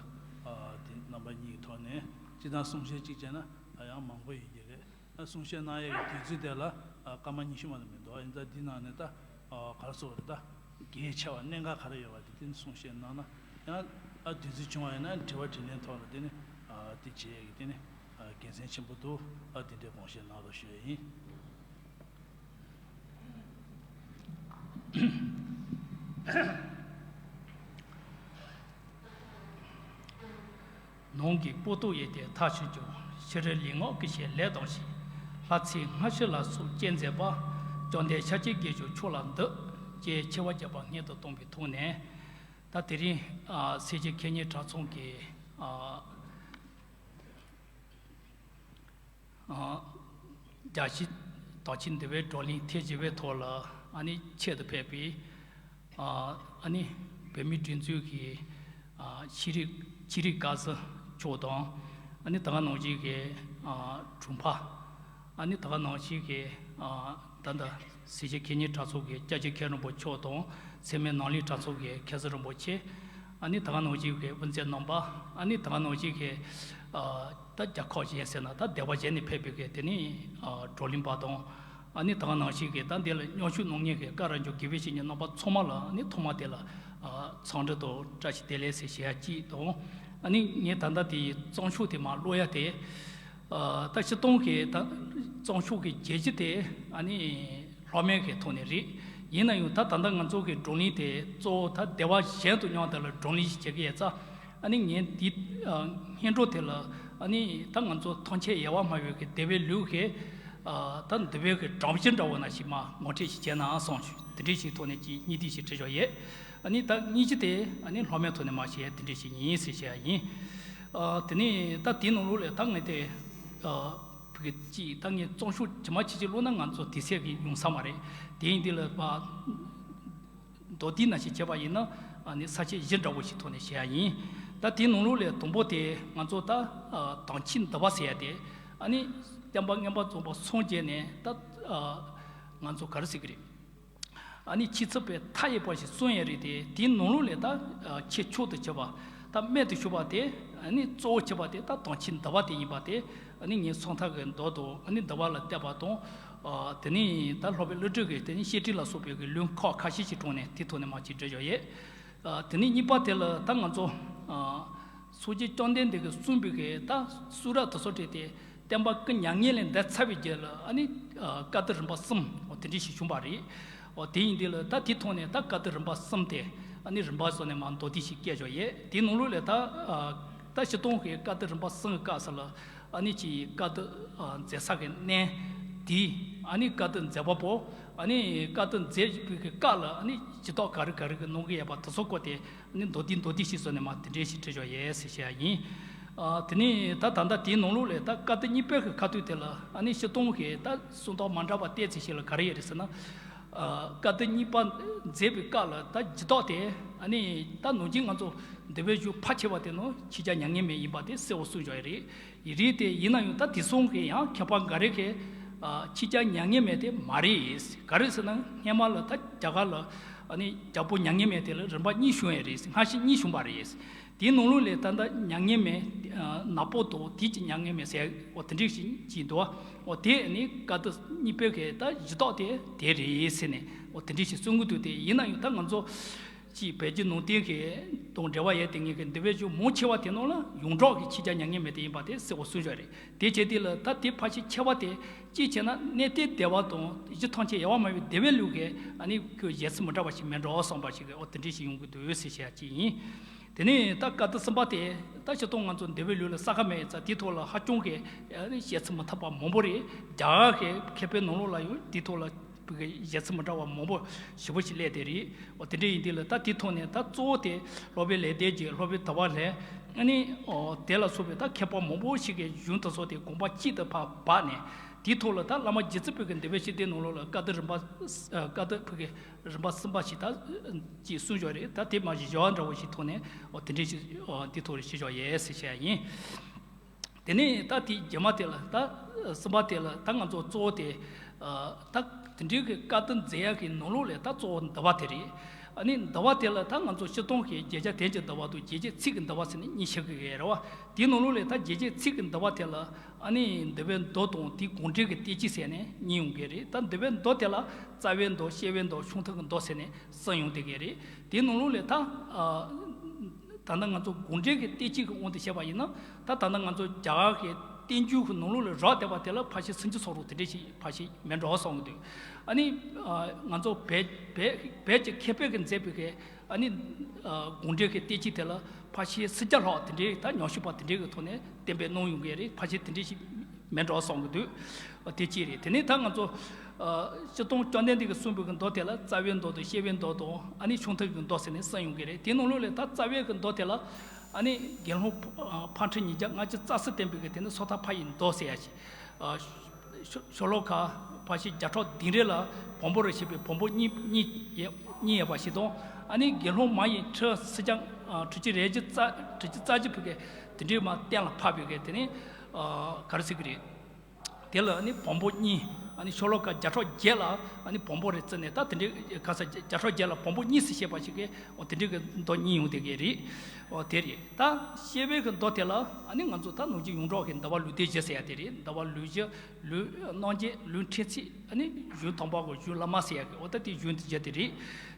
ཨ་དེ་རྣམ་པ་གཉིས་ཀྱི་ཐོག་ནས་སྤྱིར་བཏང་གསུང་བཤད་གཅིག་བྱས་ན་ཨ་ཡང་མང་པོ་ཡོད་ཀྱི་རེད། ཨ་གསུང་བཤད་གནང་ཡས་ཀྱི་དུས་ཚོད་དེ་ལ་ཨ་སྐར་མ་ཉི་ཤུ་མ་གཏོགས་མི་འདུག། ཨ་ཡིན་ཙང་འདི་ནང་ནས་ད་ཨ་ག་རེ་ཟེར་དགོས་རེད། ད་གལ་ཆེ་བ་གནད་འགག་ག་རེ་ཡོད་པ་དེ་དེ་ནས་གསུང་བཤད་གནང་ན་ཡང་ཨ་དུས་ཚོད་བྱུང་བ་ཡིན་ན་དྲི་བ་དྲིས་ལན་ཐོག་ལ་དེ་ནས་ཨ་དེ་བྱེད་ཡས་ཀྱི་དེ་ནས་ཨ་དགེ་མཚན་ཆེན་པོ་འདུག། ཨ་དེ་འདྲའི་དགོངས་བཞེས་གནང་རོགས་ཞུ་ཡས་ཡིན། ནང་གི་པོ་ཏོ་ཡི་དེ་ཐག་ཆོད་ཀྱང་ཕྱི་རོལ་ལུས་ངག་གི་ཞེས་ལས་དང་ཞེས། ལྷ་ཚེ་སྔ་ཕྱི་ལ་སོགས་སྤྱན་མཛད་པ། བཅོམ་ལྡན་ཤཱཀྱའི་དགེ་སྦྱོར་མཆོག་ལ་འདུད། ཅེས་ཆེ་བ་བརྒྱ་པ་སྔོན་དུ་བཏང་བའི་ཐོག་ནས། ད་དེ་རིང་ཨ་སེར་བྱེས་མཁས་སྙན་གྲྭ་ཚང་གི་ཨ་ཨ་རྒྱལ་སྤྱིའི་དག་ཆེན་འདུལ་བའི་བགྲོ་གླེང་ཐེངས་བཞི་པའི་ཐོག་ལ་ཨ་ནི་ཆེད་དུ་ཕེབས་པའི་ཨ་ཨ་ནི་བོད་མིའི་སྒྲིག་འཛུགས་ཀྱི་ཨ་ཤེས་རིག་ཤེས་རིག་བཀའ་ཟུར་མཆོག་དང་། ཨ་ནི་ད་ག་ནང་བཞིན་གྱི་ཨ་དྲུང་འཕར། ཨ་ནི་ད་ག་ནང་བཞིན་གྱི་ཨ་ད་ལྟ་སེར་བྱེས་མཁས་སྙན་གྲྭ་ཚང་གི་སྐྱབས་རྗེ་མཁན་རིན་པོ་མཆོག་དང་། ཚད་མའི་ནོར་གླིང་གྲྭ་ཚང་གི་མཁན་ཟུར་རིན་པོ་ཆེ། ཨ་ནི་ད་ག་ནང་བཞིན་གྱི་དབུ་མཛད་རྣམ་པ། ཨ་ནི་ད་ག་ནང་བཞིན་གྱི་ཨ་ད་རྒྱལ་ཁབ་གཞན་ཟེར་ན་ད་སྡེ་བ་གཞན་ནས་ཕེབས་པའི་གི་དེ་ནི་ཨ་བགྲོ་གླེང་པ་དང་། ཨ་ནི་ད་ག་ནང་བཞིན་གྱི་ད་འདི་ལ་མཉམ་ཞུགས་གནང་མཁན་གྱི་བཀའ་རབ་འབྱོར་དགེ་བའི་བཤེས་གཉེན་རྣམ་པ་ཚང་མ་ལ་ཨ་ནི་ཐོག་མ་དེ་ལ་ཨ་འཚམས་འདྲི་དང་བཀྲ་ཤིས་བདེ་ལེགས་ཟེར་ཞུ་ཡ་གཅིག་དང་། ཨ་ནི་ངས་ད་ལྟ་དེ་གཙང་ཕྱོགས་དེ་མར་ཀློག་ཡ་དེ་ཨ་ད་སྤྱིར་བཏང་གི་ད་གཙང་ཕྱོགས་ཀྱི་རྒྱལ་སྤྱི་དེ་ཨ་ནི་སློབ་མའི་གི་ཐོག་ནས་རེད། ཡིན་ན་ཡང་ད་ད་ལྟ་ང་ཚོ་གི་བགྲོ་གླེང་དེ་གཙོ་བོ་ད་སྡེ་བ་གཞན་དུ་མཉམ་དུ་ལ་བགྲོ་གླེང་ཞིག་བྱེད་ཀྱི་ཡོད་ཙང་། ཨ་ནི་ངས་འདི་ཨ་སྔོན་འགྲོ་དེ་ལ་ཨ་ནི་ད་ང་ཚོ་ཐམས་ཅད་ཡལ་བ་སྨྲ་བའི་གི་སྡེ་བའི་ལུགས་ཀྱི་ཨ་ད་འདུལ་བའི་གི་སྒྲོམ་གཞི་འདྲ་བོ་ནང་བཞིན་མར་ངོ་སྤྲོད་ཞིག་བྱས་ན་བསམ་བྱུང་། དེ་འདྲའི་ཞིག་ཐོག་ནས་ཅིག་སྙིང་བསྡུས་ཤིག་བྲིས་ཆོག་ཡོད། ཨ་ནི་ད་གཉིས་ཀྱི་དེ་ཨ་ནི་སློབ་མའི་ཐོག་ནས་མར་བཤད་ཡ་དེ་འདྲའི་ཞིག་ཡིན་ཟེར་བཤད་ཡ་ཡིན། ཨ་དེ་ནས་ད་དེའི་ནང་ལོགས་ལ་ད་ངས་དེ་ཨ་བོད་ཀྱི་ཅིག་ད་ངས་གཙང་ཕྱོགས་ཇི་མ་ཇི་བཞིན་ཀློག་ན་ང་ཚོ་དེ་ཚད་ཀྱི་ཡོང་ས་མ་རེད། དེ་ཡིན་དུས་ལ་ཕར་མདོར་བསྡུས་ནང་བཞིན་བྱས་པ་ཡིན་ན་ཨ་ནི་ས་བཅད་བཞི་འདྲ་བོ་ཞིག་ཐོག་ནས་བཤད་ཡ་ཡིན། ད་དེའི་ནང་ལོགས་ལ་དང་པོ་དེ་ང་ཚོ་ད་ཨ་དམ་ཆོས་འདུལ་བ་ཟེར་ཡ་དེ་ཨ་ནི་བསྟན་པ་མངོན་པར་རྫོགས་པ་སངས་རྒྱས་ནས་ད་ཨ་ང་ཚོ་ག་རེ་ཟེར་གི་རེད། ཨ་ནི་ཆོས་ཚུལ་པའི་མཐའ་ཡས་པ་ཞིག་གསུངས་ཡོད་རེད་དེ། དེའི་ནང་ལོགས་ལས་ད་ཨ་ཆེས་མཆོག་ཏུ་གྱུར་པ། ད་རྨད་དུ་བྱུང་བ་དེ། ཨ་ནི་གཙོ་བོ་བྱས་པ་དེ་ད་དམ་ཆོས་འདུལ་བ་དེ་ཡིན་པ་དེ། ཨ་ནི་ངས་སུམ་རྟགས་ཀྱི་མདོ་དང་། ཨ་ནི་འདུལ་བ་ལ་བལྟས་པ་དང་། ཨ་དེ་ནས་ད་སློབ་དཔོན་ཀླུ་སྒྲུབ་ཀྱིས་དེ་ནས་བཤད་ཁྲིད་ལ་སོགས་པའི་གི་ལུང་ཁག་ཁ་ཤས་ཤིག་དྲངས་ནས་དེ་ཐོག་ནས་མར་ཅིག་བྲིས་བཞག་ཡོད། ཨ་དེ་ནས་གཉིས་པ་དེ་ལ་ད་ང་ཚོ་ཨ་སངས་རྒྱས་བཅོམ་ལྡན་འདས་ཀྱིས་གསུངས་པའི་གི་ད་གསུང་རབ་དེ་ཚོ་བྲིས་ཏེ། བསྟན་པ་སྐུ་མྱ་ངན་ལས་འདས་ཚར་བའི་རྗེས་ལ་ཨ་ནི་ཨ་བཀའ་གདམས་རིམ་པ་གསུམ། འོ་དེ་འདྲ་ཞིག་བྱུང་བ་རེད། འོ་དེ་ཡིན་དུས་ལ་ད་དེ་ཐོག་ནས་ད་བཀའ་གདམས་རིམ་པ་གསུམ་དེ་ཨ་ནི་རིམ་པ་བཟོ་ནས་མར་མདོར་བསྡུས་ཤིག་བཀོད་བཞག་ཡོད། དེའི་ནང་ལོགས་ལས་ད་ཨ་ད་སྤྱིར་བཏང་གི་བཀའ་གདམས་རིམ་པ་གསུམ་གྱི་སྐབས་སུ་ལ་ཨ་ནི་ཅིག་བཀའ་གདམས་ཨ་མཛད་ས་གི་གནས་དེ། ཨ་ནི་བཀའ་གདམས་མཛད་པ་པོ། ཨ་ནི་བཀའ་གདམས་མཛད་པའི་གི་སྐབས་ལ་ཨ་ནི་སྤྱི་ཚོགས་ག་རེ་ག་རེ་གི་གནང་གི་ཡོད་པ་དེ་ཚོ་སྐོར་དེ། ནི་མདོར་བསྡུས་མདོར་བསྡུས་ཤིག་བཟོས་ནས་མར་དེ་འདྲའི་ཞིག་བྲིས་བཞག་ཡོད་ཟེར་བཤད་ཡ་ཡིན། ཨ་དེ་ནས་ད་ད་ལྟ་དེའི་ནང་ལོགས་ལས་ད་བཀའ་གདམས་གཉིས་པའི་གི་ཁ་ཐུག་དེ་ལ་ཨ་ནི་སྤྱིར་བཏང་གི་ད་གསུང་སྟངས་མ་འདྲ་བ་བལྟས་ཚེ་ཞིག་ལ་ག་རེ་ཡོད་རེད་ཟེར་ན། ཨ་བཀའ་གདམས་གཉིས་པ་མཛད་པའི་སྐབས་ལ་ད་རྒྱུད་ཐོག་དེ་ཨ་ནི་ད་ནང་བཞིན་ང་ཚོ་འདུལ་བའི་གཞུང་ཕལ་ཆེ་བ་དེ་ནང་ཕྱི་རྒྱལ་མྱ་ངན་མེད་ཡིན་པ་དེ་གསལ་བོ་གསུངས་བཞག་ཡོད་རེད། ཡིན་རེད་དེ། ཡིན་ན་ཡང་ད་དེ་སོང་གི་ཡང་མཁས་པ་འགའ་རེ་གིས་ཨ་ཕྱི་རྒྱལ་མྱ་ངན་མེད་དེ་མ་རེད། ག་རེ་ཟེར་ན་སྔས་མ་ལ་ད་རྒྱ་གར་ལ་ ཨ་ནི་རྒྱལ་པོ་མྱ་ངན་མེད་དེ་ལ་རིམ་པ་གཉིས་བྱུང་ཡོད་རེད། སྔ་ཕྱི་གཉིས་བྱུང་བ་རེད། དེའི་ནང་ལོགས་ལས་ད་ལྟ་མྱ་ངན་མེད་ནག་པོ་དང་དེ་གཅིག་མྱ་ངན་མེད་ཟེར་འོ་དེ་འདྲས་ཞིག་ཅིག་འདུག་འོ་དེ་ནི་བཀའ་སྡེ་གཉིས་པའི་གི་ད་གཞི་བདག་དེ་དེ་རེད་ཟེར་ནས་འོ་དེ་འདྲས་ཞིག་གསུང་གི་འདུག་དེ་ཡིན་ན་ཡང་ད་ང་ཚོ་ཅིག་བོད་བརྒྱུད་ནང་བསྟན་གི་དང་འབྲེལ་བ་ཡོད་དེ་ངེས་ཀྱི་འདི་བས་ཀྱང་མང་ཆེ་བ་དེ་ནང་ལ་ཡོངས་གྲགས་ཀྱི་ཕྱི་རྒྱལ་མྱ་ངན་མེད་དེ་ཡིན་པ་དེ་གསལ་པོ་གསུངས་བཞག་རེད། དེ་བྱས་དུས་ལ་ད་དེ་ཕལ་ཆེར་ཆེ་བ་དེ་གཅིག་བྱས་ན་གནས་བརྟན་སྡེ་པ་དང་གཞི་ཐམས་ཅད་ཡལ་བ་མ་ཡིན་པའི་སྡེ་པའི་ལུགས་ཀྱི་ཨ་ནི་ཁོའི་བཞེད་ཚུལ་མི་འདྲ་བ་ཞིག་མེད་འགྲོ་བསམ་པ་ཞིག་གི་འོ་དེ་འདྲས་ཞིག་ཡོང་གི་འདུག་ཟེར་བཤད་ཅིག་ཡིན། དེ་ནས་ད་བཀའ་སྡེ་གསུམ་པ་དེ་ད་སྤྱིར་བཏང་ང་ཚོ་འདི་བའི་ལུགས་ལ་ས་ཁ་མེད་ཙང་དེའི་ཐོག་ལ་ཧ་ཅང་གི་ཨ་ནི་བཤད་ཚུལ་མི་མཐུན་པ་མང་པོ་རེད། རྒྱ་གར་གྱི་མཁས་པའི་ནང་ལོགས་ལ་ཡང་དེའི་ཐོག་ལ་བཞེད་ཚུལ་མི་འདྲ་བ་མང་པོ་ཞེ་པོ་ཞིག་སླེབས་དེ་རེད། འོ་དེ་འདྲས་ཡིན་དུས་ལ་ད་དེའི་ཐོག་ནས་ད་གཙོ་བོ་དེ་སློབ་དཔོན་ལེགས་ལྡན་གྱིས་སློབ་དཔོན་དར་བ་ལྷས་ཨ་ནི་འོ་དེ་ལ་སོགས་པའི་ད་མཁས་པ་མང་པོ་ཞིག་གི་གཞུང་དེ་ཚོ་དེ་དགོངས་པ་གཅིག་ཏུ་ཕར་བབས་ནས་དེའི་ཐོག་ལ་ད་བླ་མ་རྗེ་བཙུན་པའི་གི་འདི་བའི་ཤེས་ལྡན་ནང་ལོགས་ལ་བཀའ་སྡེ་རིམ་པ་བཀའ་སྡེ་བོད་ཀྱི་རིམ་པ་གསུམ་པ་ཞིག་ད་ཅིག་གསུངས་བཞག་རེད། ད་དེ་མ་གཞི་བཞག་འདྲ་བོ་ཞིག་ཐོག་ནས་འོ་དེ་འདྲས་ཞིག་འོ་དེའི་ཐོག་ལ་ཞུས་བཞག་ཡོད་ཟེར་བཤད་ཡིན། དེ་ནས་ད་དེའི་རྗེས་མ་དེ་ལ་ད་གསུམ་པ་དེ་ལ་ད་ང་ཚོ་གཙོ་བོ་དེ་ད་དེ་འདྲའི་གི་བཀའ་སྡེ་མཛད་ཡག་གི་ནང་ལོགས་ལས་ད་གཙོ་བོ་འདུལ་བ་དེ་རེད། ཨ་ནི་འདུལ་བ་དེ་ལ་ད་ང་ཚོ་སྤྱིར་བཏང་གི་བརྒྱད་བརྒྱ་དོན་གྱི་འདུལ་བ་དང་རྗེ་བརྒྱད་ཚིག་གི་འདུལ་བ་ཟེར་ནས་གཉིས་ཕྱེ་གི་ཡོད་རེད་བ། དེའི་ནང་ལོགས་ལས་ད་རྗེ་བརྒྱད་ཚིག་གི་འདུལ་བ་དེ་ལ་ཨ་ནི་འདུལ་བའི་མདོ་དང་དེའི་དགོངས་འགྲེལ་གྱི་བསྟན་བཅོས་ཟེར་ནས་གཉིས་ཡོང་གི་རེད། ད་འདུལ་བའི་མདོ་དེ་ལ་རྩ་བའི་མདོ་བཤད་པའི་མདོ་ཤིང་རྟ་གི་མདོ་ཟེར་ནས་གསུམ་ཡོང་བསྡད་ཀྱི་རེད། དེའི་ནང་ལོགས་ལས་ད་ད་ལྟ་ང་ཚོ་དགོངས་འགྲེལ་གྱི་བསྟན་བཅོས་ཀྱི་དབང་དུ་བྱས་པ་ཡིན་ན་ད་ད་ལྟ་ང་ཚོ་རྒྱ་གར་གྱི་བསྟན་བཅོས་ཀྱི་ནང་ལོགས་ལ་རག་བསྡད་པ་དེ་ལ་ཕལ་ཆེར་སུམ་ཅུ་སོ་དྲུག་དེ་འདྲས་ཞིག་ཕལ་ཆེར་མེད་འགྲོ་བསམ་གྱི་འདུག་ཨ་ནི་ང་ཚོ་བོད་བོད་བོད་ཀྱི་མཁས་པའི་གི་མཛད་པའི་གི་ཨ་ནི་དགོངས་འགྲེལ་གྱི་བསྟན་བཅོས་དེ་ལ་ཕལ་ཆེར་སུམ་བརྒྱ་ལྷག་དེ་འདྲའི་ད་ཉམས་ཞིབ་པ་དེ་འདྲའི་གི་ཐོག་ནས་གཏན་འབེབས་གནང་ཡོང་གི་རེད། ཕལ་ཆེར་དེ་འདྲའི་ཞིག་མེད་འགྲོ་བསམ་གྱི་འདུག་དེ་གཅིག་རེད། དེ་ནས་ད་ང་ཚོ་སྤྱིར་བཏང་བཅོམ་ལྡན་འདས་ཀྱིས་གསུངས་པའི་གི་མདོ་དེ་ལ་རྩ་བའི་མདོ་དང་བཤད་པའི་མདོ་དང་ཨ་ནི་ཤིང་རྟ་གི་མདོ་ཟེར་ནས་གསུམ་ཡོང་གི་རེད། དེ་ནང་ལོགས་ལས་ད་རྩ་བའི་གི་མདོ་དེ་ལ་ཨ་ནི་དགེ་སློང་ཕ་ཕ་ཁྲི་ཉིས་བརྒྱ་ལྔ་བཅུ་རྩ་གསུམ་བསྟན་པའི་གི་དེ་ནི་སོ་ཐར་ཕ་ཡི་མདོ་ཟེར་ཡ་ཞིག་ཤོ་ཤོ་ལོ་ཀ་ཕལ་ཆེར་བརྒྱ་ཕྲག་བདུན་རེ་ལ་བམ་པོ་རེ་བྱས་པའི་བམ་པོ་གཉིས་གཉིས་ཡོད་གཉིས་ཡོད་པ་ཞིག་དང་། ཨ་ནི་དགེ་སློང་མ་ཡི་ཁྲི་སུམ་བརྒྱ་ཨ་དྲུག་ཅུ་རེ་བཞི་རྩ་དྲུག་ཅུ་རྩ་བཞི་ཕུད་ཀྱི་དེ་འདྲའི་མ་གཏན་ལ་ཕབ་པའི་གི་དེ་ནི་ཨ་ག་རེ་ཟེར་གི་རེད། དེ་ལ་ཨ་ནི་བམ་པོ་གཉིས། ཨ་ནི་ཤོ་ལོ་ཀ་བརྒྱ་ཕྲག་བརྒྱད་ལ་ཨ་ནི་བམ་པོ་རེ་བརྩིས་ནས་ད་དེ་འདྲའི་ག་ས་བརྒྱ་ཕྲག་བརྒྱད་ལ་བམ་པོ་གཉིས་སུ་བཤད་པ་ཞིག་གི་འོ་དེ་འདྲའི་གི་མདོ་གཉིས་ཡོང་བསྡད་ཀྱི་རེད། འོ་དེ་རེད། ད་བཤད་པའི་གི་མདོ་དེ་ལ་ཨ་ནི་ང་ཚོ་ད་ནང་བཞིན་ཡོངས་གྲགས་ཀྱི་འདུལ་བ་ལུང་སྡེ་བཞི་ཟེར་ཡ་དེ་རེད། འདུལ་བ་ལུང་བཞི། ལུང་རྣམ་འབྱེད། ལུང་ཕྲན་ཚེགས། ཨ་ནི་གཞུང་དང་པོ་གི་གཞུང་བླ་མ་ཟེར་ཡ་གི་འོ་ད་དེ་གཞུང་དེ་བཞི་དེ་རེད།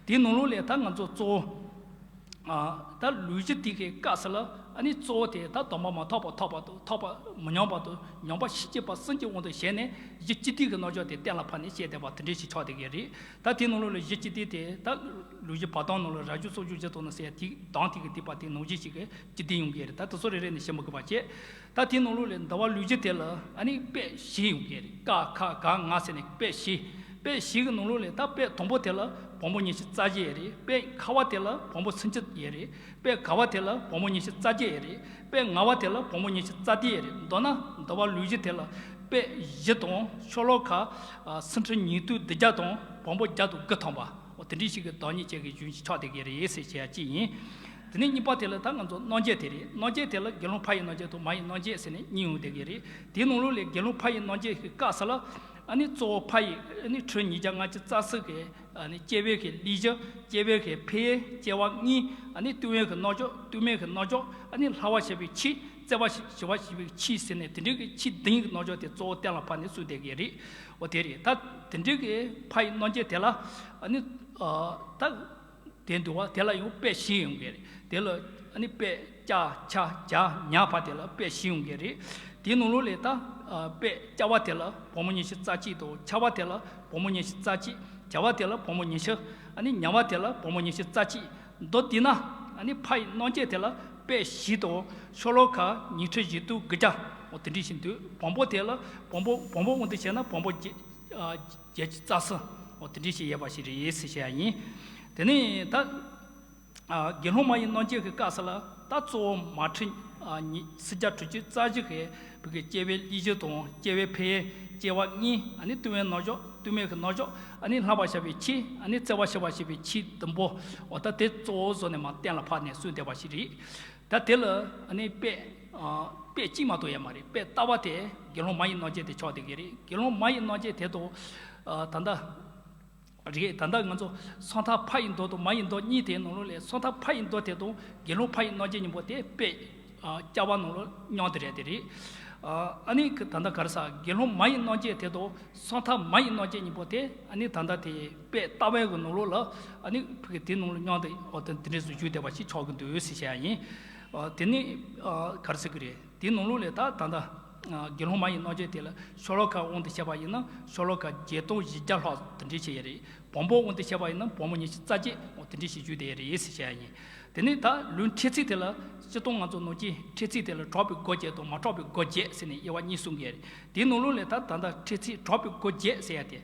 དེའི་ནང་ལོགས་ལས་ད་ང་ཚོ་གཙོ་བོ་ཨ་ད་ལུང་བཞི་དེ་གི་སྐབས་སུ་ལ་ཨ་ནི་གཙོ་བོ་དེ་ད་དོན་དམ་མ་ཐོགས་པ་ཐོགས་པ་དང་ཐོགས་པ་མི་ཉམས་པ་དང་ཉམས་པ་ཤེས་བྱེད་པ་གསུམ་གྱི་དབང་དུ་བྱས་ནས་གཞི་སྤྱི་དོན་གྱི་རྣལ་འབྱོར་དེ་གཏན་ལ་ཕབ་ནས་བཤད་བསྡད་པ་དེ་འདྲ་ཞིག་ཆགས་བསྡད་ཀྱི་རེད། ད་དེའི་ནང་ལོགས་ལ་གཞི་སྤྱི་དོན་དེ་ད་ལུང་གཞི་བར་སྟོང་ནང་ལ་རབ་བྱུང་སོགས་བྱུང་བཞི་དང་ནི་ཟེར་ཡ་དེ་གདངས་དེ་གི་བསྡུས་པ་དེ་ནང་བཞིན་ཞིག་གི་སྤྱི་དོན་ཡོང་གི་རེད། ད་དེ་ཚོ་རེ་རེ་ནས་བཤད་མི་དགོས་པ་བྱས། ད་དེའི་ནང་ལོགས་ལས་འདུལ་བ་ལུང་བཞི་དེ་ལ་ཨ་ནི་དཔེ་བཞི་ཡོང་གི་རེད། ཀ་ཁ་ག་ང་ཟེར་ནས་དཔེ་བཞི། དཔེ་བཞི་གི་ནང་ལོགས་ལས་ད་དཔེ་དང་པོ་དེ་ལ་བམ་པོ་ཉི་ཤུ་རྩ་བཞི་ཡོད་རེད། དཔེ་ཁ་བ་དེ་ལ་བམ་པོ་སུམ་ཅུ་ཡོད་རེད། དཔེ་ག་བ་དེ་ལ་བམ་པོ་ཉི་ཤུ་རྩ་བརྒྱད་ཡོད་རེད། དཔེ་ང་བ་དེ་ལ་བམ་པོ་ཉི་ཤུ་རྩ་བརྒྱད་ཡོད་རེད། མདོར་ན་འདུལ་བ་ལུང་བཞི་དེ་ལ་དཔེ་བཞི་དང་ཤོ་ལོ་ཀ་ཨ་སུམ་ཁྲི་ཉིས་སྟོང་བདུན་བརྒྱ་དང་བམ་པོ་བརྒྱ་དང་དགུ་ཐམ་པ་འོ་དེ་འདྲ་ཞིག་གི་བདག་ཉིད་ཅན་གྱི་གཞུང་ཞིག་ཆགས་བསྡད་ཀྱི་རེད་ཟེར་བཤད་ཡ་གཅིག་ཡིན། དེ་ནས་གཉིས་པ་དེ་ལ་ད་ང་ཚོ་རྣམ་འབྱེད་དེ་རེད། རྣམ་འབྱེད་དེ་ལ་དགེ་སློང་ཕ་ཡི་རྣམ་འབྱེད་དང་མ་ཡི་རྣམ་འབྱེད་ཟེར་ནས་གཉིས་ཡོང་བསྡད་ཀྱི་རེད། དེའི་ནང་ལོགས་ལས་དགེ་སློང་ཕ་ཡི་རྣམ་འབྱེད་ཀྱི་སྐབས་སུ་ལ་ཨ་ནི་གཙོ་བོ་ཕ་ཡི་ཨ་ནི་ཁྲི་ཉིས་བརྒྱ་ལྔ་བཅུ་རྩ་གསུམ་གྱི་ཨ་ནི་སྐྱེ་བའི་གི་གླེང་གཞི། སྐྱེ་བའི་གི་འཕེལ་ཡུལ། སྐྱེ་བ་གཉིས། ཨ་ནི་ལྟུང་བའི་གི་རྣལ་འབྱོར། ལྟུང་མེད་གི་རྣལ་འབྱོར། ཨ་ནི་བསླབ་པར་བྱ་བའི་ཕྱིར། བརྩེ་བར་ཞི་བར་བྱ་བའི་ཕྱིར་ཟེར་ནས་དེ་འདྲའི་གི་ཕྱིར་བདུན་གྱི་རྣལ་འབྱོར་དེ་གཙོ་བོ་གཏན་ལ་ཕབ་ནས་གསུངས་བསྡད་ཀྱི་རེད། འོ་དེ་རེད། ད་དེ་འདྲའི་གི་ཕ་ཡི་རྣམ་འབྱེད་དེ་ལ་ཨ་ནི་ཨ་ད་དེ་འདུལ་བ་དེ་ལ་ཡང་དཔེ་བཞི་ཡོང་གི་རེད། དེ་ལ་ཨ་ནི་དཔེ་ལྕགས་ཕྱག་རྒྱ་ཉག་བར་དེ་ལ་དཔེ་བཞི་ཡོང་གི་རེད། དེའི་ནང་ལོགས་ལས་ད་ཨ་དཔེ་ལྕགས་བར་དེ་ལ་བམ་པོ་ཉི་ཤུ་རྩ་གཅིག་དང་། ཕྱག་བར་དེ་ལ་བམ་པོ་ཉི་ཤུ་རྩ་གཅིག་བྱ་བར་དེ་ལ་བམ་པོ་ཉི་ཤུ། ཨ་ནི་ཉག་བར་དེ་ལ་བམ་པོ་ཉི་ཤུ་རྩ་གཅིག་མདོར་བསྡུས་ན་ཨ་ནི་ཕ་ཡི་རྣམ་འབྱེད་དེ་ལ་དཔེ་བཞི་དང་ཤོ་ལོ་ཀ་ཉི་ཁྲི་བཞི་སྟོང་དགུ་བརྒྱ་འོ་དེ་འདྲ་ཞིག་འདུག་བམ་པོ་དེ་ལ་བམ་པོ་བམ་པོ་དབང་དུ་བྱས་ན་བམ་པོ་བརྒྱད་ཨ་བརྒྱད་ཅུ་རྩ་གསུམ་འོ་དེ་འདྲ་ཞིག་ཡོད་པ་ཞིག་རེད་ཟེར་བཤད་ཡ་ཡིན། དེ་ནས་ད་ཨ་དགེ་སློང་མ་ཡི་རྣམ་འབྱེད་ཀྱི་སྐབས་སུ་ལ་ད་གཙོ་བོ་མ་ཁྲི་ཨ་ཉི་སུམ་བརྒྱ་དྲུག་ཅུ་རྩ་བཞི་གི་བོད་ཀྱི་སྐྱེ་བའི་གླེང་གཞི་དང་། སྐྱེ་བའི་འཕེལ་ཡུལ། སྐྱེ་བ་གཉིས། ཨ་ནི་ལྟུང་བའི་རྣལ་འབྱོར། ལྟུང་མེད་ཀྱི་རྣལ་འབྱོར། ཨ་ནི་བསླབ་པར་བྱ་བའི་ཕྱིར། ཨ་ནི་བརྩེ་བར་ཞི་བར་བྱ་བའི་ཕྱིར་བདུན་པོ་འོ་ད་དེ་གཙོ་བོ་བཟོ་ནས་མར་གཏན་ལ་ཕབ་ནས་གསུངས་བསྡད་པ་ཞིག་རེད། ད་དེ་ལ་ཨ་ནི་དཔེ་ཨ་དཔེ་གཅིག་མ་གཏོགས་ཡོད་མ་རེད། དཔེ་ལྟ་བ་དེ་དགེ་སློང་མ་ཡི་རྣམ་འབྱེད་དེ་ཆགས་བསྡད་ཀྱི་རེད། དགེ་སློང་མ་ཡི་རྣམ་འབྱེད་དེ་དང་ཨ་ད་ལྟ་ རེད། ད་ལྟ་ང་ཚོ་སོང་ཐ་ཕ་ཡི་མདོ་དང་མ་ཡི་མདོ་གཉིས་དེའི་ནང་ལོགས་ལས་སོང་ཐ་ཕ་ཡི་མདོ་དེ་དང་དགེ་སློང་ཕ་ཡི་རྣམ་འབྱེད་གཉིས་པོ་དེ་དཔེ་ཨ་རྐྱང་པ་ནང་ལོགས་མཉམ་དུ་རེད་དེ་རེད། ཨ་ཨ་ནི་ད་ལྟ་ག་རེ་ཟ་དགེ་སློང་མ་ཡི་རྣམ་འབྱེད་དེ་དང་སོང་ཐ་མ་ཡི་རྣམ་འབྱེད་གཉིས་པོ་དེ་ཨ་ནི་ད་ལྟ་དེ་དཔེ་ལྟ་བའི་གི་ནང་ལོགས་ལ་ཨ་ནི་ཕ་གི་དེ་ནང་ལོགས་མཉམ་དུ་འོ་དེ་འདི་འདྲས་སུ་བརྗོད་བསྡད་པ་ཞིག་ཆགས་ཀྱི་འདུག་ཟེར་བཤད་ཡ་ཡིན། ཨ་དེ་ནི་ཨ་ག་རེ་ཟེར་གི་རེད། དེའི་ནང་ལོགས་ལས་ད་ད་ལྟ་ཨ་དགེ་སློང་མ་ཡི་རྣམ་འབྱེད་དེ་ལ་ཤོ་ལོ་ཀ་དབང་དུ་བྱས་པ་ཡིན་ན་ཤོ་ལོ་ཀ་བརྒྱད་སྟོང་བཞི་བརྒྱ་ལྷག་དེ་འདྲས་བྱས་ཡོད་རེད། བམ་པོ་དབང་དུ་བྱས་པ་ཡིན་ན་བམ་པོ་ཉི་ཤུ་རྩ་བརྒྱད་འོ་དེ་འདྲས་ཞིག་བརྗོད་བསྡད་ཡོད་རེད་ཟེར་བཤད་ཡ་ཡིན། དེ་ནས་ད་ལུང་ཕྲད་ཚིག་དེ་ལ་སྤྱིར་བཏང་ང་ཚོ་ནང་གི་ཕྲད་ཚིག་དེ་ལ་གྲགས་པའི་སྒོ་བརྒྱད་དང་མ་གྲགས་པའི་སྒོ་བརྒྱད་ཟེར་ནས་དབྱེ་བ་གཉིས་གསུང་གི་ཡོད་རེད། དེའི་ནང་ལོགས་ལས་ད་ད་ལྟ་ཕྲད་ཚིག་གྲགས་པའི་སྒོ་བརྒྱད་ཟེར་ཡ་དེ།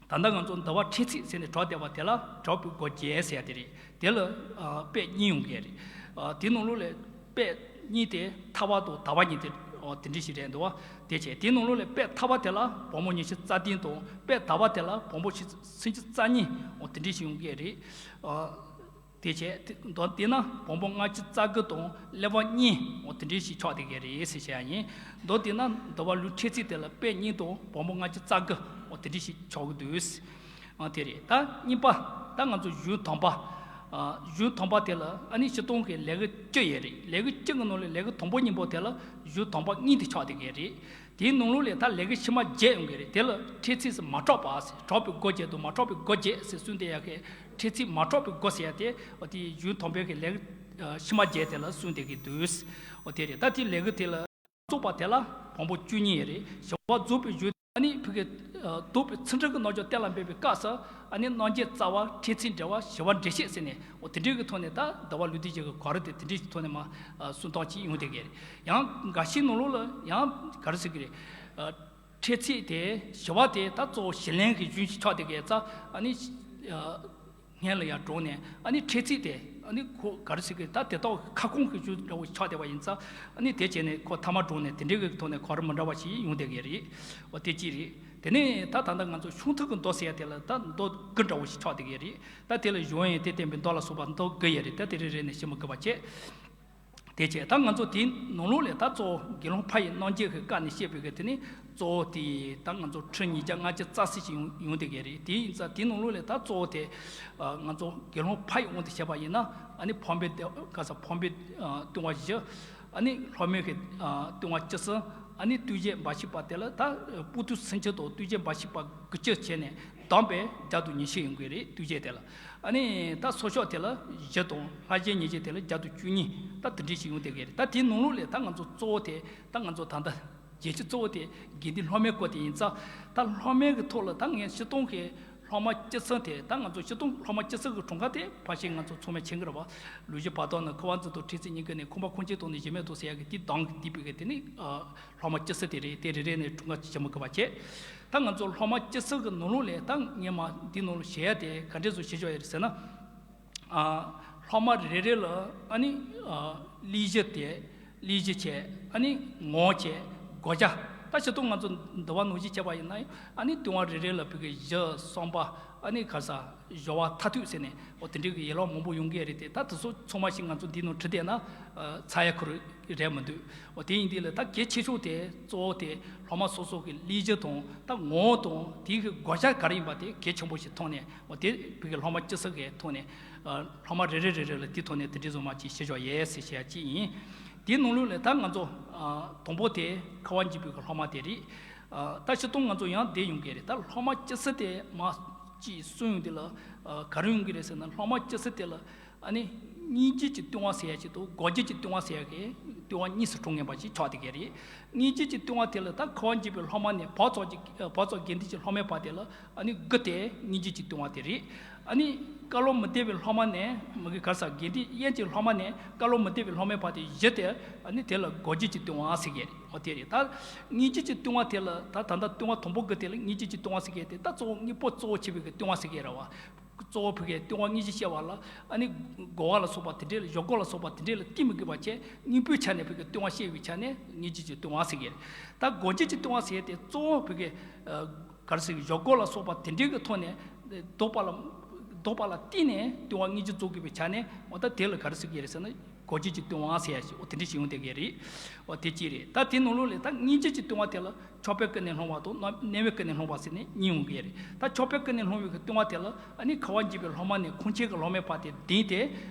ད་ལྟ་ང་ཚོ་འདུལ་བ་ཕྲད་ཚིག་ཟེར་ནས་གྲགས་བསྡད་པ་དེ་ལ་གྲགས་པའི་སྒོ་བརྒྱད་ཟེར་ཡ་དེ་རེད། དེ་ལ་ཨ་དཔེ་གཉིས་ཡོང་གི་རེད། ཨ་དེའི་ནང་ལོགས་ལས་དཔེ་གཉིས་དེ་ཐར་པ་དང་དག་པ་གཉིས་དེ་ཨ་དེ་འདྲ་ཞིག་རེད་འདུག་བ། དེ་བྱས་དེའི་ནང་ལོགས་ལས་དཔེ་ཐར་པ་དེ་ལ་བམ་པོ་ཉི་ཤུ་རྩ་བདུན་དང་དཔེ་དག་པ་དེ་ལ་བམ་པོ་ཉི་ཤུ་སུམ་ཅུ་རྩ་གཉིས་འོ་དེ་འདྲ་ཞིག་ཡོང་གི་རེད། ཨ་དེ་བྱས་དེ་མདོ་དེ་ན་བམ་པོ་ལྔ་བཅུ་རྩ་དགུ་དང་ཀླད་པ་གཉིས་འོ་དེ་འདྲ་ཞིག་ཆགས་བསྡད་ཀྱི་རེད་ཟེར་བཤད་ཡ་ཡིན། མདོ་དེ་ན་འདུལ་བ་ལུང་ཕྲད་ཚིག་དེ་ལ་དཔེ་གཉིས་དང་བམ་པོ་ལྔ་བཅུ་རྩ་དགུ་འོ་དེ་འདྲ་ཞིག་ཆགས་ཀྱི་འདུག་ཨ་དེ་རེད། ད་གཉིས་པ་ད་ང་ཚོ་གཞུང་དང་པ། ཨ་གཞུང་དང་པ་དེ་ལ་ཨ་ནི་སྤྱིར་བཏང་གི་ལས་ཀ་བཅུ་ཡོད་རེད། ལས་ཀ་བཅུ་གི་ནང་ལས་ལས་ཀ་དང་པོ་གཉིས་པོ་དེ་ལ་གཞུང་དང་པ་གཉིས་དེ་ཆགས་བསྡད་ཀྱི་རེད། དེའི་ནང་ལོགས་ལས་ད་ལས་ཀ་ཕྱི་མ་བརྒྱད་ཡོང་གི་རེད། དེ་ལ་ཕྲད་ཚིག་ཟེར་མ་གྲགས་པ་ཟེར་གྲགས་པའི་སྒོ་བརྒྱད་དང་མ་གྲགས་པའི་སྒོ་བརྒྱད་ཟེར་གསུངས་བསྡད་ཡ་གི་ཕྲད་ཚིག་མ་གྲགས་པའི་སྒོ་ཟེར་ཡ་དེ་འོ་དེ་གཞུང་དང་པོའི་གི་ལས་ཀ་ཕྱི་མ་བརྒྱད་དེ་ལ་གསུངས་བསྡད་ཀྱི་འདུག་འོ་དེ་རེད། ད་དེ་ལས་ཀ་དེ་ལ་རྫོགས་པ་དེ་ལ་བམ་པོ་བཅུ་གཉིས་ཡོད་རེད། བྱ་བ་རྫོགས་པའི་གཞུང་ཨ་ནི་ཕ་གི་ཨ་རྫོགས་པའི་ཚིག་འགྲེལ་གྱི་རྣལ་འབྱོར་གཏན་ལ་འབེབས་པའི་སྐབས་སུ་ཨ་ནི་རྣམ་འབྱེད་རྩ་བ་ཕྲད་ཚིག་འགྲེལ་བ་བྱ་བ་འགྲེལ་བཤད་ཟེར་ནས་འོ་དེ་འདྲའི་གི་ཐོག་ནས་ད་འདུལ་བ་ལུང་བསྟན་བརྒྱད་ཀྱི་གོ་རིམ་དེ་དེ་འདྲའི་གི་ཐོག་ནས་མ་ཨ་གསུང་སྟངས་ཅིག་ཡོང་བསྡད་ཀྱི་རེད། ཡང་འགའ་ཤས་ནང་ལོགས་ལ་ཡང་ག་རེ་ཟེར་གི་རེད། ཨ་ཕྲད་ཚིག་དེ་བྱ་བ་དེ་ད་གཙོ་བོ་གཞི་ལེན་གྱི་གཞུང་ཞིག་ཆགས་བསྡད་ཀྱི་ཙང་ཨ་ནི་ཨ་སྔོན་ལ་ཡར་འགྲོ་ནས་ཨ་ནི་ཕྲད་ཚིག་དེ་ཨ་ནི་ཁོ་ག་རེ་ཟེར་གི་ད་དེ་དག་ཁ་སྐོང་གི་གཞུང་འདྲ་བོ་ཆགས་བསྡད་པ་ཡིན་ཙང་ཨ་ནི་དེ་བྱས་ནས་ཁོ་ཐ་མ་འགྲོ་ནས་དེ་འདྲའི་གི་ཐོག་ནས་གོ་རིམ་མི་འདྲ་བ་ཞིག་ཡོང་བསྡད་ཀྱི་རེད། འོ་དེ་གཅིག་རེད། དེ་ནས་ད་ད་ལྟ་ང་ཚོ་ཤོང་ཐབས་ཀྱི་མདོ་ཟེར་ཡ་དེ་ལ་ད་མདོ་དགུ་འདྲ་བོ་ཞིག་ཆགས་བསྡད་ཀྱི་རེད། ད་དེ་ལ་གཞུང་ཡང་དེ་བསྟན་པའི་མདོ་ལ་སོགས་པ་མདོ་དགུ་ཡོད་རེད། ད་དེ་རེ་རེ་ནས་ཞིབ་མོ་དགོས་པ་བྱས། དེ་བྱས་ད་ང་ཚོ་དེའི་ནང་ལོགས་ལས་ད་གཙོ་བོ་དགེ་སློང་ཕ་ཡི་རྣམ་འབྱེད་ཀྱི་སྐབས་ནས་བཤད་པའི་གི་དེ་ནི་གཙོ་བོ་དེ་ད་ང་ཚོ་ཁྲི་ཉིས་བརྒྱ་ལྔ་བཅུ་རྩ་གསུམ་ཞིག་ཡོང་ཡོང་བསྡད་ཀྱི་རེད། དེ་ཡིན་ཙང་དེའི་ནང་ལོགས་ལས་ད་གཙོ་བོ་དེ་ང་ཚོ་དགེ་སློང་ཕ་ཡི་དབང་དུ་བྱས་པ་ཡིན་ན་ཨ་ནི་འཕགས་པའི་ག་ས་འཕགས་པའི་ལྟུང་བ་བཞི། ཨ་ནི་སློབ་མའི་གི་ལྟུང་བ་བཅུ་གསུམ། ཨ་ནི་ལྟུང་བྱེད་འབའ་ཞིག་པ་དེ་ལ་ད་པོ་ཏི་སུམ་ཅུ་དང་ལྟུང་བྱེད་འབའ་ཞིག་པ་དགུ་བཅུ་བྱས་ནས་བསྡོམས་པས་བརྒྱ་དང་ཉི་ཤུ་ཡོང་གི་རེད། ལྟུང་བྱེད་དེ་ལ། ཨ་ནི་ད་སོར་ཕྱོགས་དེ་ལ་བཞི་དང་ལྷ་ཞེན་ཉེས་ཞེན་དེ་ལ་བརྒྱ་དང་བཅུ་གཉིས་ད་དེ་འདྲ་ཞིག་ཡོང་བསྡད་ཀྱི་རེད། ད་དེའི་ནང་ལོགས་ལས་ད་ང་ཚོ་གཙོ་བོ་དེ་ད་ང་ཚོ་ད་ལྟ་རྒྱལ་སྤྱི་གཙོ་བོ་དེ་དགེ་འདུན་སློབ་མའི་སྐོར་དེ་ཡིན་ཙང་ད་སློབ་མའི་གི་ཐོག་ལ་ད་ངས་སྤྱིར་བཏང་གི་སློབ་མ་སྤྱི་གསུམ་དེ་ད་ང་ཚོ་སྤྱིར་བཏང་སློབ་མ་སྤྱི་གསུམ་གི་གྲངས་ཀ་དེ་ཕལ་ཆེར་ང་ཚོ་ཚང་མས་མཁྱེན་གི་རེད་བ། ལུགས་ཀྱི་བར་དོ་ནི་ཁུ་བ་འཛིན་དང་ཁྲིག་རྩེ་གཉིས་ཀྱི་ནི་ཁང་པ་ཁང་ཁྱིམ་དང་ནི་གཞི་མེད་དང་ཟེར་ཡ་གི་དེ་གདངས་ཀྱིས་བསྡུས་པའི་གི་དེ་ནི་སློབ་མ་སྤྱི་གསུམ་དེ་རེད། དེ་རེ་རེ་ནས་གྲངས་ཀ་ཞིབ་མོ་དགོས་པ་བྱས། ད་ང་ཚོ་སློབ་མ་སྤྱི་གསུམ་གི་ནང་ལོགས་ལས་ད་ངས་མ་འདི་ནང་ལ་བཤད་ཡ་དེ་ག་འདྲས་བཟོ་བྱེད་ཆོག་ཡ་རེད་ཟེར་ན། ཨ་སློབ་མ་རེ་རེ་ལ་ཨ་ནི་ཨ་གླེང་གཞི་དེ་གླེང་གཞི་བྱས། ཨ་ནི་ངོ་བོ་བྱས། བགོ་བཤའ། ད་སྤྱིར་བཏང་ང་ཚོ་འདུལ་བ་ནང་བཞིན་བྱས་པ་ཡིན་ན་ཨ་ནི་ལྟུང་བ་རེ་རེ་ལ་བོད་ཀྱི་བཞི་གསུམ་པ་ཨ་ནི་ག་ས་སྦྱོར་བ་མཐར་ཐུག་ཟེར་ནས་འོ་དེ་འདྲའི་གི་ཡན་ལག་མང་པོ་ཡོང་གི་རེད་དེ། ད་དེ་ཚོ་ཚང་མ་ཞིག་ང་ཚོ་འདི་ནང་བྲིས་བསྡད་ན་ཨ་ཚར་ཡ་ཁོ་རང་རེད་མི་འདུག་འོ་དེ་ཡིན་དུས་ལ་ད་གལ་ཆེ་ཤོས་དེ་གཙོ་བོ་དེ་སློབ་མ་སོ་སོ་གི་གླེང་གཞི་དང་ད་ངོ་བོ་དང་དེའི་གི་བགོ་བཤའ་ག་རེ་ཡིན་པ་དེ་གལ་ཆེན་པོ་ཞིག་མཐོང་ནས། འོ་དེ་བོད་ཀྱི་སློབ་མ་སྤྱི་གསུམ་གྱི་ཐོག་ནས་ཨ་སློབ་མ་རེ་རེ་རེ་རེ་ལ་དེའི་ཐོག་ནས་དེ་འདྲའི་བཟོ་མ་ཅིག་བྱེད་ཆོག་ཡས་ཟེར་བཤད་ཡ་ཅིག་ཡིན། དེའི་ནང་ལོགས་ལས་ད་ང་ཚོ་ཨ་དང་པོ་དེ་ཁ་བ་འབྱེད་པའི་གི་སློབ་མ་དེ་རེད། ཨ་ད་སྤྱིར་བཏང་ང་ཚོ་ཡང་བསྡད་ཡོང་གི་རེད། ད་སློབ་མ་སྤྱི་གསུམ་དེ་མ་ཅིག་གསུང་ཡོང་དུས་ལ་ཨ་ག་རེ་ཡོང་གི་རེད་ཟེར་ན། སློབ་མ་སྤྱི་གསུམ་དེ་ལ་ཨ་ནི་སྙིང་རྗེ་གི་ལྟུང་བ་ཟེར་ཡ་ཅིག་དང་བགོ་བཤའ་གི་ལྟུང་བ་ཟེར་ཡ་གི་ལྟུང་བ་གཉིས་སུ་གྲངས་ངེས་པ་ཅིག་ཆགས་བསྡད་ཀྱི་རེད། སྙིང་རྗེ་གི་ལྟུང་བ་དེ་ལ་ད་ཁ་བ་འབྱེད་པའི་སློབ་མ་ནས་བག་བཙོག་གི་བག་བཙོག་དགེ་འདུན་གྱི་སློབ་མའི་བར་དེ་ལ་ཨ་ནི་དགུ་དེ་སྙིང་རྗེ་གི་ལྟུང་བ་དེ་རེད། ཨ་ནི་བཀའ་སློབ་མི་བདེ་བའི་སློབ་མ་ནས་མི་གི་ག་ས་དགེ་འདུན་དབྱེན་གྱི་སློབ་མ་ནས་བཀའ་སློབ་མི་བདེ་བའི་སློབ་མའི་བར་དེ་བཞི་དེ་ཨ་ནི་དེ་ལ་བགོ་བཤའ་གི་ལྟུང་བ་ཟེར་གྱི་རེད། འོ་དེ་རེད། ད་སྙིང་རྗེ་གི་ལྟུང་བ་དེ་ལ་ད་ད་ལྟ་ལྟུང་བ་དང་པོ་དགུ་དེ་ལ་སྙིང་རྗེ་གི་ལྟུང་བ་ཟེར་གྱི་དེ་ད་གཙོ་བོ་དངོས་པོ་གཙོ་བོ་བྱེད་པའི་གི་ལྟུང་བ་ཟེར་གྱི་རེད་བ། གཙོ་བོ་བོད་ཀྱི་ལྟུང་བ་སྙིང་རྗེ་བཤད་པ་ལ་ཨ་ནི་རྒོལ་བ་ལ་སོགས་པ་དེ་འདྲས་ལ་གཞོགས་རྒོལ་ལ་སོགས་པ་དེ་འདྲས་ལ་བརྟེན་མི་དགོས་པ་བྱས། དངོས་པོའི་ཆ་ནས་བོད་ཀྱི་ལྟུང་བ་བཤད་པའི་ཆ་ནས་སྙིང་རྗེ་གི་ལྟུང་བ་ཟེར་གྱི་རེད། ད་བགོ་བཤའ་གི་ལྟུང་བ་ཟེར་ཏེ་གཙོ་བོ་བོད་ཀྱི་ཨ་ག་རེ་ཟེར་གྱི་གཞོགས་རྒོལ་ལ་སོགས་པ་དེ་འདྲས་ཀྱི་ཐོག་ནས་ལྡོག་པ་ལ་ ལྡོག་པ་ལ་བརྟེན་ནས་ལྟུང་བ་སྔོན་འཇུག་རྫོགས་དགོས་པའི་ཆ་ནས། འོ་ད་དེ་ལ་ག་རེ་ཟེར་གྱི་རེད་ཟེར་ན། འགོག་བྱེད་ཀྱི་ལྟུང་བ་ཟེར་ཡ་ཞིག་འོ་དེ་འདྲ་ཞིག་ཡོང་བསྡད་ཀྱི་རེད། འོ་དེ་གཅིག་རེད། ད་དེའི་ནང་ལོགས་ལས་ད་སྔོན་འཇུག་གི་ལྟུང་བ་དེ་ལ་ཆགས་པའི་ཀུན་ནས་སློང་བ་དང་རྣམ་གནས་པའི་ཀུན་ནས་སློང་བ་ཟེར་ནས་གཉིས་ཡོང་གི་རེད། ད་ཆགས་པའི་ཀུན་ནས་སློང་བའི་གི་ལྟུང་བ་དེ་ལ་ཨ་ནི་ཁ་བ་འབྱེད་པའི་སློབ་མ་ནས་ཁུངས་ཆེན་གྱི་སློབ་མའི་བར་དེ་བདུན་དེ་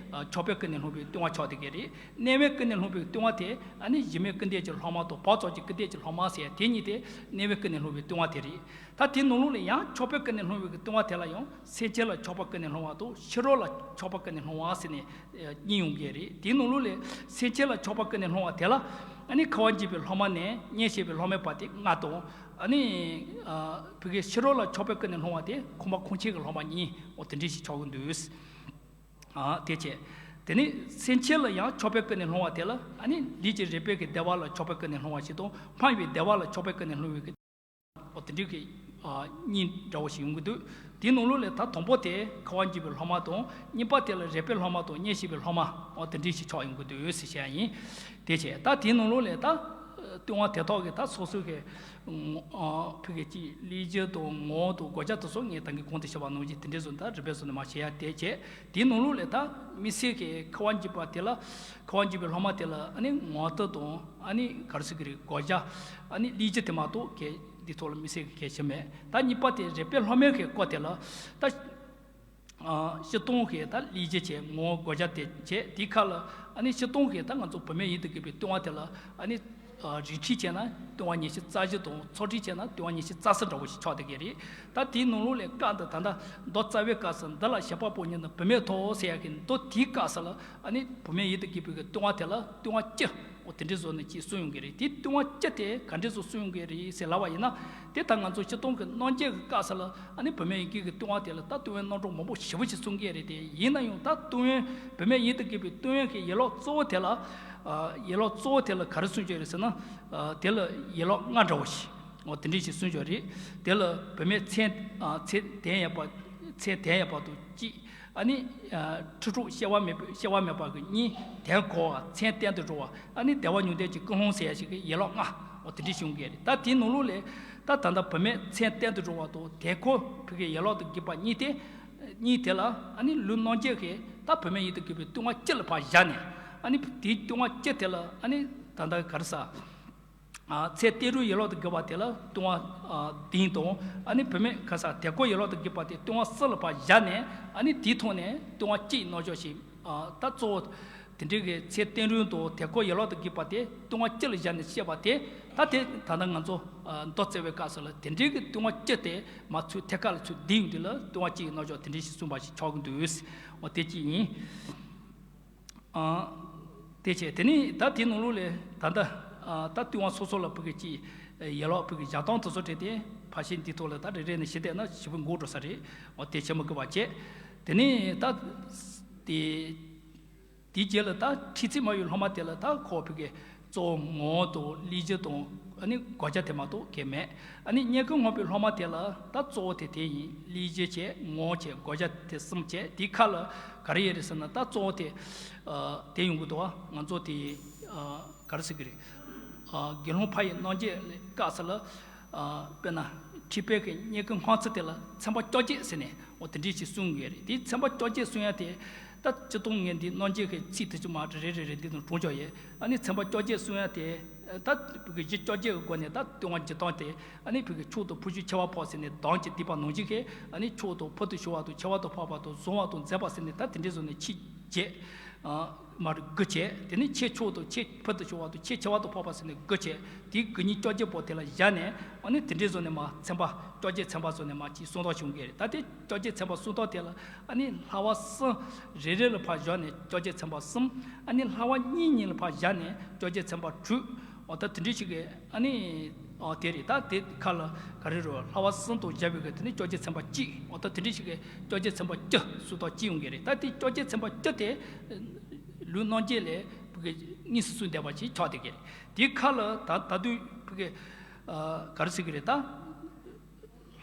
ཆགས་པའི་ཀུན་ནས་སློང་བའི་ལྟུང་བ་ཆགས་བསྡད་ཀྱི་རེད། གནས་པའི་ཀུན་ནས་སློང་བའི་ལྟུང་བ་དེ་ཨ་ནི་གཞི་མེད་སྐུར་འདེབས་ཀྱི་སློབ་མ་དང་བག་བཙོག་གི་སྐུར་འདེབས་ཀྱི་སློབ་མ་ཟེར་ཡ་དེ་གཉིས་དེ་གནས་པའི་ཀུན་ནས་སློང་བའི་ལྟུང་བ་དེ་རེད། ད་དེའི་ནང་ལོགས་ལས་ཡང་ཆགས་པའི་ཀུན་ནས་སློང་བའི་གི་ལྟུང་བ་དེ་ལ་ཡང་སེམས་ཅན་ལ་ཆགས་པ་ཀུན་ནས་སློང་བ་དང་ཕྱི་རོལ་ལ་ཆགས་པ་ཀུན་ནས་སློང་བ་ཟེར་ནས་གཉིས་ཡོང་གི་རེད། དེའི་ནང་ལོགས་ལས་སེམས་ཅན་ལ་ཆགས་པ་ཀུན་ནས་སློང་བ་དེ་ལ་ཨ་ནི་ཁ་བ་འབྱེད་པའི་སློབ་མ་ནས་གཉེན་བཤེས་པའི་སློབ་མའི་བར་དེ་ལྔ་དང་། ཨ་ནི་ཕ་གི་ཕྱི་རོལ་ལ་ཆགས་པ་ཀུན་ནས་སློང་བ་དེ་ཁོ་མ་ཁུངས་ཆེན་གྱི་སློབ་མ་གཉིས་འོ་དེ་འདྲ་ཞིག་ཆགས་ཀྱི་འདུག། ཨ་དེ་བྱས། དེ་ནས་སེམས་ཅན་ལ་ཡང་ཆགས་པ་ཀུན་ནས་སློང་བ་དེ་ལ་ཨ་ནི་ལུས་ཀྱི་རེག་པའི་གི་བདེ་བ་ལ་ཆགས་པ་ཀུན་ནས་སློང་བ་ཞིག་དང་སྨྲ་བའི་བདེ་བ་ལ་ཆགས་པ་ཀུན་ནས་སློང་བའི་གི་འོ་དེ་འདྲའི་གི་ཨ་གཉིས་འདྲ་བོ་ཞིག་ཡོང་གི་འདུག། དེའི་ནང་ལོགས་ལས་ད་དང་པོ་དེ་ཁ་བ་འབྱེད་པའི་སློབ་མ་དང་གཉིས་པ་དེ་ལ་རེག་པའི་སློབ་མ་དང་གཉེན་བཤེས་པའི་སློབ་མ་འོ་དེ་འདྲའི་ཞིག་ཆགས་ཡོང་གི་འདུག་ཟེར་བཤད་ཡ་ཡིན། དེ་བྱས་ད་དེའི་ནང་ལོགས་ལས་ད་ལྟུང་བ་དེ་དག་གི་ད་སོ་སོའི་གི་ཨ་ཕ་གི་ཅིག་ལས་རྒྱུ་དང་ངོ་བོ་དང་དགོས་ཆ་དེ་ཚོ་ངས་ད་གིན་གོང་དུ་བཤད་པ་ནང་བཞིན་དེ་འདྲའི་བཟོ་ད་རིམ་པས་བཟོ་ནས་མར་བཤད་ཡ་དེ་བྱས། དེའི་ནང་ལོགས་ལས་ད་དམིགས་བསལ་གྱི་ཁ་བ་འབྱེད་པ་དེ་ལ་ཁ་བ་འབྱེད་པའི་སློབ་མ་དེ་ལ་ཨ་ནི་ངོ་བོ་དང་ཨ་ནི་ག་རེ་ཟེར་གྱི་རེད། དགོས་ཆ་ཨ་ནི་ལས་རྒྱུ་དེ་མ་གཏོགས་གལ་འདི་ཐོག་ལ་དམིགས་བསལ་གྱི་གལ་ཆེ་མེད། ད་གཉིས་པ་དེ་རེག་པའི་སློབ་མའི་གི་སྐོར་དེ་ལ་ད་ཨ་སྤྱིར་བཏང་གི་ད་ལས་རྒྱུ་བྱས། ངོ་བོ་དགོས་ཆ་དེ་བྱས། དེའི་ཁ་ལ་ཨ་ནི་སྤྱིར་བཏང་གི་ད་ང་ཚོ་བུད་མེད་ཡིན་དུ་གི་པའི་ལྟུང་བ་དེ་ལ་ཨ་ནི་ཨ་རིགས་ཁྲིས་བྱས་ན་ལྟུང་བ་ཉི་ཤུ་རྩ་བཞི་དང་། ཚོགས་ཁྲིས་བྱས་ན་ལྟུང་བ་ཉི་ཤུ་རྩ་གསུམ་འདྲ་བོ་ཞིག་ཆགས་བསྡད་ཀྱི་རེད། ད་དེའི་ནང་ལོགས་ལས་སྐབས་འདི་ད་ལྟ་མདོ་རྩ་བའི་སྐབས་སུ་འདི་ལ་བྱེད་པ་པོ་ཉིད་ནི་བུད་མེད་ཐོབ་ཟེར་ཡ་གི་མདོ་དེའི་སྐབས་སུ་ལ་ཨ་ནི་བུད་མེད་ཡིན་དུ་གི་པའི་གི་ལྟུང་བ་དེ་ལ་ལྟུང་བ་བཅུ་འོ་དེ་འདྲའི་བཟོ་ནས་ཅིག་གསུངས་ཡོང་གི་རེད། དེ་ལྟུང་བ་བཅུ་དེ་ག་འདྲའི་བཟོ་གསུངས་ཡོང་གི་རེད་ཟེར་ལབ་པ་ཡིན་ན། དེ་ད་ང་ཚོ་སྤྱིར་བཏང་གི་རྣམ་འབྱེད་ཀྱི་སྐབས་སུ་ལ་ཨ་ནི་བུད་མེད་ཡིན་གྱི་གི་ལྟུང་བ་དེ་ལ་ད་ལྟུང་བའི་རྣམ་གྲངས་མང་པོ་ཞེ་པོ་ཅིག་གསུང་གི་རེད། དེ་ཡིན་ན་ཡང་ད་ལྟུང་བའི་བུད་མེད་ཡིན་དུ་གི་པའི་ལྟུང་བའི་གི་ཡན་ལག་གཙོ་བོ་དེ་ལ་ཨ་ཡན་ལག་གཙོ་བོ་དེ་ལ་ག་རེ་གསུངས་ཀྱི་རེད་ཟེར་ན། ཨ་དེ་ལ་ཡན་ལག་ལྔ་འདྲ་བོ་ཞིག་འོ་དེ་འདྲ་ཞིག་གསུངས་ཀྱི་རེད། དེ་ལ་བུད་མེད་མཚན་ཨ་མཚན་ལྡན་ཡོད་པ། མཚན་ལྡན་ཡོད་པ་དང་གཅིག། ཨ་ནི་ཨ་ཁྲི་དྲུག་སྐྱེ་བ་མེད་པ། སྐྱེ་བ་མེད་པ་གི་གཉིས། དོན་གོ་བ། མཚན་གཏན་དུ་གྲོལ་བ། ཨ་ནི་བདེ་བ་མྱང་འདས་ཀྱི་ཀུན་སློང་ཟེར་ཡ་ཞིག་གི་ཡན་ལག་ལྔ་འོ་དེ་འདྲ་བྱུང་གི་རེད། ད་དེའི་ནང་ལོགས་ལས་ད་ད་ལྟ་བུད་མེད་མཚན་གཏན་དུ་གྲོལ་བ་དང་དོན་གོ་བ་གི་ཡན་ལག་ཏུ་གྱུར་པ་གཉིས་དེ། གཉིས་དེ་ལ་ཨ་ནི་ལུས་རྣམ་འབྱེད་ཀྱི་ད་བུད་མེད་ཡིན་དུ་གྱུར་པའི་ལྟུང་བ་བཅུ་ལ་ཕར་བཞག་ནས། ཨ་ནི་དེའི་ལྟུང་བ་བཅུ་དེ་ལ་ཨ་ནི་ད་ལྟ་ག་རེ་ཟ། ཨ་མཚན་གཏན་གྲོལ་ཡན་ལག་ཏུ་གྱུར་པ་དེ་ལ་ལྟུང་བ་ཨ་བདུན་དང་། ཨ་ནི་བུད་མེད་ག་ས་དོན་གོ་ཡན་ལག་ཏུ་གྱུར་པ་དེ་ལྟུང་བ་གསུམ་ལ་ཕར་བཞག་ནས། ཨ་ནི་དེའི་ཐོག་ནས་ལྟུང་བ་གཅིག་ནོར་འཇོག་བྱེད། ཨ་ད་གཙོ་བོ་དེ་འདྲའི་གི་མཚན་གཏན་གྲོལ་དང་དོན་གོ་ཡན་ལག་ཏུ་གྱུར་པ་དེ་ལྟུང་བ་གཅིག་ལ་བཞག་ནས་བཤད་པ་དེ། ད་དེ་ད་ལྟ་ང་ཚོ་ཨ་མདོ་རྩ་བའི་སྐབས་སུ་ལ་དེ་འདྲའི་གི་ལྟུང་བ་གཅིག་དེ་མ་ཚུད་ཐད་ཀར་ལ་ཚུད་བསྡད་ཡོང་དུས་ལ་ལྟུང་བ་གཅིག་ནོར་འཇོག་དེ་འདྲའི་ཞིག་གསུངས་པ་ཞིག་ཆགས་ཀྱི་འདུག། འོ་དེ་གཅིག་ཡིན། ཨ་དེ་བྱས། དེ་ནས་ད་དེའི་ནང་ལོགས་ལས་ད་ལྟ་ཨ་ད་ལྟུང་བ་སོ་སོ་ལ་ཕ་གི་ཅིག་ཡན་ལག་ཕ་གི་བཞག་སྟངས་དེ་ཚོ་བྲིས་ཏེ་ཕར་ཕྱིན་འདི་ཐོག་ལ་ད་རེ་རེ་ནས་ཞུས་བསྡད་ན་ཞེ་པོ་འགོར་འགྲོ་ས་རེད། འོ་དེ་བྱེད་མི་དགོས་པ་བྱས། དེ་ནས་ད་དེ་དེའི་རྗེས་ལ་ད་ཁྲིད་ཚིག་སྨྲ་བའི་སློབ་མ་དེ་ལ་ད་ཁོ་ཕ་གི་གཙོ་བོ་ངོ་བོ་དང་ལས་རྒྱུ་དང་ཨ་ནི་དགོས་ཆ་དེ་མ་གཏོགས་གང་མེད། ཨ་ནི་སྙན་ཁུང་སྔོག་པའི་སློབ་མ་དེ་ལ་ད་གཙོ་བོ་དེ་དེ་ཡིན། ལས་རྒྱུ་བྱས། ངོ་བོ་བྱས། དགོས་ཆ་དེ་གསུམ་བྱས། དེའི་ཁ་ལ་ག་རེ་ཡོད་རེད་ཟེར་ན། ད་གཙོ་བོ་དེ་ཨ་དེ་ཡོང་གི་འདུག་བ། ང་ཚོ་དེ་ཨ་ག་རེ་ཟེར་གི་རེད། ཨ་དགེ་སློང་ཕ་ཡི་རྣམ་འབྱེད་སྐབས་སུ་ལ་ཨ་དཔེར་ན་ཁྲིད་པའི་གི་སྙན་ཁུང་སྔོག་ཚུལ་དེ་ལ་ཚན་པ་བཅོ་བརྒྱད་ཟེར་ནས་འོ་དེ་འདྲས་ཞིག་གསུང་གི་རེད། དེ་ཚན་པ་བཅོ་བརྒྱད་གསུང་ཡ་དེ་ད་སྤྱིར་བཏང་ངས་འདི་རྣམ་འབྱེད་ཀྱི་ཚིག་དེ་ཚོ་མར་རེ་རེ་རེ་རེ་འདི་ནང་དྲངས་ཆོག་ཡོད། ཨ་ནི་ཚན་པ་བཅོ་བརྒྱད་གསུང་ཡ་དེ་ད་བོད་ཀྱི་གཞི་བཅོ་བརྒྱད་ཀྱི་སྒོ་ནས་ད་ལྟུང་བ་འཇུག་སྟངས་དེ། ཨ་ནི་བོད་ཀྱི་མཆོག་ཏུ་ཕུལ་བྱུང་ཁྱད་པར་འཕགས་ཟེར་ནས་གདངས་ཀྱིས་བསྡུས་པ་ནང་བཞིན་གྱི། ཨ་ནི་མཆོག་ཏུ་ཕུལ་དུ་བྱུང་བ་དང་ཁྱད་པར་དུ་འཕགས་པ་དང་གཟུང་བ་དང་མཛད་པ་ཟེར་ནས་ད་དེ་འདྲས་བཟོ་ནས་ཆེས་བརྒྱད། ཨ་མར་དགུ་བྱས། དེ་ནས་ཆེས་མཆོག་ཏུ་ཆེས་ཕུལ་དུ་བྱུང་བ་དང་ཆེས་ཁྱད་པར་དུ་འཕགས་པ་ཟེར་ནས་དགུ་བྱས། དེའི་དགུ་གཉིས་བཅོ་བརྒྱད་པོ་དེ་ལ་བཞག་ནས། ཨ་ནི་དེ་འདྲས་བཟོ་ནས་མར་ཚན་པ་བཅོ་བརྒྱད་ཚན་པ་བཟོ་ནས་མར་ཅིག་གསུང་སྟངས་བྱུང་གི་རེད། ད་དེ་བཅོ་བརྒྱད་ཚན་པ་གསུང་སྟངས་དེ་ལ་ཨ་ནི་བསླབ་པ་གསུམ་རེ་རེ་ལ་ཕར་བཞག་ནས་བཅོ་བརྒྱད་ཚན་པ་གསུམ། ཨ་ནི་བསླབ་པ་གཉིས་གཉིས་ལ་ཕར་བཞག་ནས་བཅོ་བརྒྱད་ཚན་པ་དྲུག། འོ་ད་དེ་འདྲས་ཞིག་གི་ཨ་ནི་ཨ་དེ་རེད། ད་དེ་ཁ་ལ་ག་རེ་རེད། བསླབ་པ་གསུམ་དང་སྦྱར་བའི་གི་དེ་ནི་བཅོ་བརྒྱད་ཚན་པ་གཅིག། འོ་ད་དེ་འདྲས་ཞིག་གི་བཅོ་བརྒྱད་ཚན་པ་བཅུ་གསུང་སྟངས་གཅིག་ཡོང་གི་རེད། ད་དེ་བཅོ་བརྒྱད་ཚན་པ་བཅུ་དེ་ལུས་རྣམ་འབྱེད་ལས་ཕ་གི་དངོས་སུ་གསུངས་བསྡད་པ་ཞིག་ཆགས་བསྡད་ཀྱི་རེད། དེའི་ཁ་ལ་ད་ད་དུང་ཕ་གི་ཨ་ག་རེ་ཟེར་གི་རེད། ད་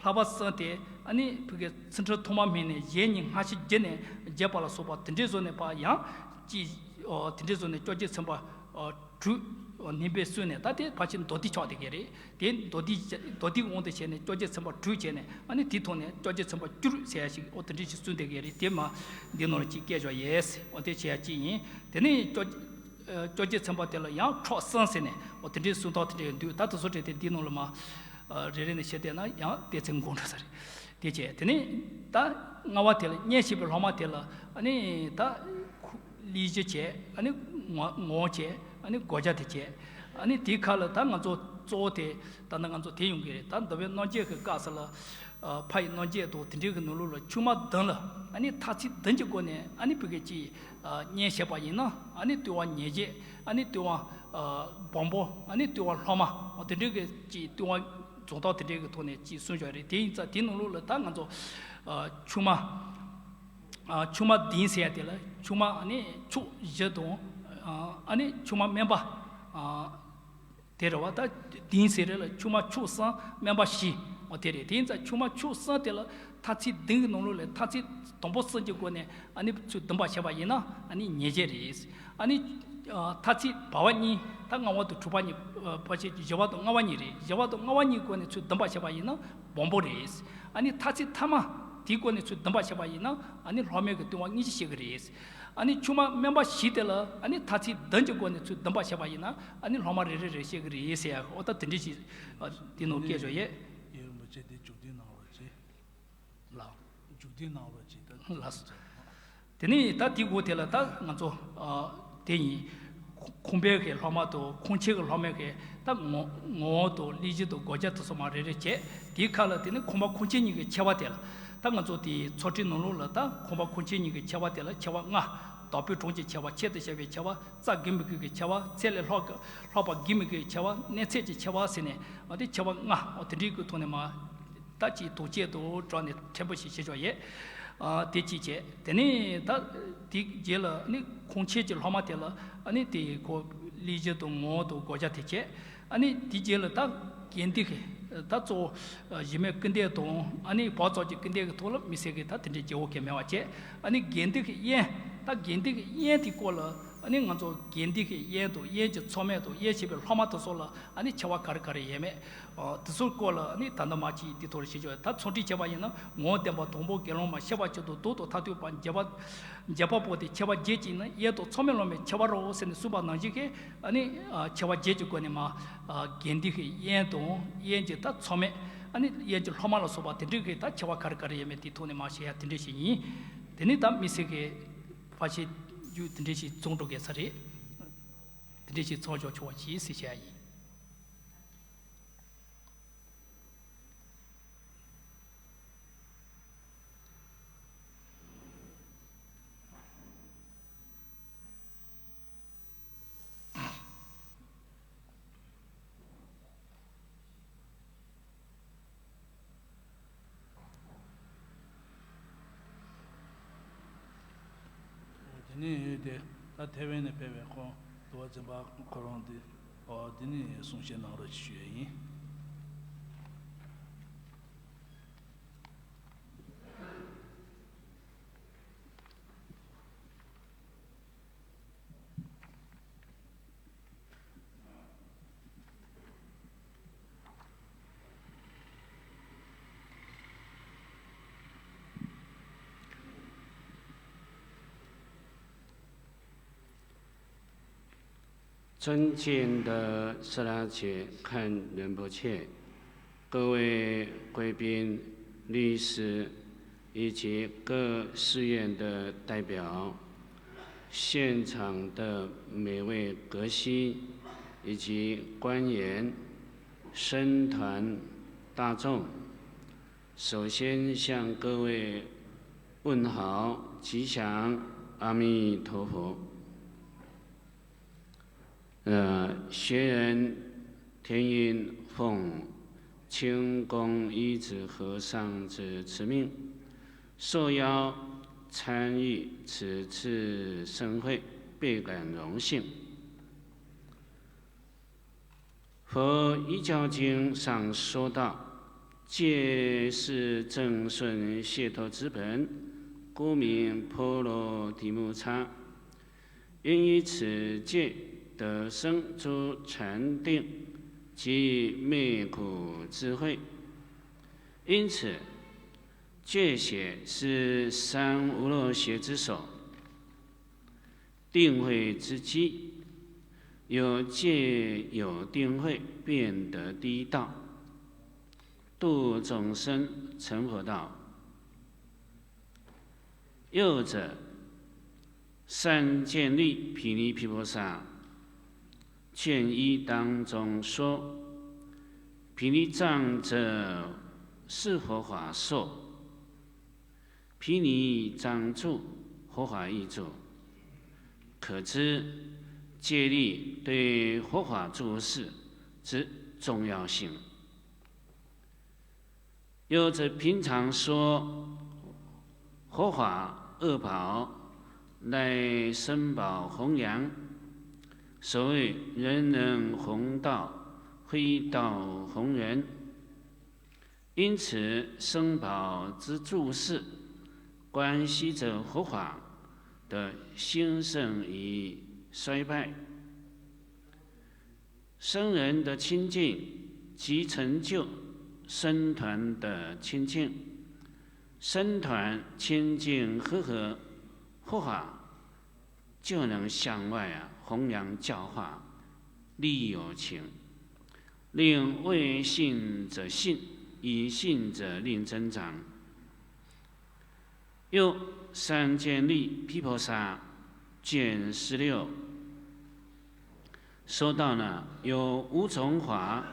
བསླབ་པ་གསུམ་དེ་ཨ་ནི་ཕ་གི་ཚིག་འཕྲུལ་ཐོག་མ་མེད་ནས་གཞན་གཉིས་སྔ་ཕྱི་བརྒྱུད་ནས་བརྒྱབ་པ་ལ་སོགས་པ་དེ་འདྲས་བཟོ་ནས་ཕར་ཡང་ཅིག། ཨོ་དེ་འདྲས་བཟོ་ནས་བཅོ་བརྒྱད་ཚན་པ་ཨ་དྲུག། སྣེ་པས་གསོལ་ནས། ད་དེ་ཕལ་ཆེར་མདོ་སྡེ་ཆགས་བསྡད་ཀྱི་རེད། དེ་མདོ་སྡེ་མདོ་སྡེ་དབང་དུ་བྱས་ནས་བཅོ་བརྒྱད་ཚན་པ་དྲུག་བྱས་ནས། ཨ་ནི་དེའི་ཐོག་ནས་བཅོ་བརྒྱད་ཚན་པ་བཅུ་དྲུག་ཟེར་ཡ་ཞིག་འོ་དེ་འདྲ་ཞིག་གསུངས་བསྡད་ཀྱི་རེད། དེ་མ་འདི་ནང་ལ་ཅིག་བཀལ་བཞག་ཡས། འོ་དེ་བྱས་ཡ་གཅིག་ཡིན། དེ་ནས་བཅོ་ཨ་བཅོ་བརྒྱད་ཚན་པ་དེ་ལ་ཡང་ཁྲོག་གསུམ་ཟེར་ནས་འོ་དེ་འདྲའི་གསུང་སྟངས་དེ་འདྲ་ཡང་འདུག་ད་དེ་ཚོ་གྲས་དེ་འདི་ནང་ལ་མ་ཨ་རེ་རེ་ནས་བཤད་བསྡད་ན་ཡང་སྡེ་ཚན་འགོར་འགྲོ་ས་རེད། དེ་བྱས། དེ་ནས་ད་ལྔ་པ་དེ་ལ་གཉེན་བཤེས་པའི་སློབ་མ་དེ་ལ་ཨ་ནི་ད་ཁུ་ལས་བཞི་བྱས། ཨ་ནི་ངོ་ངོ་བོ་བྱས། ཨ་ནི་སྒོ་བརྒྱ་དེ་བྱས། ཨ་ནི་དེའི་ཁ་ལ་ད་ང་ཚོ་གཙོ་བོ་དེ་ད་ནི་ང་ཚོ་དེ་ཡོང་གི་རེད། ད་འདོད་པའི་རྣམ་འབྱེད་ཀྱི་སྐབས་སུ་ལ་ཨ་ཕ་ཡི་རྣམ་འབྱེད་དང་དེ་འདྲའི་གི་ནང་ལོགས་ལ་ཆུང་མ་བདུན་ལ་ཨ་ནི་མཐར་ཚིག་བདུན་གྱི་སྒོ་ནས་ཨ་ནི་ཕ་གི་ཅིག་ཨ་གཉེན་བཤད་པ་ཡིན་ན། ཨ་ནི་ལྟེ་བ་ཉེར་བརྒྱད། ཨ་ནི་ལྟེ་བ་ཨ་སྦོམ་པོ། ཨ་ནི་ལྟེ་བ་སློབ་མ། འོ་དེ་འདྲའི་གི་ཅིག་ལྟེ་བ་རྫོགས་ཐབས་དེ་འདྲའི་གི་ཐོག་ནས་ཅིག་གསུངས་བཞག་རེད། དེ་ཡིན་ཙང་དེའི་ནང་ལོགས་ལ་ད་ང་ཚོ་ཨ་ཆུང་མ་ཨ་ཆུང་མ་བདུན་ཟེར་ཡ་དེ་ལ་ཆུང་མ་ཨ་ནི་ཕྱོགས་བཞི་དང་། ཨ་ཨ་ནི་ཆུང་མ་དམན་པ་ཨ་དེ་རེད་བ། ད་བདུན་ཟེར་རེད་ལ་ཆུང་མ་ཕྱོགས་གསུམ་དམན་པ་བཞི། འོ་དེ་རེད། དེ་ཡིན་ཙང་ཆུང་མ་ཕྱོགས་གསུམ་དེ་ལ་མཐར་ཚིག་བདུན་གྱི་ནང་ལོགས་ལ་མཐར་ཚིག་དང་པོ་གསུམ་གྱི་སྒོ་ནས་ཨ་ནི་ཚུར་བདུན་པ་བྱས་པ་ཡིན་ན་ཨ་ནི་ཉེར་བརྒྱད་རེད། ཨ་ནི་ཨ་མཐར་ཚིག་བར་པ་གཉིས། ད་ལྔ་པ་དང་དྲུག་པ་གཉིས། ཨ་ཕལ་ཆེར་བཞི་པ་དང་ལྔ་པ་གཉིས་རེད། བཞི་པ་དང་ལྔ་པ་གཉིས་སྒོ་ནས་ཚུར་བདུན་པ་བྱས་པ་ཡིན་ན་སྦོམ་པོ་རེད། ཨ་ནི་མཐར་ཚིག་ཐ་མ་དེའི་སྒོ་ནས་ཚུར་བདུན་པ་བྱས་པ་ཡིན་ན་ཨ་ནི་སློབ་མའི་གི་ལྟེ་བ་ཉེར་བཞི་བཤད་གི་རེད། ཨ་ནི་ཆུང་མ་དམན་པ་བཞི་དེ་ལ་ཨ་ནི་མཐར་ཚིག་བདུན་གྱི་སྒོ་ནས་ཚུར་བདུན་པ་བྱས་པ་ཡིན་ན་ཨ་ནི་སློབ་མ་རེ་རེ་རེ་བཤད་གི་རེད་ཟེར་ཡ། འོ་ད་དེ་འདྲ་ཞིག་ཨ་དེ་ནང་སྐད་ཆ་ཡོད། རྒན་རིན་པོ་ཆེ་དེ་མཇུག་སྡུད་གནང་རོགས་གྱིས། ལགས། མཇུག་སྡུད་གནང་རོགས་གྱིས། ད་ལགས་སོ། དེ་ནས་ད་དེའི་འོག་དེ་ལ་ད་ང་ཚོ་ཨ་དེ་ཡིན། ཁོ་ཁང་པའི་གི་སློབ་མ་དང་ཁང་ཆེན་གྱི་སློབ་མའི་གི་ད་ངོ་ངོ་བོ་དང་ལས་གཞི་དང་སྒོ་བརྒྱ་དེ་ཚོ་མ་རེ་རེ་བྱས། དེའི་ཁ་ལ་དེ་ནས་ཁང་པ་ཁང་ཆེན་གཉིས་ཀྱི་ཕྱེ་བ་དེ་ལ་ད་ང་ཚོ་དེའི་ཚོགས་ཁྲིད་ནང་ལོགས་ལ་ད་ཁང་པ་ཁང་ཆེན་གཉིས་ཀྱི་ཕྱེ་བ་དེ་ལ་ཕྱེ་བ་ལྔ། བདག་པོའི་གྲངས་ཀྱི་ཕྱེ་བ། ཁྱད་དུ་བྱས་པའི་ཕྱེ་བ། རྩ་དགུ་མི་དགོས་ཀྱི་ཕྱེ་བ། ཚད་ལས་ལྷག་ལྷག་པ་དགུ་མི་དགོས་ཀྱི་ཕྱེ་བ། གནས་ཚད་ཀྱི་ཕྱེ་བ་ཟེར་ནས་ཨ་དེ་ཕྱེ་བ་ལྔ། ཨ་དེ་འདྲའི་གི་ཐོག་ནས་མ། ད་ཅིག་དོགས་གཅོད་དུ་འགྲོ་ནས་ཕྲན་བུ་ཞིག་བྱེད་ཆོག་ཡོད། ཨ་དེ་གཅིག་བྱས། དེ་ནས་ད་དེ་རྗེས་ལ་ནི་ཁང་ཆེན་གྱི་སློབ་མ་དེ་ལ་ཨ་ནི་དེ་ཁོ་ལས་གཞི་དང་ངོ་བོ་དང་སྒོ་བརྒྱ་དེ་བྱས། ཨ་ནི་དེ་རྗེས་ལ་ད་དགེ་འདུན་གྱི་ད་གཙོ་བོ་གཞི་མེད་སྐུ་འདེབས་དང་ཨ་ནི་བག་བཙོག་གི་སྐུ་འདེབས་ཀྱི་ཐོག་ལ་དམིགས་བསལ་གྱི་ད་དེ་འདྲའི་བརྗེ་བོ་གལ་མེད་པ་བྱས། ཨ་ནི་དགེ་འདུན་གྱི་དབྱེན། ད་དགེ་འདུན་གྱི་དབྱེན་དེ་སྐོར་ལ་ཨ་ནི་ང་ཚོ་དགེ་འདུན་གྱི་དབྱེན་དང་དབྱེན་གྱི་ཚོགས་མི་དང་དབྱེན་བྱེད་པའི་སློབ་མ་དེ་ཚོ་ལ་ཨ་ནི་ཕྱེ་བ་ག་རེ་ག་རེ་ཡོད་མེད། ཨ་དེ་ཚོའི་སྐོར་ལ་ནི་ད་ལྟ་མ་ཅིག་དེ་ཐོག་ལ་བཤད་ཆོག་ད་ཚོགས་སྒྲིག་བྱས་པ་ཡིན་ན་ངོ་བོ་བསྟན་པ་དང་པོ། དགེ་སློང་མ། ཤེས་པ་ཆེན་པོ། མདོ་དང་མཐར་ཐུག་པ། འགྱེད་པ། འགྱེད་པ་པོ་དེ་ཕྱེ་བ་བརྒྱད་ཅིག་ནི་དབྱེན་དང་ཚོགས་མི་སློབ་མའི་ཕྱེ་བ་རོ་ཟེར་ནས་གསུངས་པ་ནང་བཞིན་གྱི་ཨ་ནི་ཨ་ཕྱེ་བ་བརྒྱད་ཀྱི་སྒོ་ནས་མ་ཨ་དགེ་འདུན་གྱི་དབྱེན་དང་དབྱེན་གྱི་ད་ཚོགས་མི། ཨ་ནི་དབྱེན་གྱི་སློབ་མ་ལ་སོགས་པ་དེ་འདྲའི་གི་ད་ཕྱེ་བ་ག་རེ་ག་རེ་ཡོད་མེད་དེ་ཐོག་ནས་མ་བཤད་ཡ་དེ་འདྲ་ཞིག་ཡིན། དེ་ནི་ད་དམིགས་བསལ་གྱི་ཕལ་ཆེར་རྒྱུ་དེ་འདྲ་ཞིག་བྱུང་འགྲོ་དགོས་ས་རེད། དེ་འདྲ་ཞིག་ཚོགས་འཇོག་ཆོག་པ་གྱིས་ཟེར་བཤད་ཡ་ཡིན། དེ་ནས་ཡོད་དེ། ད་ཐེ་ཝན་ནས་ཕེབས་པའི་ཁོང་དུ་བ་འཛིན་པ་ཁོ་རང་དེ། འོ་དེ་ནས་གསུང་བཤད་གནང་རོགས་ཞུ་ཡ་ཡིན། 尊敬的色拉节堪仁波切，各位贵宾、律师以及各寺院的代表，现场的每位格西以及官员、僧团大众，首先向各位问好，吉祥，阿弥陀佛。 呃，学人田云奉清宫一子和尚之慈命，受邀参与此次盛会，倍感荣幸。佛遗教经上说道：戒是正顺解脱之本，故名波罗提木叉。 因于此戒得生诸禅定及灭苦智慧。因此，戒学是三无漏学之首，定慧之基。由戒有定慧，便得第一道，度众生成佛道。 又者，善建立毗尼毗婆沙卷一当中说：“毗尼障者，是佛法受。毗尼障住，佛法亦住。”可知戒律对佛法住世之重要性。 又者，平常说：“佛法二宝，乃身宝弘扬。”所谓“人人弘道，非道弘人”。因此，身宝之住世，关系着佛法的兴盛与衰败。 僧人的清净，即成就僧团的清净。僧团清净和合，佛法就能向外啊弘扬教化，利益有情，令未信者信，已信者令增长。 又善建立毗婆沙卷十六，说到呢，有五种法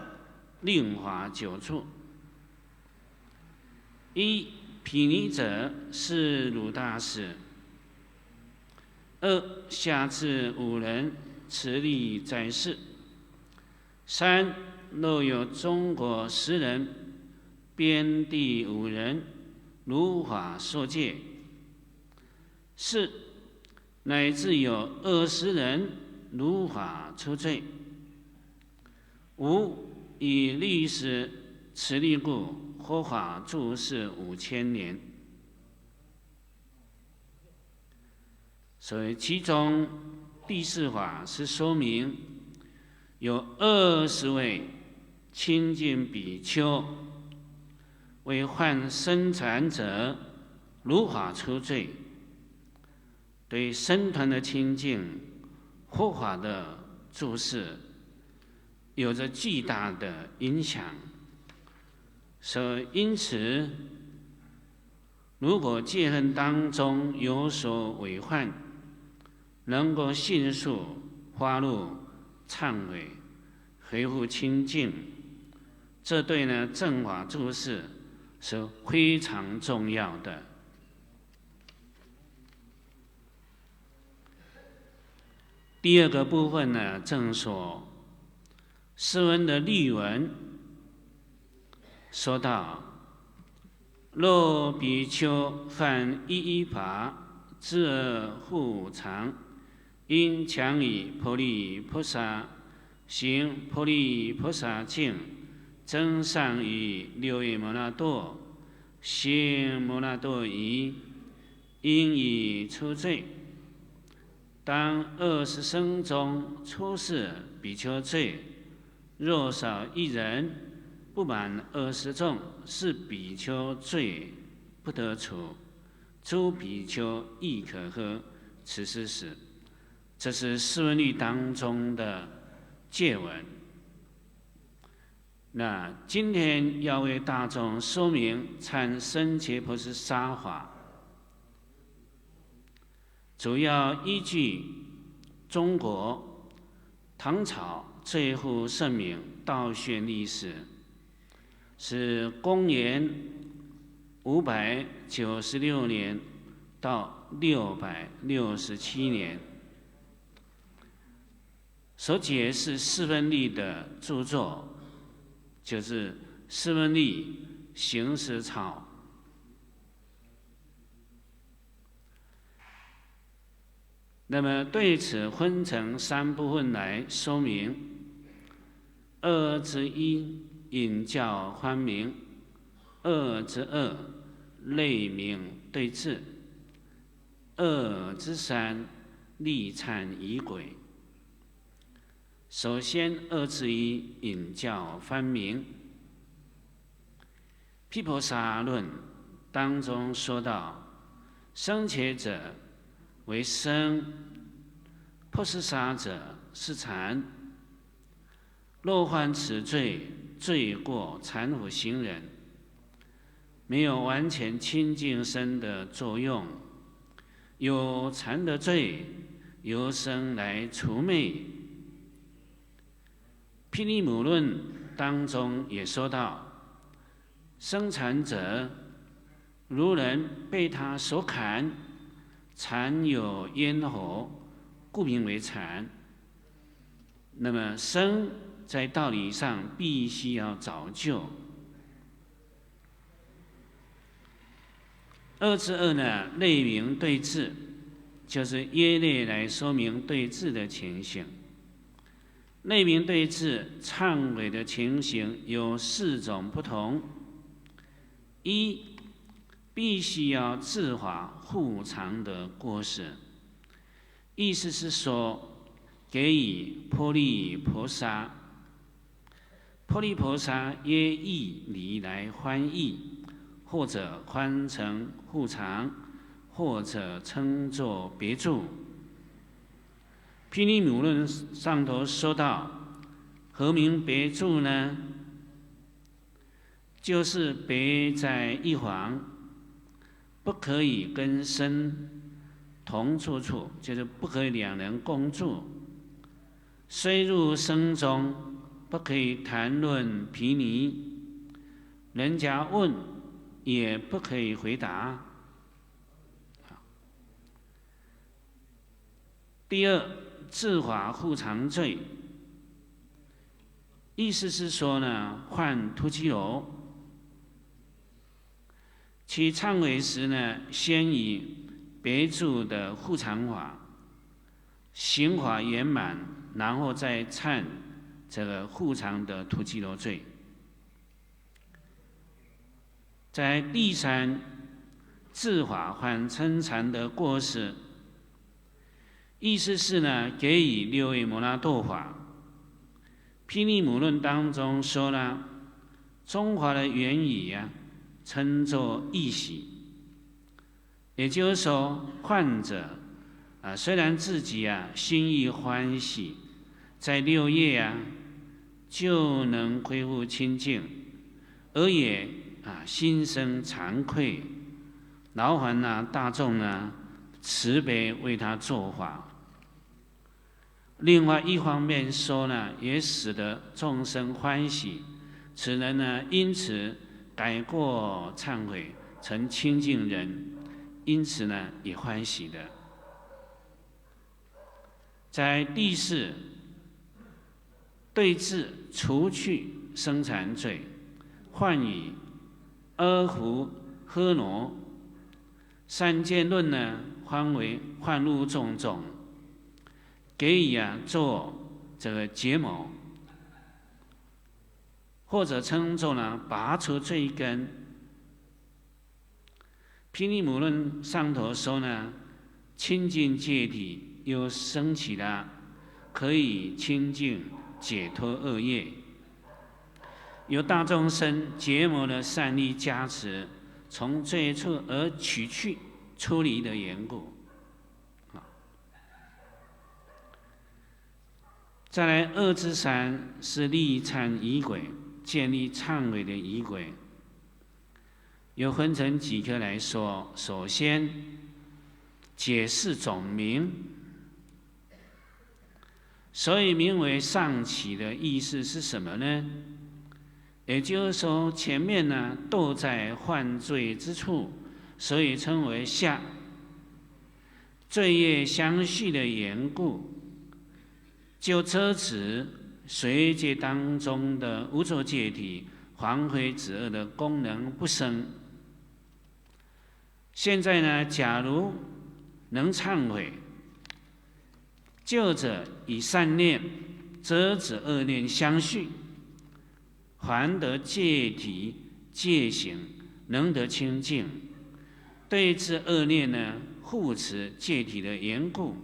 令华九处。一，毗尼者，是汝大师。二，下至五人，持律在世。三，若有中国十人，边地五人，如法受戒。四，乃至有二十人，如法出罪。五，以律师持律故，佛法住世五千年。 所以其中第四法是说明，有二十位清净比丘为犯僧禅者如法出罪，对僧团的清净、佛法的住世有着巨大的影响。所以因此， 如果戒恨当中有所违犯，能够迅速发露忏悔，恢复清净，这对呢正法住世是非常重要的。第二个部分呢，正说 师恩的律文说道：若比丘犯一一法，知而复常，应强以PO-LI-PO-SA行PO-LI-PO-SA敬，增上以六月摩那多行摩那多已，应以出罪。 当二十僧中出世比丘罪，若少一人，不满二十众，是比丘罪不得除，诸比丘亦可喝。此师时，这是师恩律当中的戒文。那今天要为大众说明参僧伽婆沙法。 主要依据中国唐朝最负盛名道宣律师，是公元五百九十六年到六百六十七年所解释释文律的著作，就是释文律行持抄。 那么对此分成三部分来说明。二之一，引教欢名；二之二，类名对治；二之三，例忏仪轨。首先，恶智一引教翻名。毗婆沙论当中说到，生前者为生，婆沙者是禅。若犯此罪，罪过惨苦行人，没有完全清净身的作用，由禅的罪由生来除魅。毗尼母论当中也说到，生禅者，如人被他所砍，惨有咽喉，故名为惨。那么生在道理上必须要早救。恶智二呢，类名对治，就是约略来说明对治的情形。类名对治忏悔的情形有四种不同。一，必须要治法护常的过失，意思是说，给予波利婆沙。波利婆沙约义理来翻译，或者翻成护常，或者称作别住。毗尼母论上头说到，何名别住呢？就是别在一房，不可以跟生同住处，就是不可以两人共住。虽入僧中，不可以谈论毗尼，人家问也不可以回答。第二，治法护常罪，意思是说呢，犯突击罗，其忏悔时呢，先以别住的护常法，刑法圆满，然后再忏这个护常的突击罗罪。在第三，治法犯参禅的过失，意思是呢，给予六位摩那多法。毗尼母论当中说呢，中华的原语啊，称作一喜。也就是说，患者啊，虽然自己啊心意欢喜，在六月啊就能恢复清净，而也啊心生惭愧，劳烦呢大众呢慈悲为他做法。另外一方面说呢，也使得众生欢喜，此人呢因此改过忏悔，成清净人，因此呢也欢喜的。在第四，对治除去生禅罪，梵语阿胡呵罗。三界论呢，翻为幻物种种，给予啊做这个结魔，或者称作呢拔除罪根。毗尼母论上头说呢，清净戒体又升起了，可以清净解脱恶业，由大众生结魔的善力加持，从罪处而取去出离的缘故。啊，再来，恶之三是立忏仪轨，建立忏悔的仪轨，又分成几个来说。首先，解释总名。所以名为上起的意思是什么呢？也就是说，前面呢都在犯罪之处，所以称为下。罪业相续的缘故，就遮止随界当中的无作戒体、黄灰止恶的功能不生。现在呢，假如能忏悔，就着以善念遮止恶念相续，还得戒体戒行，能得清净。对治恶念呢，护持戒体的缘故，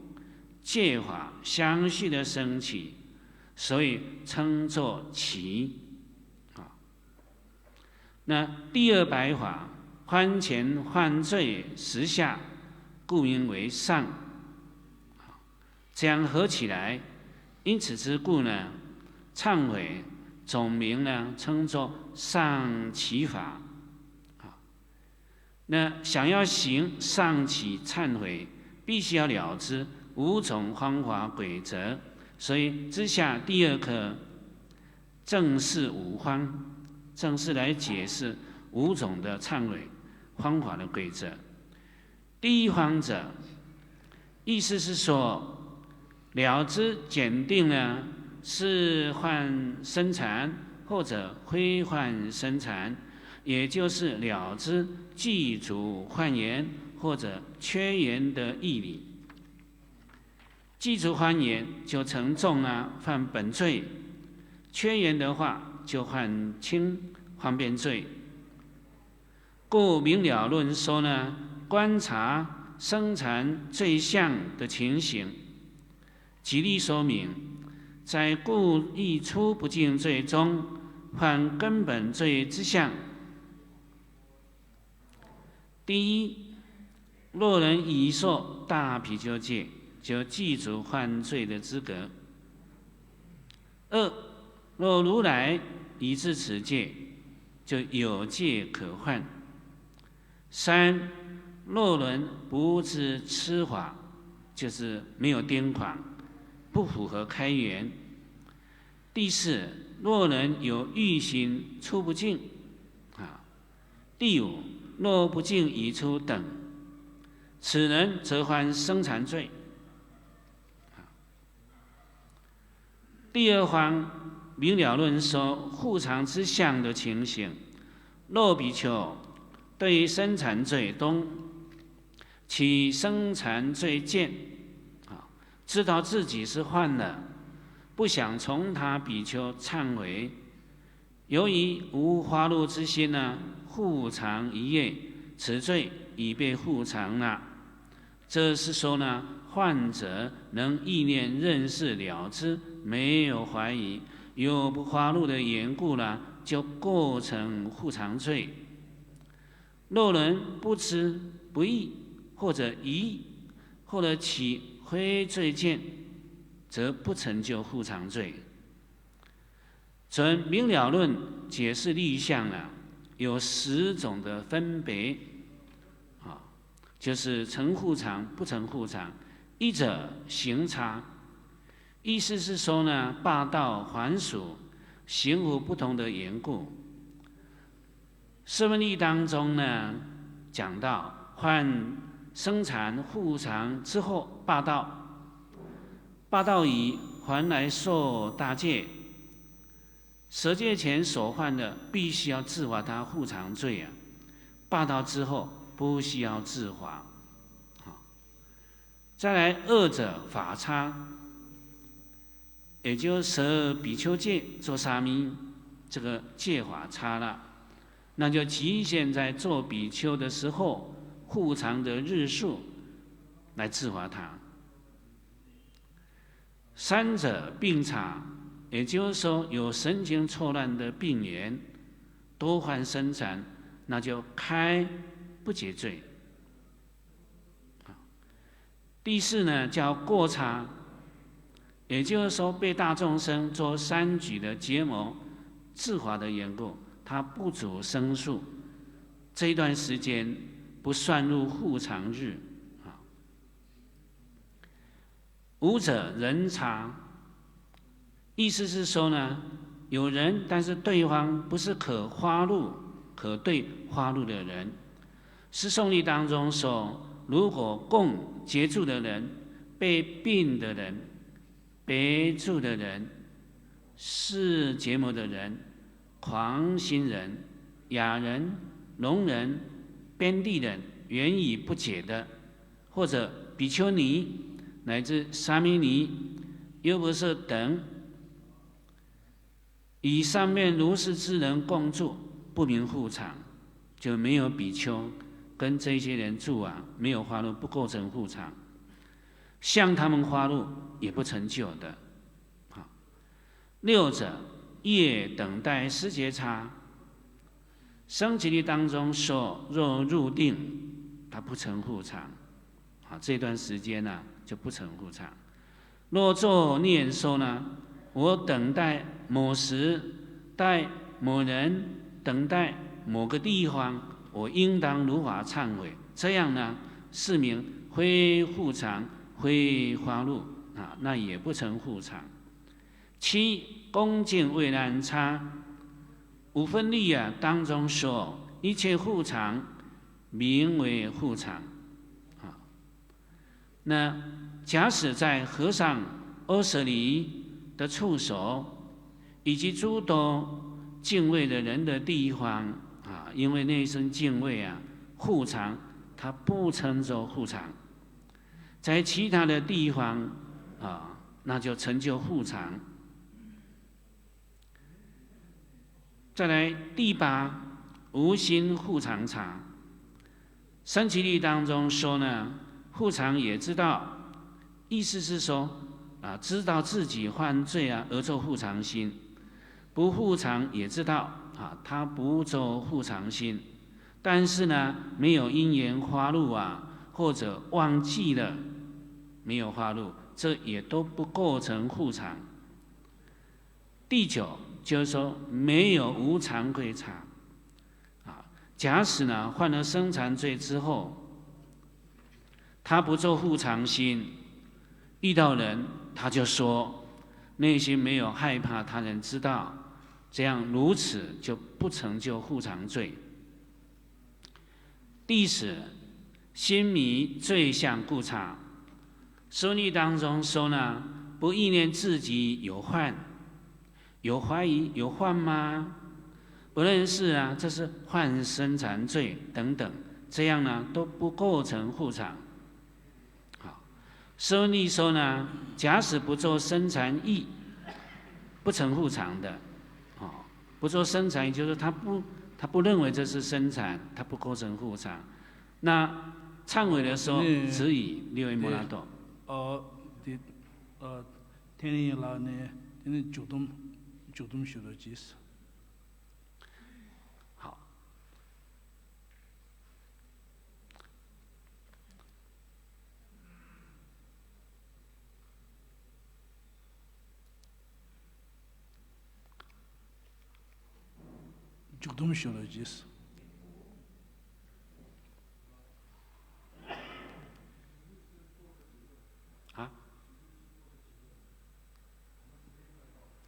戒法相续的升起，所以称作起。啊，那第二白法，欢前欢最时下，故名为上。啊，这样合起来，因此之故呢，忏悔总名呢称作上起法。啊，那想要行上起忏悔，必须要了知五种方法规则，所以之下第二科正是五方，正是来解释五种的忏悔方法的规则。第一方者，意思是说，了知检定呢是患生禅或者非患生禅，也就是了知具足患缘或者缺缘的义理。具足患缘就成众啊，犯本罪；缺缘的话就犯轻方便罪。故明了论说呢，观察生禅罪相的情形，举例说明，在故意出不净罪中，犯根本罪之相。第一，若人已受大比丘戒，就具足犯罪的资格。二，若如来已至此戒，就有戒可犯。三，若人不知痴法，就是没有癫狂，不符合开缘。第四，若人有欲行出不净，啊，第五，若不净已出等，此人则犯生禅罪。第二方明了论说护常之相的情形，若比丘对生禅罪中起生禅罪见，啊，知道自己是犯了，不想从他比丘忏悔，由于无发露之心呢，护常一夜，此罪已被护常了。这是说呢，患者能意念认识了知，没有怀疑，有不发露的缘故呢，就构成护常罪。若人不知、不意或者疑，或者起非罪见，则不成就护常罪。准明了论解释律相呢，有十种的分别，啊，就是成护常、不成护常。一者行差，意思是说呢，八道还俗，行无不同的缘故。释文律当中呢，讲到患生禅护常之后八道，八道已还来受大戒，舍戒前所犯的，必须要自罚他护常罪啊。八道之后不需要自罚。好，再来二者法差，也就是舍比丘戒做沙弥，这个戒法差了，那就局限在做比丘的时候护常的日数来自罚他。三者病差，也就是说有神经错乱的病源，多患生产，那就开不解罪。第四呢，叫过差，也就是说被大众生做三举的结谋、自法的缘故，他不足生数，这一段时间不算入护常日。啊，五者人差，意思是说呢，有人，但是对方不是可发露、可对发露的人。十颂律当中说，如果共结住的人、被并的人、别住的人、是结魔的人、狂心人、哑人、聋人、边地人、缘已不解的，或者比丘尼乃至沙弥尼、优婆塞等，与上面如是之人共住，不名护场，就没有比丘跟这些人住啊，没有发露，不构成护场，向他们发露也不成就的。好，六者，夜等待时节差。升起律当中说，若入定，它不成护常。啊，这段时间呢，就不成护常。若作念说呢，我等待某时，待某人，等待某个地方，我应当如法忏悔，这样呢，是名非护常，非花露啊，那也不成护常。七，恭敬畏难差。五分律啊当中说，一切护常名为护常。啊，那假使在和尚阿舍离的处所，以及诸多敬畏的人的地方啊，因为那一声敬畏啊，护常，它不称作护常。在其他的地方啊，那就成就护常。再来第八，无心护常差。升起律当中说呢，护常也知道，意思是说啊，知道自己犯罪啊，而作护常心。不护常也知道啊，他不作护常心。但是呢，没有因缘花露啊，或者忘记了没有花露，这也都不构成护常。第九，就是说没有无常慧差。啊，假使呢，犯了生禅罪之后，他不做护常心，遇到人他就说，内心没有害怕他人知道，这样如此就不成就护常罪。第十，心迷罪相故差。说律当中说呢，不意念自己有犯，有怀疑，有犯吗？不认识啊，这是犯生禅罪等等，这样呢，都不构成护常。好，舍利说呢，假使不做生禅意，不成护常的。哦，不做生禅，也就是他不，他不认为这是生禅，他不构成护常。那忏悔的时候，只以六位摩那多。 ཨོ། དེ། ཨ། ཐེན་ཡིན་ལགས་ནས་དེ་ནི་མཇུག་སྡོམ། མཇུག་སྡོམ་ཞུ་རོགས་གྱིས། 好。 མཇུག་སྡོམ་ཞུ་རོགས་གྱིས། 啊？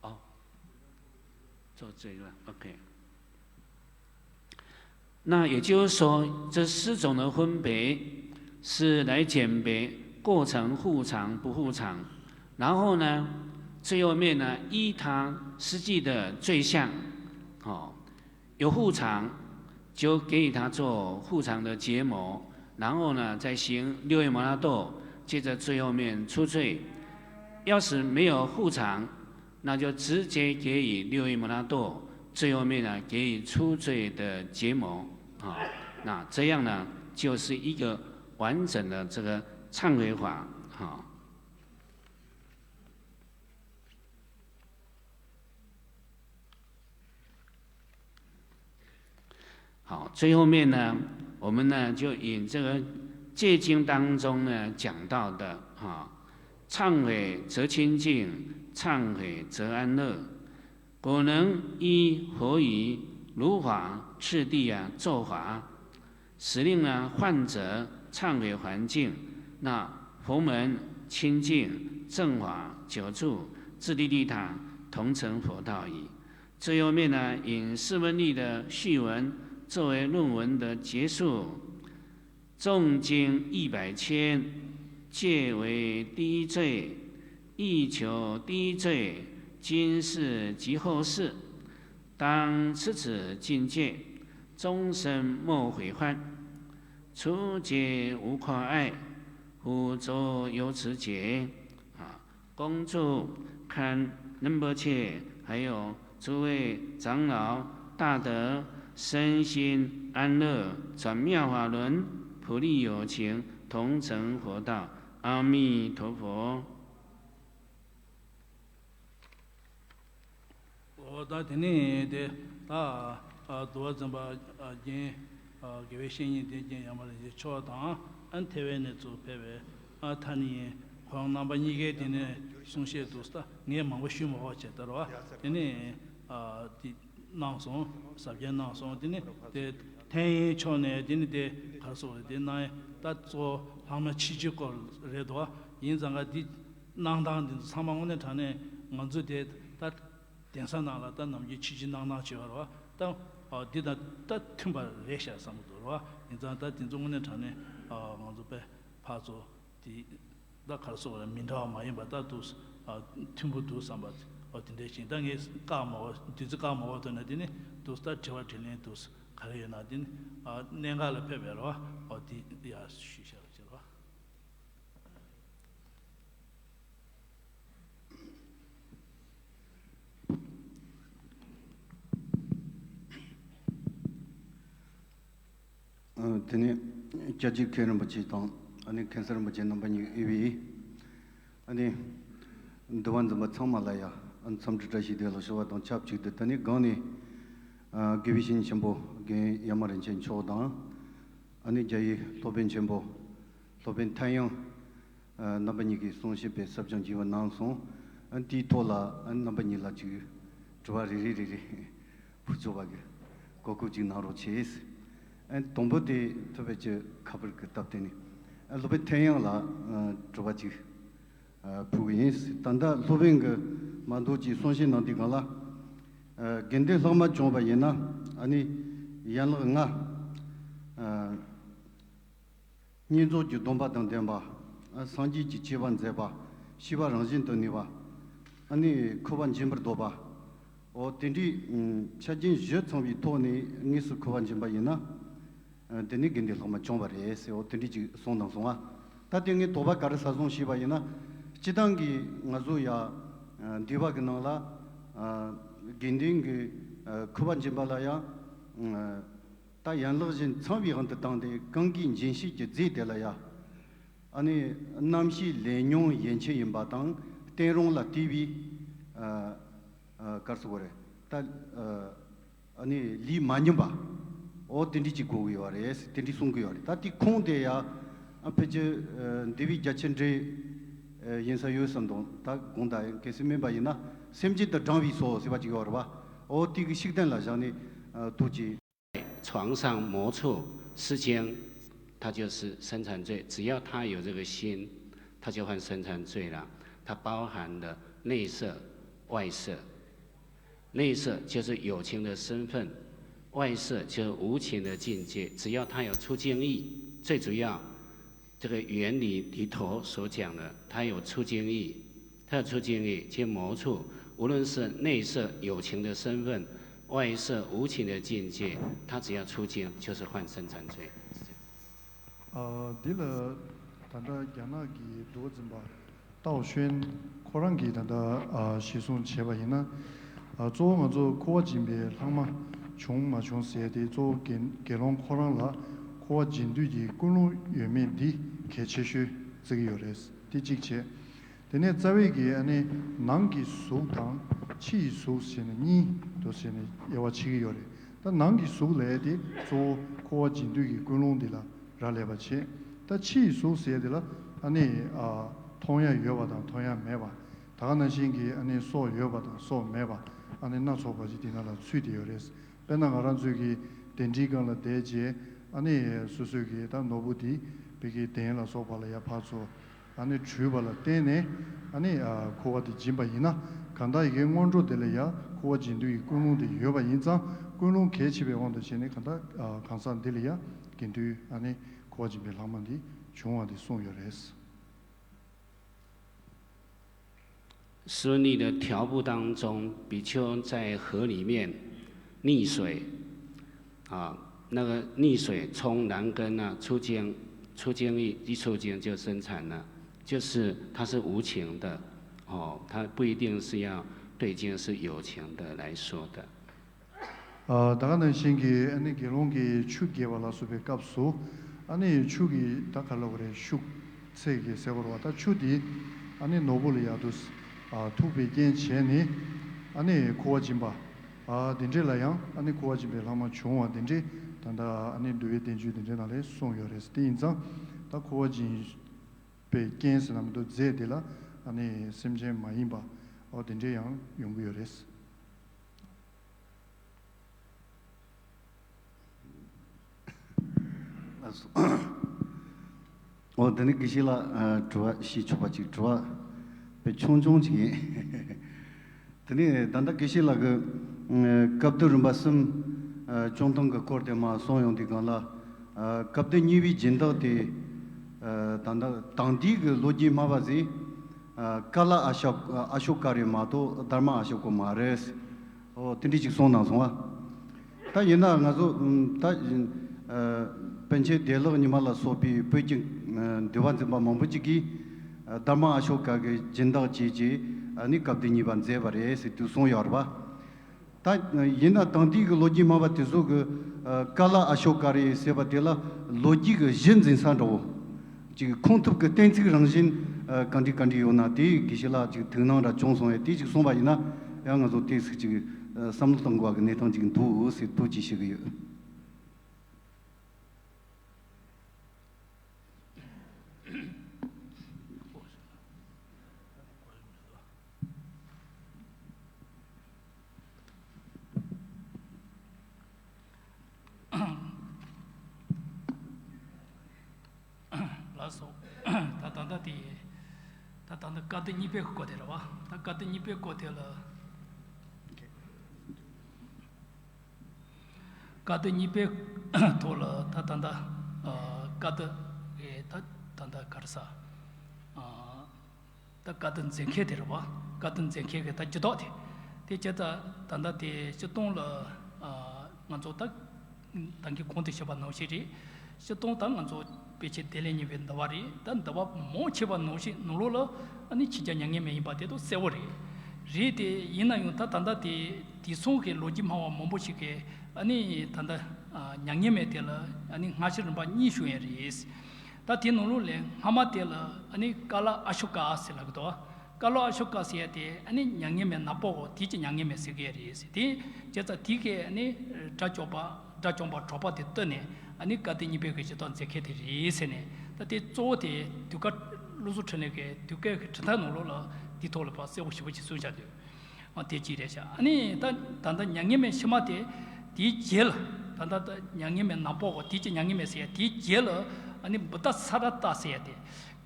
哦，做这个，OK。那也就是说，这四种的分别是来鉴别过程护常不护常，然后呢，最后面呢，依他实际的罪相，哦， 有护常，就给予他做护常的结魔，然后呢，再行六位摩那多，接着最后面除罪。要是没有护常，那就直接给予六位摩那多，最后面呢，给予除罪的结魔。啊，那这样呢，就是一个完整的这个忏悔法。啊。 好，最后面呢，我们呢，就引这个戒经当中呢讲到的，哈，忏悔则清净，忏悔则安乐。古人依何以如法次第啊作法，使令呢患者忏悔环境，那佛门清净，正法久住，自利利他，同成佛道矣。 最后面呢，引释文律的序文作为论文的结束。众经一百千，戒为第一罪，欲求第一罪，今世及后世，当持此境界，终身莫悔犯。除戒无跨碍，胡作由此解。啊， 恭祝堪仁波切，还有诸位长老大德身心安乐，转妙法轮，普利有情，同成佛道。阿弥陀佛。ད་དེ་ནས་དེ་ད་ཨ་འདུལ་བ་འཛིན་པ་ཨ་རྒན་ཨ་དགེ་བའི་བཤེས་གཉེན་དེ་རྒན་ཡ་མ་རིན་ཆེན་མཆོག་དང་། ཨ་ཐེ་ཝན་ནས་ཚུར་ཕེབས་པའི་ཨ་ཐ་ནི་ཁོང་རྣམ་པ་གཉིས་ཀའི་དེ་ནས་གསུང་བཤད་འདུག་ད་ངས་མང་པོ་ཞུ་མ་དགོས་བྱས་ད་རེད་བ། དེ་ནས་ཨ་དེ་གནང་སོང་། ཟབ་རྒྱས་གནང་སོང་། དེ་ནས་དེ་ཐེ་ཝན་ཕྱོགས་ནས་དེ་ནས་དེ་ག་རེ་ཟེར་དགོས་རེད། དེ་གནང་ཡས་ད་གཙོ་བོ་ལྷག་མ་ཕྱི་སྤྱི་སྐོར་རེད་འདུག་བ། ཡིན་ཙང་ག་འདི་གནང་སྟངས་འདི་ཚོ་ཚང་མ་དངོས་གནས་དྲང་གནས་ང་ཚོ་དེ་ད་གདན་ས་ནང་ལ་ད་ནམ་རྒྱུན་ཕྱི་སྤྱི་གནང་སྟངས་བྱེད་པ་རེད་བ། ད་ཨ་འདི་དང་ད་མཐུན་པ་རེད་ཤག་བསམ་གྱི་འདུག་རེད་བ། ཡིན་ཙང་ད་འདི་ཚོ་དངོས་གནས་དྲང་གནས་ཨ་ང་ཚོ་དཔེ་ཕར་ཚུར་དེ་ད་ག་རེ་ཟེར་དགོས་རེད། མི་འདྲ་བ་མ་ཡིན་པ་ད་འདུག་ཨ་མཐུན་པོ་འདུག་བསམ་པ། ཨ་དེ་འདྲ་ཞིག་ད་ངས་བཀག་མ་འོས་དུས་ཚོད་བཀག་མ་འོས་ཐོག་ནས་དེ་ནི་འདུག་ད་དྲི་བ་དྲིས་ལན་འདུག་ག་རེ་ཡོད་ན་དེ་ནི་ཨ་གནད་འགག་ལ་ཕེབས་པའི་རེད་བ། ཨ་དེ་ཡ་ཞུས་བཞག་ཅེས་རེད་བ། ཨ། དེ་ནས་སྐྱབས་རྗེ་མཁན་རིན་པོ་ཆེ་དང་ཨ་ནི་མཁན་ཟུར་རིན་པོ་ཆེ་རྣམ་པ་གཉིས་དབུས་པའི་ཨ་ནི་འདུལ་བ་འཛིན་པ་ཚང་མ་ལ་ཡང་འཚམས་འདྲི་བཀྲ་ཤིས་བདེ་ལེགས་ཞུ་བ་དང་ཆབས་ཅིག་ཏུ། དེ་ནས་སྒང་ནས་ཨ་དགེ་བའི་བཤེས་གཉེན་ཆེན་པོ་རྒན་ཡ་མ་རིན་ཆེན་མཆོག་དང་ཨ་ནི་རྒྱ་ཡི་སློབ་དཔོན་ཆེན་པོ་སློབ་དཔོན་ཐན་དབྱངས་ཨ་རྣམ་པ་གཉིས་ཀྱིས་གསུང་བཤད་པའི་ཟབ་སྦྱོང་བགྱིས་པ་གནང་སོང་། ཨ་དེའི་ཐོག་ལ་ཨ་རྣམ་པ་གཉིས་ལ་ཅིག་དྲི་བ་རེ་རེ་རེ་རེ་ཕུལ་ཆོག་པ་གི་གོ་སྐབས་ཅིག་གནང་རོགས་བྱས། ཨ་དང་པོ་དེ་ཐུབ་པའི་ཅི་ཁ་པར་གྱི་སྟབས་བསྟུན་ནས་ཨ་སློབ་དཔོན་ཐན་དབྱངས་ལ་ཨ་དྲི་བ་ཅིག་ཨ་ཕུལ་གི་ཡིན། ད་ལྟ་སློབ་དཔོན་གྱིས་མ་འདུག་ཅིག་གསུང་བཤད་གནང་དུས་སྒང་ལ་ཨ་དགེ་འདུན་ལྷག་མ་བྱུང་བ་ཡིན་ན་ཨ་ནི་ཡན་ལག་ལྔ་ཨ་བསྙེན་རྫོགས་ཀྱི་སྡོམ་པ་དང་ལྡན་པ། ཨ་སངས་རྒྱས་ཀྱི་བྱེད་པ་མཛད་པ། ཤེས་པ་རང་བཞིན་དུ་གནས་པ། ཨ་ནི་མཁས་པ་འབྱིན་པར་འདོད་པ། འོ་དེ་འདྲའི་ཨམ་ཆ་རྐྱེན་བཞི་ཚང་བའི་ཐོག་ནས་དངོས་སུ་མཁས་པ་འབྱིན་པ་ཡིན་ན། ཨ་དེ་ནི་དགེ་འདུན་ལྷག་མ་བྱུང་བ་རེད་ཟེར། འོ་དེ་འདྲའི་ཅིག་གསུངས་དང་གསུང་ཨ། ད་དེ་ངས་དོགས་པ་ག་རེ་ཟ་སོང་ཞུས་པ་ཡིན་ན། སྤྱིར་བཏང་གི་ང་ཚོ་ཡ་ཨ་འདུལ་བ་གི་ནང་ལ་ཨ་དགེ་འདུན་གྱི་ཨ་མཁས་པ་འབྱིན་པ་ལ་ཡང་ཨ་ད་ཡན་ལག་བཞི་ཚང་བའི་དབང་དུ་བཏང་སྟེ་གང་གིས་འབྱིན་བྱེད་ཀྱི་རྫས་དེ་ལ་ཡ། ཨ་ནི་རྣམ་ཤེས་ལས་ཉོན་ཡན་ཆད་ཡིན་པ་དང་བརྟེན་རུང་ལ་ལྟོས་པའི་ཨ་ཨ་ག་རེ་ཟེར་དགོས་རེད། ད་ཨ་ཨ་ནི་ལུས་མ་ཉམས་པ། འོ་དེ་འདྲ་ཅིག་དགོས་ཀྱི་ཡོད་རེད། དེ་འདྲ་གསུང་གི་ཡོད་རེད། ད་དེ་ཁུངས་དེ་ཡ་ཨ་ཕལ་ཆེར་ཨ་འདུལ་བའི་རྒྱ་ཆེར་འགྲེལ་ཨ་ཡིན་ས་ཡོད་བསམ་འདུག་ད་དགོངས་དག་གལ་སྲིད་མིན་པ་ཡིན་ན་སེམས་ཅན་དུ་བགྲང་བའི་སོ་ཟེར་བ་ཅིག་ཡོད་རེད་བ། འོ་དེ་གི་ཤུགས་ལྡན་ལ་བཞག་ནས་ཨ་ཐུགས་ཀྱི། 床上谋处，《诗经》，它就是生产罪。只要他有这个心，他就犯生产罪了。它包含的内射、外射。内射就是有情的身份，外射就是无情的境界。只要他有出境意，最主要这个原理里头所讲的，他有出境意，他有出境意，去谋处，无论是内射有情的身份，外射无情的境界，他只要出境，就是犯生产罪。 ཨ། འདི་ལ་ད་ལྟ་རྒྱ་ནག་གི་འདུལ་བ་འཛིན་པ་ཏའོ་ཤོན་ཁོ་རང་གིས་ད་ལྟ་ཨ་གཞི་བཟུང་བྱས་པ་ཡིན་ན། ཨ་གཙོ་བོ་ང་ཚོ་འཁོར་བ་འབྱིན་པའི་ལྷག་མ་བྱུང་མ་བྱུང་ཟེར་དེ་གཙོ་བོ་དགེ་དགེ་སློང་ཁོ་རང་ལ་འཁོར་བ་འབྱིན་འདོད་ཀྱི་ཀུན་སློང་ཡོད་མེད་འདི་གལ་ཆེ་ཤོས་བརྩི་གི་ཡོད་རེད། དེ་གཅིག་བྱས། དེ་ནས་རྩ་བའི་གི་ཨ་ནི་ནང་གི་གཟུགས་དང་ཕྱི་ཡི་གཟུགས་ཟེར་ནས་གཉིས་འདུག་ཟེར་ནས་དབྱེ་བ་ཕྱེ་གི་ཡོད་རེད། ད་ནང་གི་གཟུགས་ལབ་ཡས་དེ་གཙོ་བོ་འཁོར་བ་འབྱིན་འདོད་ཀྱི་ཀུན་སློང་འདི་ལ་རག་ལས་པ་བྱེད། ད་ཕྱི་ཡི་གཟུགས་ཟེར་ཡས་དེ་ལ་ཨ་ནི་ཨ་མཐོང་ཡ་ཡོད་པ་དང་མཐོང་ཡ་མེད་པ། ད་ག་ནང་བཞིན་གྱི་ཨ་ནི་སྲོག་ཡོད་པ་དང་སྲོག་མེད་པ། ཨ་ནི་སྣ་ཚོགས་པ་ཅིག་དེ་ནང་ལ་ཚུད་དེ་ཡོད་རེད། དཔེར་ན་ང་རང་ཚོའི་གི་གདན་ཁྲིའི་སྒང་ལ་བསྡད་རྗེས་ཨ་ནི་སོ་སོའི་གི་ད་ནོར་བུ་དེ་བི་གི་གདན་ལ་སོགས་པ་ལ་ཡར་ཕར་ཚུར་ཨ་ནི་བྲུས་པ་ལ་བརྟེན་ནས་ཨ་ནི་ཨ་འཁོར་བ་དེ་འབྱིན་པ་ཡིན་ན། གང་ལྟར་ཡི་གེའི་སྔོན་འགྲོ་དེ་ལ་ཡང་འཁོར་བ་འབྱིན་འདོད་ཀྱི་ཀུན་སློང་དེ་ཡོད་པ་ཡིན་ཙང་། ཀུན་སློང་གལ་ཆེ་བའི་དབང་དུ་བྱས་ནས་གང་ལྟར་ཨ་གང་ཟག་འདི་ལ་ཡང་དགེ་འདུན་ཨ་ནི་འཁོར་བ་འབྱིན་པའི་ལྷག་མ་འདི་བྱུང་བ་འདི་གསུངས་ཡོད་རེད། 孙俪的条部当中，比丘在河里面溺水，啊，那个溺水冲栏杆啊，出经，出经一，一出经就生产了，就是它是无情的，哦，它不一定是要对境，是有情的来说的。 ཨ། ད་ག་ནང་བཞིན་གྱི་ཨ་ནི་དགེ་སློང་གིས་ཆུ་བརྒལ་བ་ལ་སོགས་པའི་སྐབས་སུ། ཨ་ནི་ཆུ་གི་ད་ག་ལབ་དགོས་རེད། ཤུགས་ཚད་ཀྱི་ཟེར་དགོས་རེད་བ། ད་ཆུ་དེ་ཨ་ནི་ནོར་བུ་ལ་ཡར་དུ་ཨ་ཐུག་པའི་རྐྱེན་བྱས་ནས། ཨ་ནི་འཁོར་བ་འབྱིན་པ་ ཨ་དེ་འདྲས་ལ་ཡང་ཨ་ནི་འཁོར་བ་འབྱིན་པའི་ལྷག་མ་བྱུང་བ་དེ་འདྲས་ད་ལྟ་ཨ་ནི་འདུལ་བའི་བསྟན་བཅོས་དེ་འདྲས་ནང་ལས་གསུངས་ཡོད་རེད། དེ་ཡིན་ཙང་ད་འཁོར་བ་འབྱིན་པའི་རྐྱེན་ཟེར་ན་མི་འདུག་རྫས་དེ་ལ་ཨ་ནི་སེམས་ཅན་མ་ཡིན་པ་ཨོ་དེ་འདྲས་ཡང་ཡོང་གི་ཡོད་རེད། ལགས་སོ། འོ་དེ་ནི་དགེ་བཤེས་ལགས་ཨ་དྲི་བ་ཞུས་ཆོག་པ་ཅིག་དྲི་བ་དཔེ་ཆུང་ཆུང་ཅིག་ཡིན། དེ་ནི་ད་ལྟ་དགེ་བཤེས་ལགས་ཀྱིས་ཨ་སྐབས་དུས་རིམ་པ་གསུམ་ཨ་སྐྱོང་སྟངས་ཀྱི་སྐོར་དེ་མར་གསུངས་ཡོང་དུས་སྒང་ལ་ཨ་སྐབས་དུས་གཉིས་པའི་སྦྱིན་བདག་དེ་ཨ་ད་ལྟ་དང་དེའི་གི་ལོ་རྒྱུས་སྨྲ་བ་ཟིག་ཨ་ཀ་ལ་ཨ་ཤོ་ཨ་ཤོ་ཀ་རེད་མ་གཏོགས་དྷརྨ་ཨ་ཤོ་ཀ་མ་རེད། ཨོ་དེ་འདྲ་ཅིག་གསུངས་གནང་སོང་བ། ད་ཡིན་ན་ང་ཚོ་ཨམ་ད་ཨ་པཎ་ཆེན་བདེ་བླག་ཉི་མ་ལ་སོགས་པའི་བོད་ཀྱི་ཨ་འདུལ་བ་འཛིན་པ་མང་པོ་ཅིག་གིས་ཨ་དྷརྨ་ཨ་ཤོ་ཀ་གི་སྦྱིན་བདག་བྱས་རྗེས་ཨ་ནི་སྐབས་དུས་གཉིས་པ་མཛད་པ་རེད་ཟེར་དུས་གསུངས་ཡོད་རེད་པ། ད་ཡིན་ན་དང་དེའི་གི་ལོ་རྒྱུས་སྨྲ་བ་དེ་ཚོ་གི་ཨ་ཀ་ལ་ཨ་ཤོ་ཀ་རེད་ཟེར་བ་དེ་ལ་ལོ་རྒྱུས་གི་གཞི་འཛིན་ས་འདྲ་བོ། ཅིག་ཁུངས་ཐུབ་ཀྱི་གཏན་ཚིགས་རང་བཞིན་ཨ་གང་འདྲ་གང་འདྲ་ཡོད་ན་དེ་དགེ་བཤེས་ལགས་ཅིག་དོགས་སྣང་འདྲ་བྱུང་སོང་ཡ་དེ་ཅིག་གསུངས་པ་ཡིན་ན་ཡང་ང་ཚོ་དེ་ཟིག་ཅིག་ཨ་བསམ་བློ་གཏོང་དགོས་པ་གི་གནས་སྟངས་ཅིག་འདུག་ཟེར་ཐུགས་རྗེ་ཆེ་གི་ཡོད། ལགས་སོ། ད་ད་ལྟ་དེ་ད་ད་ལྟ་སྐབས་དུས་གཉིས་པའི་སྐོར་དེ་རེད་བ། ད་སྐབས་དུས་གཉིས་པའི་སྐོར་དེ་ལ་སྐབས་དུས་གཉིས་པའི་ཐོག་ལ་ད་ད་ལྟ་སྐབས་དུས་ཨེ་ད་ད་ལྟ་ག་རེ་ཟ། ད་སྐབས་དུས་མཛད་མཁན་དེ་རེད་བ། སྐབས་དུས་མཛད་མཁན་གྱི་ད་རྒྱུ་དོག་དེ། དེ་བྱས་ཙང་ད་ལྟ་དེ་སྤྱིར་བཏང་ལ་ང་ཚོ་ད་ད་གིན་གོང་དུ་བཤད་པ་ནང་བཞིན་རེད། སྤྱིར་བཏང་ད་ང་ཚོ་དཔེ་ཆའི་བདེ་ལེགས་ཉེས་པའི་འདུལ་བ་རེད། ད་འདུལ་བ་མང་ཆེ་བ་ནང་བཞིན་ནང་ལོགས་ལ་ཨ་ནི་ཕྱི་རྒྱལ་མྱ་ངན་མེད་ཡིན་པ་དེ་ཚོ་གསལ་བོ་རེད། རེད་དེ་ཡིན་ན་ཡང་ད་ད་ལྟ་དེ་དེང་སང་གི་ལོ་རྒྱུས་སྨྲ་བ་མང་པོ་ཞིག་གིས་ཨ་ནི་ད་ལྟ་མྱ་ངན་མེད་དེ་ལ་ཨ་ནི་སྔ་ཕྱི་རིམ་པ་གཉིས་བྱུང་ཡ་རེད། ད་དེ་ནང་ལོགས་ལས་སྔ་མ་དེ་ལ་ཨ་ནི་ཀ་ལ་ཨ་ཤོ་ཀ་ཟེར་ལབ་ཀྱི་འདུག་ཀ་ལ་ཨ་ཤོ་ཀ་ཟེར་ཡ་དེ་ཨ་ནི་མྱ་ངན་མེད་ནག་པོ་གོ་དེ་ཅི་མྱ་ངན་མེད་ཟེར་གི་ཡ་རེད་ཟེར། དེ་བྱས་ཙང་དེ་གས་ཨ་ནི་དགྲ་བཅོམ་པ་དགྲ་བཅོམ་པ་གྲགས་པ་དེ་བཏུལ་ནས་ཨ་ནི་སྐབས་དུས་གཉིས་པའི་གི་རྒྱུ་དོག་མཛད་མཁན་དེ་རེད་ཟེར་ནས། ད་དེ་གཙོ་བོ་དེ་དུས་སྐབས་བློ་བཟང་འཕྲིན་ལས་ཀྱི་དུས་སྐབས་ཀྱི་གྲུབ་མཐའ་ནང་ལོགས་ལ་དེའི་ཐོག་ལ་ཕར་གསལ་བོ་ཞེ་པོ་ཅིག་གསུངས་བཞག་འདུག་ཨ་དེ་གཅིག་རེད་ཤག་ཨ་ནི་ད་ད་ལྟ་མྱ་ངན་མེད་ཕྱི་མ་དེ་དེའི་རྗེས་ལ་ད་ལྟ་ད་མྱ་ངན་མེད་ནག་པོ་གོ་དེ་ཅི་མྱ་ངན་མེད་ཟེར་ཡ་དེའི་རྗེས་ལ་ཨ་ནི་བུདྡྷ་ས་ཏྭ་ཟེར་ཡ་དེ།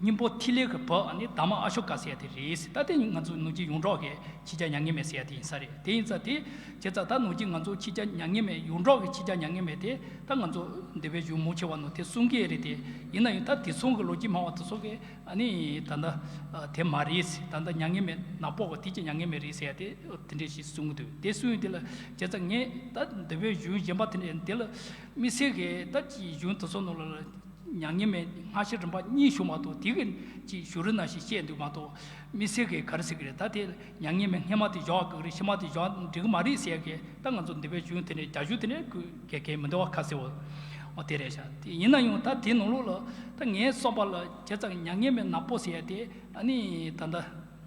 སྙིང་པོ་ཐིག་ལེ་གི་བུ་ཨ་ནི་དྷརྨ་ཨ་ཤོ་ཀ་ཟེར་ཡ་དེ་རེད་ཟེར། ད་དེ་ང་ཚོ་ནུབ་རྒྱུད་ཡོངས་གྲགས་ཀྱི་ཕྱི་རྒྱལ་མྱ་ངན་མེད་ཟེར་ཡ་དེ་ཡིན་ས་རེད། དེ་ཡིན་ཙང་དེ་བྱས་ཙང་ད་ནུབ་རྒྱུད་ང་ཚོ་ཕྱི་རྒྱལ་མྱ་ངན་མེད་ཡོངས་གྲགས་ཀྱི་ཕྱི་རྒྱལ་མྱ་ངན་མེད་དེ་ད་ང་ཚོ་འདུལ་བའི་གཞུང་མང་ཆེ་བ་ནང་དེ་གསུང་གི་རེད་དེ། ཡིན་ན་ཡང་ད་དེང་སང་གི་ལོ་རྒྱུས་སྨྲ་བ་དེ་ཚོ་གིས་ཨ་ནི་ད་ལྟ་དེ་མ་རེད་ཟེར། ད་ལྟ་མྱ་ངན་མེད་ནག་པོ་གོ་དེ་ཅི་མྱ་ངན་མེད་རེད་ཟེར་ཡ་དེ་དེ་འདྲས་ཞིག་གསུང་གི་འདུག་དེ་གསུང་ཡོང་དུས་ལ་བྱས་ཙང་ངས་ད་འདུལ་བའི་གཞུང་གཞན་པ་དེ་འདྲས་དེ་ལ་དམིགས་བསལ་གྱི་ད་ཅིག་གཞུང་དེ་ཚོ་ནང་ལ་མྱ་ངན་མེད་སྔ་ཕྱི་རིམ་པ་གཉིས་བྱུང་མ་གཏོགས་དེ་གི་ཅིག་ཞུ་རིན་ན་ཞིག་བཤད་འདུག་མ་གཏོགས་དམིགས་བསལ་གྱི་ག་རེ་ཟེར་གི་རེད། ད་དེ་མྱ་ངན་མེད་སྔ་མ་དེ་བཞག་དགོས་ཀྱི་རེད། ཕྱི་མ་དེ་བཞག་འགྲིག་གི་མ་རེད་ཟེར་ཡ་གི་ད་ང་ཚོ་འདུལ་བའི་གཞུང་དེ་ནས་རྒྱ་གཞུང་དེ་ནས་གི་གལ་གལ་མི་འདུག་བ། ཁ་གསལ་བོ་འོ་དེ་རེད་ཤག་དེ་ཡིན་ན་ཡང་ད་དེ་ནང་ལོགས་ལ་ད་ངའི་བསམ་པ་ལ་བྱས་ཙང་མྱ་ངན་མེད་ནག་པོ་ཟེར་ཡ་དེ་ཨ་ནི་ད་ལྟ་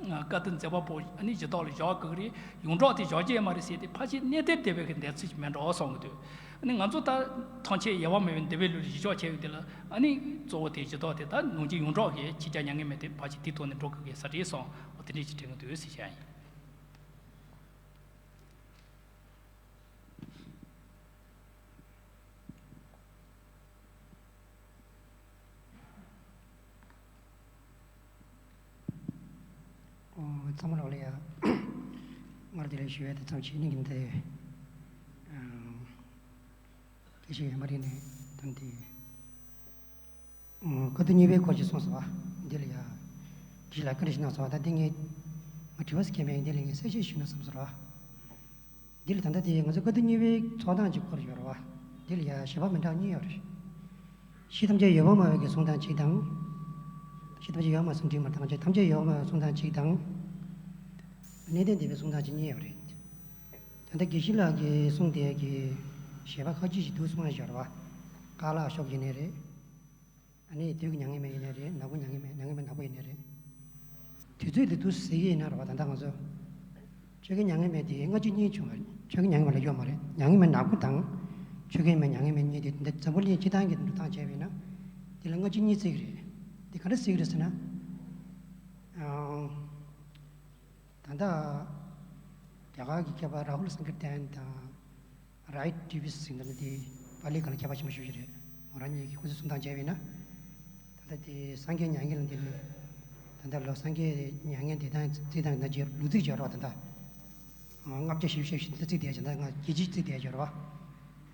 བཀའ་གཏེར་མཛད་པ་པོ་ཨ་ནི་ཇི་ལྟར་ལ་བཞག་དགོས་ཀྱི་རེད། ཡོངས་གྲགས་དེ་བཞག་རྒྱུ་ཡོད་མ་རེད་ཟེར་ཏེ་ཕལ་ཆེར་གནས་བརྟན་སྡེ་པའི་གི་འདོད་ཚུལ་ཞིག་མེད་འགྲོ་བསམ་གི་འདུག་ཨ་ནི་ང་ཚོ་ད་ཐམས་ཅད་ཡོད་པ་མེད་པའི་འདུལ་བའི་ལུགས་ལ་གཞི་འཇོག་བྱས་ཡོད་དེ་ལ་ཨ་ནི་གཙོ་བོ་དེ་ཇི་ལྟར་དེ་ད་ནང་ཆོས་ཡོངས་གྲགས་ཀྱི་ཕྱི་རྒྱལ་མྱ་ངན་མེད་དེ་ཕལ་ཆེར་དེའི་ཐོག་ནས་འགྲོ་དགོས་ཀྱི་ས་རེད་བསམ་འོ་དེ་འདྲས་ཞིག་དྲན་གི་འདུག་ཟེར་བཤད་ཡིན། ཨོ། ཚང་མ་ལོག་ལ་ཡ། སྔར་དེ་ལས་ཞུ་བའི་དེ་ཙམ་བྱས་ནས་ཀྱིན་ཏེ། དེ་ཞིག་ཡོད་མ་རེད་ནས་དོན་དེ། བཀའ་བསྡུ་གཉིས་པའི་སྐོར་ཅིག་གསུངས་སོང་བ། འདི་ལ་ཡ། དེ་ལ་བཀའ་འདྲི་ཞིག་གནང་སོང་བ། ད་འདི་ངས་ང་དྲི་བ་ཟེར་མཁན་མེད། འདི་ལ་ངས་གསལ་བཤད་ཞུས་ན་བསམ་སོང་བ། འདི་ལ་ད་ལྟ་དེ་ང་ཚོ་བཀའ་བསྡུ་གཉིས་པའི་ཚོགས་སྟངས་ཀྱི་སྐོར་ཡོད་རེད་བ། འདི་ལ་ཡ་བཞེད་པ་མི་འདྲ་གཉིས་ཡོད་རེད། གཞི་ཐམས་ཅད་ཡོད་པར་སྨྲ་བའི་གི་གསུང་སྟངས་གཅིག་དང་། གཞི་ཐམས་ཅད་ཡོད་པར་སྨྲ་གསུང་འགྲིག་མ་རེད། ད་གཞི་ཐམས་ཅད་ཡོད་པར་སྨྲ་བའི་གསུང་སྟངས་གཅིག་དང་། གནས་བརྟན་སྡེ་པའི་གསུང་སྟངས་གཅིག་གཉིས་ཡོད་རེད། ད་ལྟ་དགེ་བཤེས་ལགས་ཀྱིས་གསུངས་དེ་གི་བཞེད་པ་ཁག་ཅིག་ཞིག་འདུག་གསུངས་ཡ་ཡོད་རེད་བ། ཀ་ལ་ཤོག་ཡིན་ནའི་རེད། ཨ་ནི་དུས་ཀྱི་མྱ་ངན་མེད་ཡིན་ནའི་རེད། ནག་པོ་མྱ་ངན་མེད་མྱ་ངན་མེད་ནག་པོ་ཡིན་ནའི་རེད། དུས་ཚོད་འདི་འདུག་ཟེར་གྱི་ཡིན་ན་རེད་བ། ད་ལྟ་ང་ཚོ་ ཆོས་རྒྱལ་མྱ་ངན་མེད་དེ་སྔ་ཕྱི་གཉིས་བྱུང་བ་རེད། ཆོས་རྒྱལ་མྱ་ངན་མེད་ལ་ཡོད་མ་རེད། མྱ་ངན་མེད་ནག་པོ་དང་ཆོས་རྒྱལ་མྱ་ངན་མེད་གཉིས་དེ་འདི་འཛམ་བུ་གླིང་སྤྱི་བཏང་གི་འགྲོ་སྟངས་བྱས་པ་ཡིན་ན། དེ་ལ་སྔ་ཕྱི་གཉིས་བརྩི་གི་རེད། དེ་ག་འདྲ་བརྩི་གི་རེད་ཟེར་ན། ཨང་། ད་ལྟ་རྒྱ་གར་གྱི་མཁས་པ་རཱ་ཧུལ་སངྐིར་ཏན་དང་། རའིཊ་ཌེ་ཝིས་ཟེར་མཁན་དེ་པཱ་ལི་སྒང་ལ་མཁས་པ་ཆེན་པོ་ཞེ་པོ་ཅིག་རེད། ཁོ་རང་གཉིས་ཀྱིས་ཁོ་ཚོས་གསུང་སྟངས་བྱས་པ་ཡིན་ན། ད་ལྟ་དེ་སངས་རྒྱས་མྱ་ངན་ལ་འདི་ནི། ད་ལྟ་ལོ་སངས་རྒྱས་མྱ་ངན་འདས་དང་རྩིས་དང་ན་རྗེས་ལུག་རྫི་སྦྱོར་བ་ད་ལྟ། ལྔ་བརྒྱ་བཞི་བཅུ་ཞེ་བཞི་ད་རྩིས་དེ་བྱས་ད་ང་རྒྱལ་སྤྱིའི་རྩིས་དེ་སྦྱོར་བ།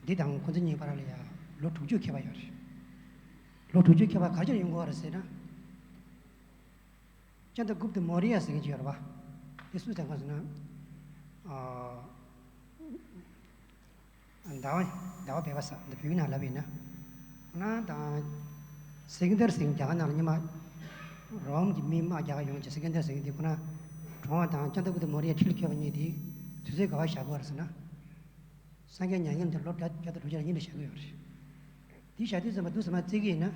འདི་དང་ཁོ་ཚོ་གཉིས་བར་ལ་ཡ་ལོ་དྲུག་ཅུ་ཁྱད་པར་ཡོད་རེད། ལོ་དྲུག་ཅུ་ཁྱད་པར་ག་རེ་བྱས་ཡོང་གི་ཡོད་རེད་ཟེར་ན། ཅན་དྲ་གུབ་ཏ་མོ་རི་ཡ་ཟེར་མཁན་ཅིག་ཡོད་རེད་བ། དེ་སུ་དང་གང་ཟེར་ན། ཨ། ཟླ་བ་ཟླ་བ་བེ་བ་ས་འདི་བོད་ནང་ལབ་ཡིན་ན། ཁོ་རང་དང་། སི་ཀན་དར་ཟེར་མཁན་རྒྱ་གར་ནང་ལ་སྔོན་མ། རོམ་གྱི་མི་དམག་རྒྱག་ཡོང་ཅིག་སི་ཀན་དར་ཟེར་མཁན་དེ་ཁོ་རང་། གྲོངས་པ་དང་ཅན་དྲ་གུབ་ཏ་མོ་རི་ཡ་ཁྲི་ལ་འཁོད་པ་གཉིས་དེ། དུས་ཚོད་ག་བར་བཞག་གི་ཡོད་རེད་ཟེར་ན། སངས་རྒྱས་མྱ་ངན་འདས་ལོ་བརྒྱ་བརྒྱ་དང་དྲུག་ཅུ་རེ་གཉིས་ལ་བཞག་གི་ཡོད་རེད། འདི་བཞག་དུས་ཙམ་པ་འདུག་སེ་མར་བརྩི་གི་ཡིན་ན།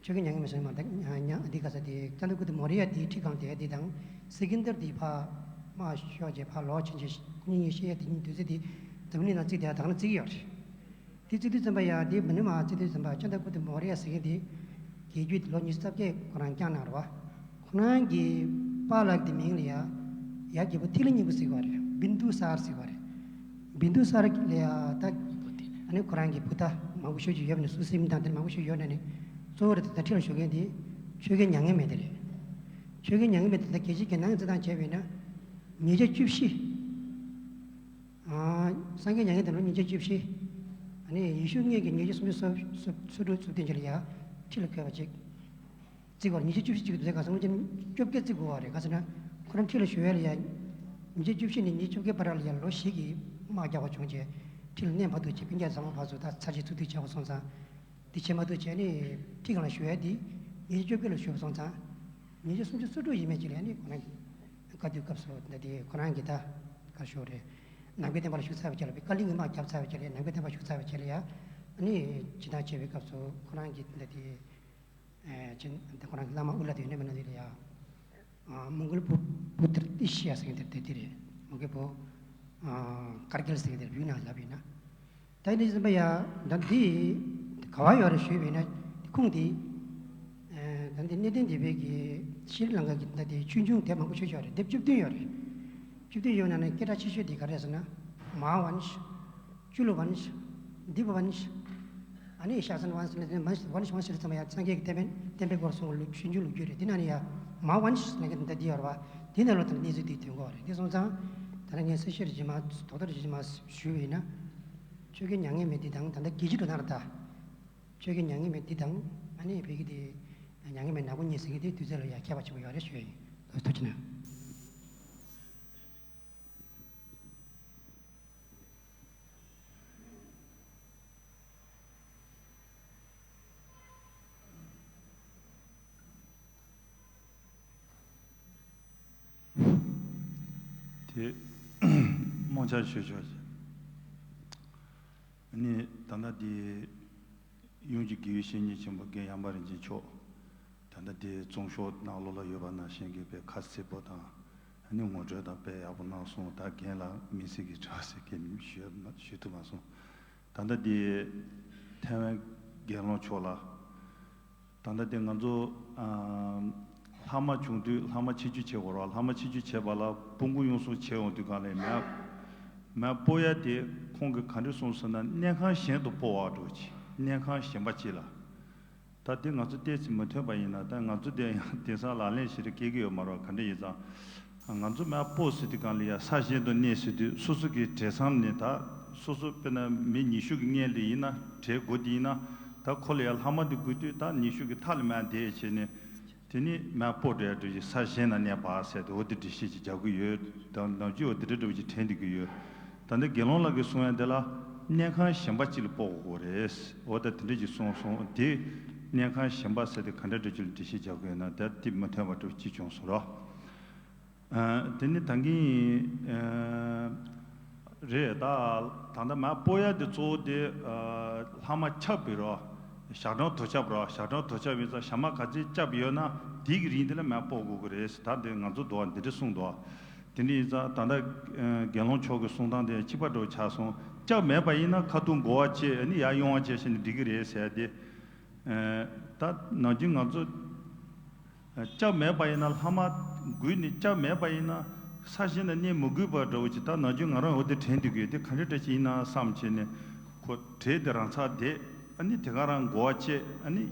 ཆོས་རྒྱལ་མྱ་ངན་མེད་ཟེར་མ་ད་ཉ་ཉ་འདི་ག་ས་དེ་ཅན་དྲ་གུབ་ཏ་མོ་རི་ཡ་དེའི་ཁྲི་སྒང་དེ་དེ་དང་སི་ཀན་དར་དེ་ཕར་དམག་ཤོར་རྗེས་ཕར་ལོག་ཕྱིན་རྗེས་ཁོ་གཉིས་གཉིས་བཤད་ཡ་དེ་གཉིས་དུས་ཚོད་དེ་འཛམ་གླིང་ནང་བརྩིས་དེ་ད་ག་ན་བརྩི་གི་ཡོད་རེད། དེ་བརྩི་དུས་ཙམ་པ་ཡ་དེ་མི་ནི་མ་བརྩི་དུས་ཙམ་པ་ཅན་དྲ་གུབ་ཏ་མོ་རི་ཡ་ཟེར་མཁན་དེ་རྒྱལ་རྒྱུད་དེ་ལོ་ཉི་ཤུ་རྩ་བརྒྱད་ཁོ་རང་བསྐྱངས་གནང་རེད་བ། ཁོ་རང་གི་པཱ་ལགས་དེ་མིང་ལ་ཡ་ཡ་རྒྱལ་པོ་ཐིག་ལེ་སྙིང་པོ་ཟེར་གི་ཡོད་རེད། བིན་དུ་སར་ཟེར་གི་ཡོད་རེད། བིན་དུ་སར་ལ་ཡ་ད། ཨ་ནི་ཁོ་རང་གི་བུ་ད་མང་པོ་ཤོས་ཅིག་ཡོད་པ་ནི་སུ་སིམ་དང་དེ་མང་པོ་ཤོས་ཡོད་ནས་ནི། གཙོ་བོ་རེད་ད་ཁྲི་ལ་བཞུགས་མཁན་དེ་ཆོས་རྒྱལ་མྱ་ངན་མེད་དེ་རེད། ཆོས་རྒྱལ་མྱ་ངན་མེད་དེ་ད་རྒྱལ་སྤྱིའི་རྒྱལ་ནང་གི་རྩིས་སྟངས་བྱས་པ་ཡིན་ན། ཉིས་བརྒྱ་བཅུ་བཞི། ཨ། སངས་རྒྱས་མྱ་ངན་འདས་ལོ་ཉིས་བརྒྱ་བཅུ་བཞི། ཨ་ནི་ཡེ་ཤུ་སྔོན་གྱི་ཉིས་བརྒྱ་སུམ་ཅུ་སོ་སོ་སོ་དྲུག་སོ་བདུན་ཅིག་ལ་ཡ་ཁྲི་ལ་འཁོད་པ་ཅིག་བརྩི་དགོས་རེད། ཉིས་བརྒྱ་བཅུ་བཞི་གཅིག་ཏུ་དེ་ག་སོང་ཙང་བཅོ་བརྒྱད་བརྩི་དགོས་པ་རེད། ག་ཟེར་ན། ཁོ་རང་ཁྲི་ལ་བཞུགས་ཡ་ལ་ཡ། ཉིས་བརྒྱ་བཅུ་བཞི་ནས་ཉིས་བརྒྱ་བཅོ་བརྒྱད་བར་ལ་ཡ་ལོ་བཞི་གི་དམག་རྒྱག་པ་བྱུང་རྗེས་ཁྲི་ལ་གནས་བར་དུ་བྱས། སྤུན་ཀྱག་ཚང་མ་ཕར་ཚུར་ད་ཚར་གཅིག་ཚུར་གཅིག་བྱས་པ་སོང་ཙང་། འདི་བྱེད་མ་ཐུབ་བྱས་ནས་ཁྲི་སྒང་ལ་བཞུགས་ཡ་འདི་ཉིས་བརྒྱ་བཅོ་བརྒྱད་ལ་བཞུགས་པ་སོང་ཙང་། ཉིས་བརྒྱ་སུམ་ཅུ་སོ་དྲུག་ཡས་མས་ཅིག་ལ་ཡ་ནི་ཁོ་རང་གི་བཀའ་བསྡུའི་སྐབས་སུ་ད་དེ་ཁོ་རང་གི་ད་བཀའ་ཤོག་རེད། ནམ་མཁའི་བསྟན་པ་ལ་ཞུགས་ཚར་བའི་རྗེས་ལ་བཀའ་གླིང་གི་དམག་བརྒྱབ་ཚར་བའི་རྗེས་ལ་ནམ་མཁའི་བསྟན་པ་ཞུགས་ཚར་བའི་རྗེས་ལ་ཡ། ཨ་ནི་སྤྱིར་བཏང་བྱེད་པའི་སྐབས་སུ་ཁོ་རང་གི་ད་དེ། ཨེ་ཅི་ད་ཁོ་རང་གི་བླ་མ་ཨུ་ལ་དེ་ཡོད་ན་མེད་ན་དེ་ལ་ཡ། ཨ། མོང་གོལ་བྷུ་བྷུ་ཏི་ཏི་ཤི་ཡ་ཟེར་མཁན་དེ་དེ་རེད། མོང་གོལ་བྷུ། ཨ། ཀར་གིལ་ཟེར་མཁན་དེ་བོད་ནང་ལབ་ཡིན་ན། ད་ནི་ཟིན་པ་ཡ། ད་འདི་ག་བ་ཡོད་རེད་ཞུས་པ་ཡིན་ན། ཁུངས་དེ། ཨ། ད་འདི་གནས་བརྟན་སྡེ་པའི་གི་ཤྲི་ལང་ཀ་གི་ད་དེ་ཆོས་འབྱུང་དེབ་མང་པོ་ཤོས་ཡོད་རེད། དེབ་བཅུ་བདུན་ཡོད་རེད། བཅུ་བདུན་ཡོད་ན་ནི་སྐད་གྲགས་ཆེ་ཤོས་དེ་ག་རེ་རེད་ཟེར་ན། མ་ཧཱ་ཝན་ཤ། ཅུ་ལུ་ཝན་ཤ། དི་པ་ཝན་ཤ། ཨ་ནི་ཤ་སན་ཝན་ཤ་ལ་ཝན་ཤ་ཝན་ཤ་ལ་ཚང་མ་ཡ་སངས་རྒྱས་ཀྱི་བསྟན་པའི་བསྟན་པའི་སྐོར་གསུང་བའི་ལུགས་ཆོས་འབྱུང་ལོ་རྒྱུས་རེད། འདི་ནང་ནས་ཡ་མ་ཝན་ཤ་ལ་གི་འདི་འདི་ཡོད་རེད་བ། འདི་ནང་ལོ་ད་གནས་ཚུལ་འདི་ཐོན་གོ་རེད། འདི་སོང་ཙང་ད་ནི་ངས་གསལ་བཤད་རེ་ཅིག་མ་དོགས་པ་རེ་ཅིག་མ་ཞུས་པ་ཡིན་ན། ཆོས་རྒྱལ་མྱ་ངན་མེད་འདི་དང་ད་ལྟ་རྒྱལ་སྤྱི་འགྲོ་སྟངས་རེད་ད། ཆོས་རྒྱལ་མྱ་ངན་མེད་འདི་དང་ཨ་ནི་བོད་ཀྱི་འདི་མྱ་ངན་མེད་ནག་པོ་གཉིས་ཟེར་མཁན་འདི་དུས་ཚོད་ལ་ཡ་ཁྱད་པར་ཆེན་པོ་ཡོད་རེད་ཞུ་ཡ་ཡིན། ཐུགས་རྗེ་གནང་། དེ་རྨོངས་འཆར་ཞུ་ཆོག་ཅིག་ནི་ད་ལྟ་དེ་ཡོངས་ཀྱི་དགེ་བའི་བཤེས་གཉེན་ཆེན་པོ་རྒན་ཡངས་པ་རིན་ཆེན་མཆོག་ད་ལྟ་དེ་ཚོང་ཤོག་ནང་ལོགས་ལ་ཡོད་པ་ནང་བཞིན་གྱི་དཔེ་ཁ་གསལ་པོ་དང་ཨ་ནི་ངོ་སྤྲོད་དང་དཔེ་ཡག་པོ་གནང་སོང་། ད་རྒན་ལ་མི་སེར་གྱི་དྲི་བ་ཟེར་མཁན་ཞུ་ཞུ་ཐུབ་མ་སོང་། ད་ལྟ་དེ་ཐའེ་ཝན་རྒྱལ་ཡོངས་ཕྱོགས་ལ་ད་ལྟ་དེ་ང་ཚོ་ཨ་ལྷག་མ་བྱུང་དུས་ལྷག་མ་ཆེད་འཇུག་བྱེད་དགོས་རེད་བ། ལྷག་མ་ཆེད་འཇུག་བྱེད་པ་ལ་སྤུ་འགོ་ཡོང་སོང་བྱས་ཡོང་དུས་གང་ལས་མེ་མེ་སྤོ་ཡ་དེ་ཁོང་གིས་ག་འདྲ་གསུངས་ཟེར་ན། སྨན་ཁང་གཞན་དུ་སྤོ་བ་འགྲོ་ཅིག་སྨན་ཁང་གཞན་པ་ཅིག་ལ། ད་དེ་ང་ཚོ་ཏོག་ཙམ་མ་མཐུན་པ་ཡིན་ན། ད་ང་ཚོ་དེ་ཡང་དེང་སང་ལག་ལེན་ཞེ་དྲག་སྐྱེལ་གྱི་ཡོད་མ་རེད་བ། ག་འདྲ་ཡིན་ཙང་ང་ཚོ་མེ་སྤོ་ཟེར་དུས་གང་ལ་ཡ་ས་གཞན་དུ་གནས་ཟེར་དུས་སོ་སོ་གི་འབྲེལ་ཟམ་ནས་ད་སོ་སོ་དཔེར་ན་མི་ཉི་ཤུ་གི་སྔོན་ལ་ཡིན་ན་གྲས་དགུ་དེ་ཡིན་ན་ད་ཁོ་ལ་ཡ་ལྷག་མ་དེ་དགོས་དུས་ད་ཉི་ཤུ་གི་མཐའ་ལ་མེ་དེ་བྱས་ནས། དེ་ནི་མེ་སྤོ་འགྲོ་ཡ་འགྲོ་ཅིག་ས་གཞན་ན་གནས་པ་ཟེར་ཏེ་འོ་དེ་འགྲེལ་བཤད་ཅིག་རྒྱག་གི་ཡོད། ད་ནམ་རྒྱུན་འོ་དེ་འདྲ་འདྲ་བོ་ཅིག་དྲན་བསྡད་ཀྱི་ཡོད། ད་ལྟ་དགེ་སློང་ལགས་ཀྱིས་གསུང་ཡ་དེ་ལ་སྨན་ཁང་གཞན་པ་ཅིག་ལ་སྤོ་དགོས་རེད། འོ་ད་དེ་འདྲ་ཅིག་གསུངས་སོང་། དེ་སྨན་ཁང་གཞན་པ་ཟེར་ཏེ་ག་འདྲ་འདྲ་ཅིག་ལ་འགྲེལ་བཤད་རྒྱག་དགོས་ན་ད་དེ་མ་མཐུན་པ་འདྲ་བོ་ཅིག་བྱུང་སོང་རོ། ཨ། དེ་ནི་ད་གིན་ཨ་རེད། ད་ད་ལྟ་མེ་སྤོ་ཡ་དེ་གཙོ་བོ་དེ་ཨ་ལྷག་མ་ཆགས་པའི་རོ། ཞག་གྲངས་དོ་ཁྱབ་རོ། ཞག་གྲངས་དོ་ཁྱབ་ཡིན་ཙང་ཞག་མ་ག་ཚོད་ཁྱབ་ཡོད་ན་དེའི་གི་རིང་དེ་ལ་མེ་སྤོ་དགོས་ཀྱི་རེད། ད་འདི་ང་ཚོ་འདུག་འདི་འདྲ་གསུངས་འདུག་དེ་འདྲ་ཡིན་ཙང་ད་ལྟ་ཨ་དགེ་སློང་མཆོག་གི་གསུང་སྟངས་དེ་གཅིག་པ་འདྲ་བོ་ཆགས་སོང་། སྐྱབས་མེད་པ་ཡིན་ན་ཁ་ཐུག་འགོ་བ་བཅད་ཨ་ནི་ཡར་དབྱུང་བ་བཅད་བྱས་ནས་འགྲིག་གི་རེད་ཟེར་ཏེ། ཨ་ད་ནམ་རྒྱུན་ང་ཚོ་ཨ་སྐྱབས་མེད་པ་ཡིན་ན་ལྷག་མ་དགོས་ནས། སྐྱབས་མེད་པ་ཡིན་ན་ས་གཞི་ན་གནས་མི་དགོས་པ་འདྲ་བོ་ཅིག་ད་ནམ་རྒྱུན་ང་རང་འོ་དེ་དྲན་སྡོད་ཀྱི་ཡོད། དེ་ག་འདྲ་འདྲ་ཅིག་ཡིན་ན་བསམ་བྱས་ནས་ཁོ་བྲེལ་ཏེ་རང་ཚར་བསྡད། ཨ་ནི་དེ་ག་རང་འགོ་བ་བཅད། ཨ་ནི་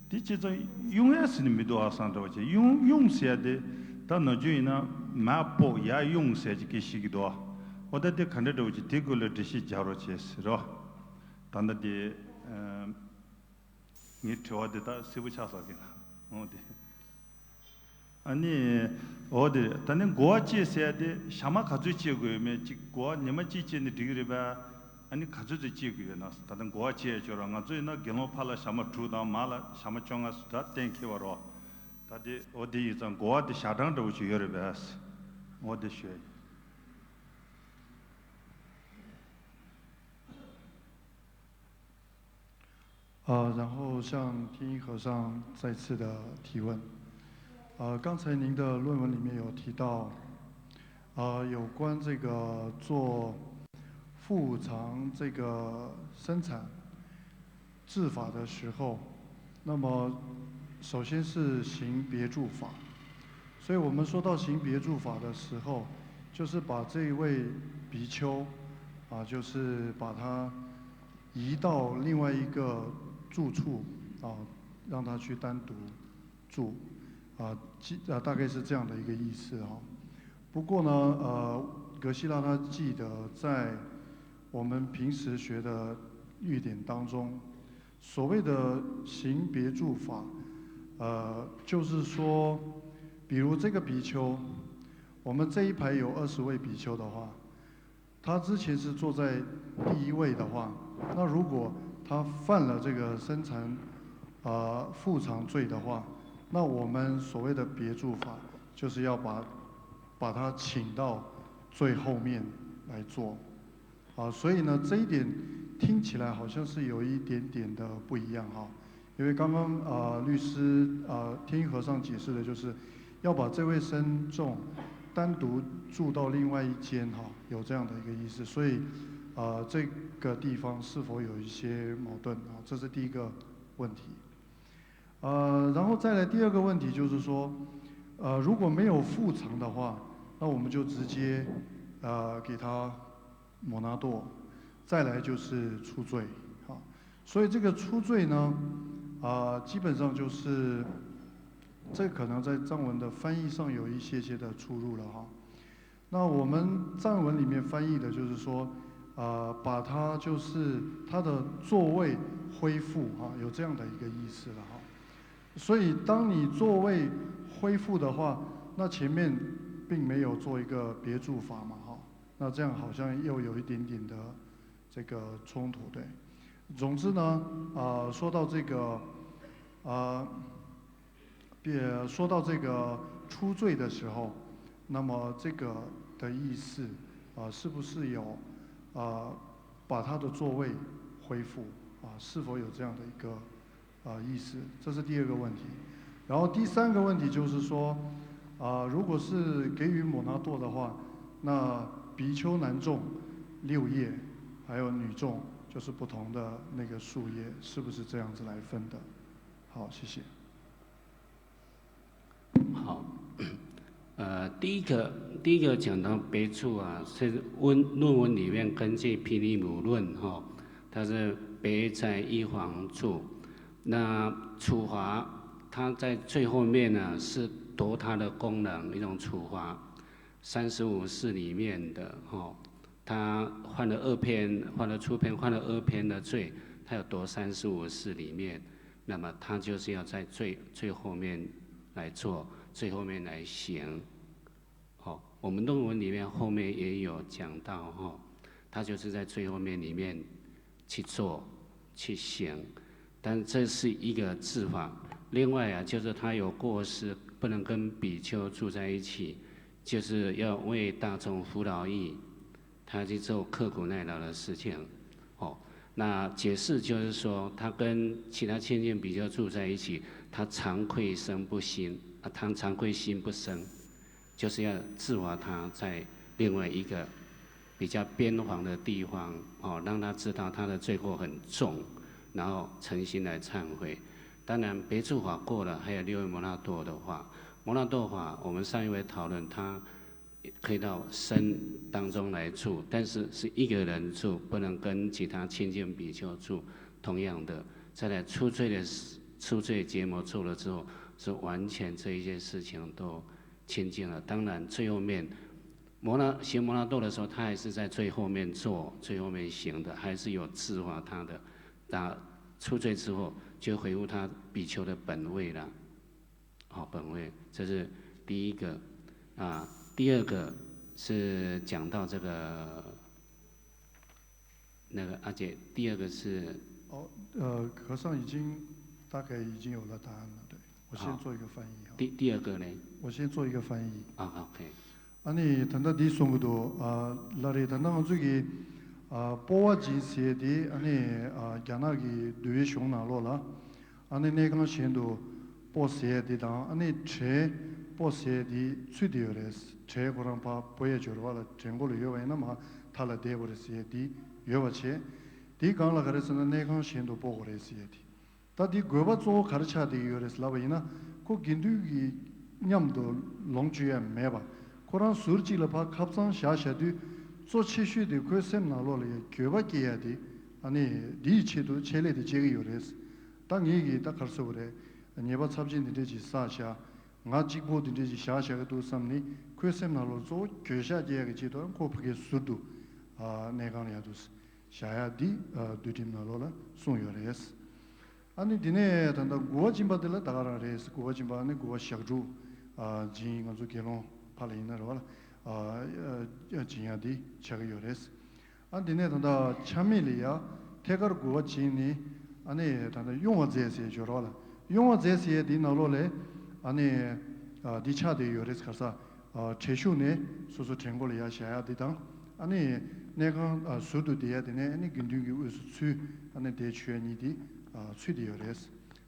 དེ་བྱས་ཙང་དབྱུང་ཡས་ཟེར་ནས་མི་འདུག་ཨ་བསམ་འདྲ་བོ་བྱས། དབྱུང་དབྱུང་ཟེར་ཡ་དེ་ད་ནམ་རྒྱུན་ཡིན་ན་མར་ཕབ་ཡར་དབྱུང་ཟེར་ཅིག་སྐད་ཤེས་ཀྱི་འདུག་ཨ། འོ་ད་དེ་ག་འདྲ་འདྲ་བོ་ཅིག་དེ་སྐོར་ལ་འགྲེལ་བཤད་རྒྱག་རོགས་བྱས་ཟེར་རོ། ད་ལྟ་དེ་ཨ། ངའི་དྲི་བ་འདི་དག་གསལ་པོ་ཆགས་སོང་གི་ན། འོ་དེ། ཨ་ནི། འོ་དེ་ད་ནི་འགོ་བ་བཅད་ཟེར་ཡ་དེ་ཞག་མ་ག་ཚོད་བཅད་དགོས་ཡོད་མེད་ཅིག་འགོ་བ་ཉི་མ་གཅིག་བཅད་ནས་འགྲིག་གི་རེད་པས། ཨ་ནི་ག་ཚོད་ཚོད་བཅད་དགོས་ཡོད་ན། ད་ལྟ་འགོ་བ་བཅད་ཡ་ཅོ་ར་ང་ཚོ་ཡིན་ན་དགེ་སློང་ཕར་ལ་ཞག་མ་དྲུག་དང་མར་ལ་ཞག་མ་བཅོ་ལྔ་ཟེར་ད་གཏན་འཁེལ་བ་རོ། ད་དེ་འོ་དེ་ཡིན་ཙང་འགོ་བ་དེ་ཞག་གྲངས་འདྲ་བོ་ཅིག་ཡོད་རེད་པས། འོ་དེ་ཞུ་ཡ་ཡིན། 呃，然后向天一和尚再次的提问。呃，刚才您的论文里面有提到，呃，有关这个做副厂这个生产制法的时候，那么首先是行别住法，所以我们说到行别住法的时候，就是把这一位比丘，啊，就是把他移到另外一个住处，啊，让他去单独住，啊，记，啊，大概是这样的一个意思哈。不过呢，呃，格西拉他记得在我们平时学的律典当中，所谓的行别住法，呃，就是说，比如这个比丘，我们这一排有二十位比丘的话，他之前是坐在第一位的话，那如果他犯了这个生产，呃，副厂罪的话，那我们所谓的别住法，就是要把把他请到最后面来坐。啊，所以呢，这一点听起来好像是有一点点的不一样哈。因为刚刚，呃，律师，呃，天一和尚解释的就是要把这位僧众单独住到另外一间哈，有这样的一个意思。所以，呃，这个地方是否有一些矛盾啊？这是第一个问题。呃，然后再来第二个问题就是说，呃，如果没有副厂的话，那我们就直接，呃，给他摩那多，再来就是初罪，哈。所以这个初罪呢，啊，基本上就是，这可能在藏文的翻译上有一些些的出入了哈。那我们藏文里面翻译的就是说，呃，把它就是它的座位恢复哈，有这样的一个意思了哈。所以当你座位恢复的话，那前面并没有做一个别住法嘛哈，那这样好像又有一点点的这个冲突，对。总之呢，呃，说到这个，呃，别说到这个初罪的时候，那么这个的意思，啊，是不是有，啊，把他的座位恢复，啊，是否有这样的一个，啊，意思？这是第二个问题。然后第三个问题就是说，啊，如果是给予摩那多的话，那比丘男众六叶，还有女众就是不同的那个数叶，是不是这样子来分的？好，谢谢。 好，呃，第一个，第一个讲到别处啊，是问论文里面根据毗梨母论哈，它是别在一房处。那处罚，它在最后面呢是夺它的功能，一种处罚。三十五式里面的哈，他犯了二篇，犯了初篇，犯了二篇的罪，他有夺三十五式里面。 那么他就是要在最最后面来做，最后面来行。好，我们论文里面后面也有讲到哈，他就是在最后面里面去做去行，但这是一个制法。另外啊，就是他有过失，不能跟比丘住在一起，就是要为大众服劳役。 他去做刻苦耐劳的事情。哦，那解释就是说，他跟其他清净比丘住在一起，他惭愧身不心啊，他惭愧心不生。就是要置法他在另外一个比较边防的地方，哦，让他知道他的罪过很重，然后诚心来忏悔。当然，别住法过了，还有六位摩纳多的话，摩纳多法，我们上一回讨论，他可以到僧当中来住，但是是一个人住，不能跟其他清净比丘住。同样的，再来除罪的时，除罪结魔咒了之后，是完全这一些事情都清净了。当然，最后面摩那行摩那豆的时候，他还是在最后面做，最后面行的，还是有置法他的。那除罪之后，就恢复他比丘的本位了。好，本位，这是第一个。啊，第二个是讲到这个那个阿姐，第二个是哦，呃，和尚已经大概已经有了答案了。对，我先好做一个翻译哈。第第二个呢？我先做一个翻译。啊，OK。 ཨ་ནི་ད་ལྟ་འདི་གསུང་གི་འདུག་ཨ་ལ་རེད། ད་ལྟ་ང་ཚོ་གི་ཨ་སྤོ་བ་སྦྱིན་ཟེར་དེ་ཨ་ནི་ཨ་རྒྱ་ནག་གི་འདུལ་བའི་གཞུང་ནང་ལོགས་ལ། ཨ་ནི་གནས་ཁང་གཞན་དུ་སྤོ་ཟེར་དེ་དང་། ཨ་ནི་བྲན་སྤོ་ཟེར་དེ་ཚུད་དེ་ཡོད་རེད། བྲན་ཁོ་རང་ཕར་སྤོ་ཡས་འབྱོར་བ་ལ་བྲན་མགོ་ལ་ཡོད་པ་ཡིན་ན་མ་མཐའ་ལ་བསྡད་དགོས་རེད་ཟེར་དེ་ཡོད་པ་བྱས། དེའི་སྒང་ལ་ག་རེ་ཟེར་ན་གནས་ཁང་གཞན་དུ་སྤོ་དགོས་རེད་ཟེར་དེ། ད་འདི་དགོས་པ་གཙོ་བོ་ག་རེ་ཆགས་བསྡད་ཀྱི་ཡོད་རེད་ལབ་པ་ཡིན་ན། ཁོ་དགེ་འདུན་གྱི་མཉམ་དུ་ལོངས་སྤྱོད་ཡ་མེད་པ། ཁོ་རང་ཟུར་གཅིག་ལ་ཕར་ཁབ་གཙང་བཞག་བཞག་དུས། གཙོ་ཆེ་ཤོས་དེ་ཁོའི་སེམས་ནང་ལོགས་ལ་ཡ་འགྱོད་པ་སྐྱེ་ཡ་དེ། ཨ་ནི་འདིའི་ཆེད་དུ་ཆེད་ལས་དེ་བྱེད་ཀྱི་ཡོད་རེད། ད་ངེད་ཀྱིས་ད་ག་རེ་ཟེར་དགོས་རེད། ཉེས་པ་ཚབས་ཆེན་འདི་འདྲས་ཅིག་བསགས་བཞག་ང་གཅིག་པོ་འདི་འདྲས་ཅིག་བཞག་བཞག་གི་འདུག་བསམ་ནས། ཁོའི་སེམས་ནང་ལོགས་གཙོ་བོ་འགྱོད་བཤགས་སྐྱེ་ཡ་གི་ཆེད་དུ་ཁོ་ཕ་གིའི་ཟུར་དུ་ཨ་གནས་ཁང་ལ་ཡ་འདུག་བཞག་ཡ་འདི་ཨ་འདུལ་ཁྲིམས་ནང་ལོགས་ལ་གསུངས་ཡོད་རེད། ཨ་ནི་དེ་ནས་ད་ལྟ་མགུ་བ་སྦྱིན་པ་དེ་ལ་ད་ག་རང་རེད། མགུ་བ་སྦྱིན་པ་ཨ་ནི་མགུ་བ་ཞག་དྲུག་ཨ་སྦྱིན། ང་ཚོ་དགེ་སློང་ཕར་ལ་ཡིན་ན་རེད་བ་ལ། ཨ་ཨ་སྦྱིན་ཡ་འདི་ཆགས་ཀྱི་ཡོད་རེད། ཨ་དེ་ནས་ད་ལྟ་ཆ་མེད་ལ་ཡ་ཐད་ཀར་མགུ་བ་སྦྱིན་ནི། ཨ་ནི་ད་ལྟ་དབྱུང་བ་མཛད་ཟེར་ཡ་ཡོད་རེད་བ་ལ། དབྱུང་བ་མཛད་ཟེར་ཡ་འདི་ནང་ལོགས་ལ་ཨ་ནི་ཨ་འདི་ཆགས་བསྡད་ཡོད་རེད། ག་རེ་ཟེར། ཨ་བྲེལ་ཞུགས་ནས་སོ་སོ་བྲན་མགོ་ལ་ཡ་བཞག་ཡ་འདི་དང་། ཨ་ནི་གནས་ཁང་ཨ་ཟུར་དུ་བསྡད་ཡ་དེ་ནས་ཨ་ནི་དགེ་འདུན་གྱི་དབུས་སུ་ཚུད། ཨ་ནི་བསྡད་བཅུག་ཡ་གཉིས་དེ་ཨ་ཚུད་བསྡད་ཡོད་རེད།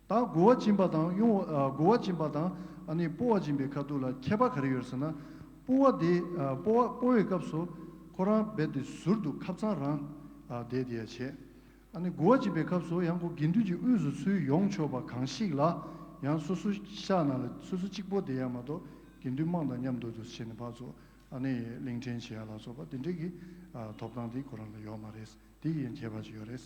ད་མགུ་བ་སྦྱིན་པ་དང་དབྱུང་ཨ་མགུ་བ་སྦྱིན་པ་དང་ཨ་ནི་སྤོ་བ་སྦྱིན་པའི་ཁ་ཐུག་ལ་ཁྱད་པར་ག་རེ་ཡོད་ཟེར་ན། སྤོ་བ་དེ་ཨ་སྤོ་བ་སྤོ་བའི་སྐབས་སུ་ཁོ་རང་རྦད་དེ་ཟུར་དུ་ཁབ་གཙང་རང་ཨ་བསྡད་བསྡད་ཡ་བྱས། ཨ་ནི་མགུ་བ་སྦྱིན་པའི་སྐབས་སུ་ཡང་ཁོ་དགེ་འདུན་གྱི་དབུས་སུ་ཚུད་ཡོང་ཆོག་པ་གང་ཞིག་ལ། ཡང་སོ་སོ་ཤག་ནང་ལ་སོ་སོ་གཅིག་པོ་བསྡད་ཡ་མ་གཏོགས། དགེ་འདུན་དམངས་དང་མཉམ་དུ་འདུ་བྱས་ནས་ཕར་ཚུར་ཨ་ནི་གླིང་ཕྲན་བྱེད་ཡ་ལ་སོགས་པ་དེ་འདྲའི་གི་ཨ་ཐོབ་ཐང་དེ་ཁོ་རང་ལ་ཡོད་མ་རེད། དེ་ཡི་ཡང་ཁྱད་པར་ཅིག་ཡོད་རེད།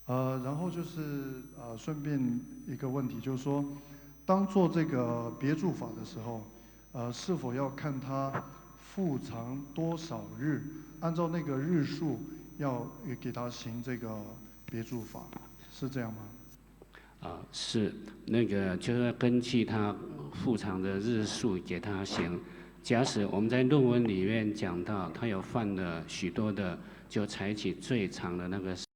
呃，然后就是呃，顺便一个问题，就是说，当做这个别住法的时候，呃，是否要看它复藏多少日，按照那个日数要给它行这个别住法，是这样吗？啊，是，那个就是根据他复藏的日数给他行。假使我们在论文里面讲到，他有犯了许多的，就采取最长的那个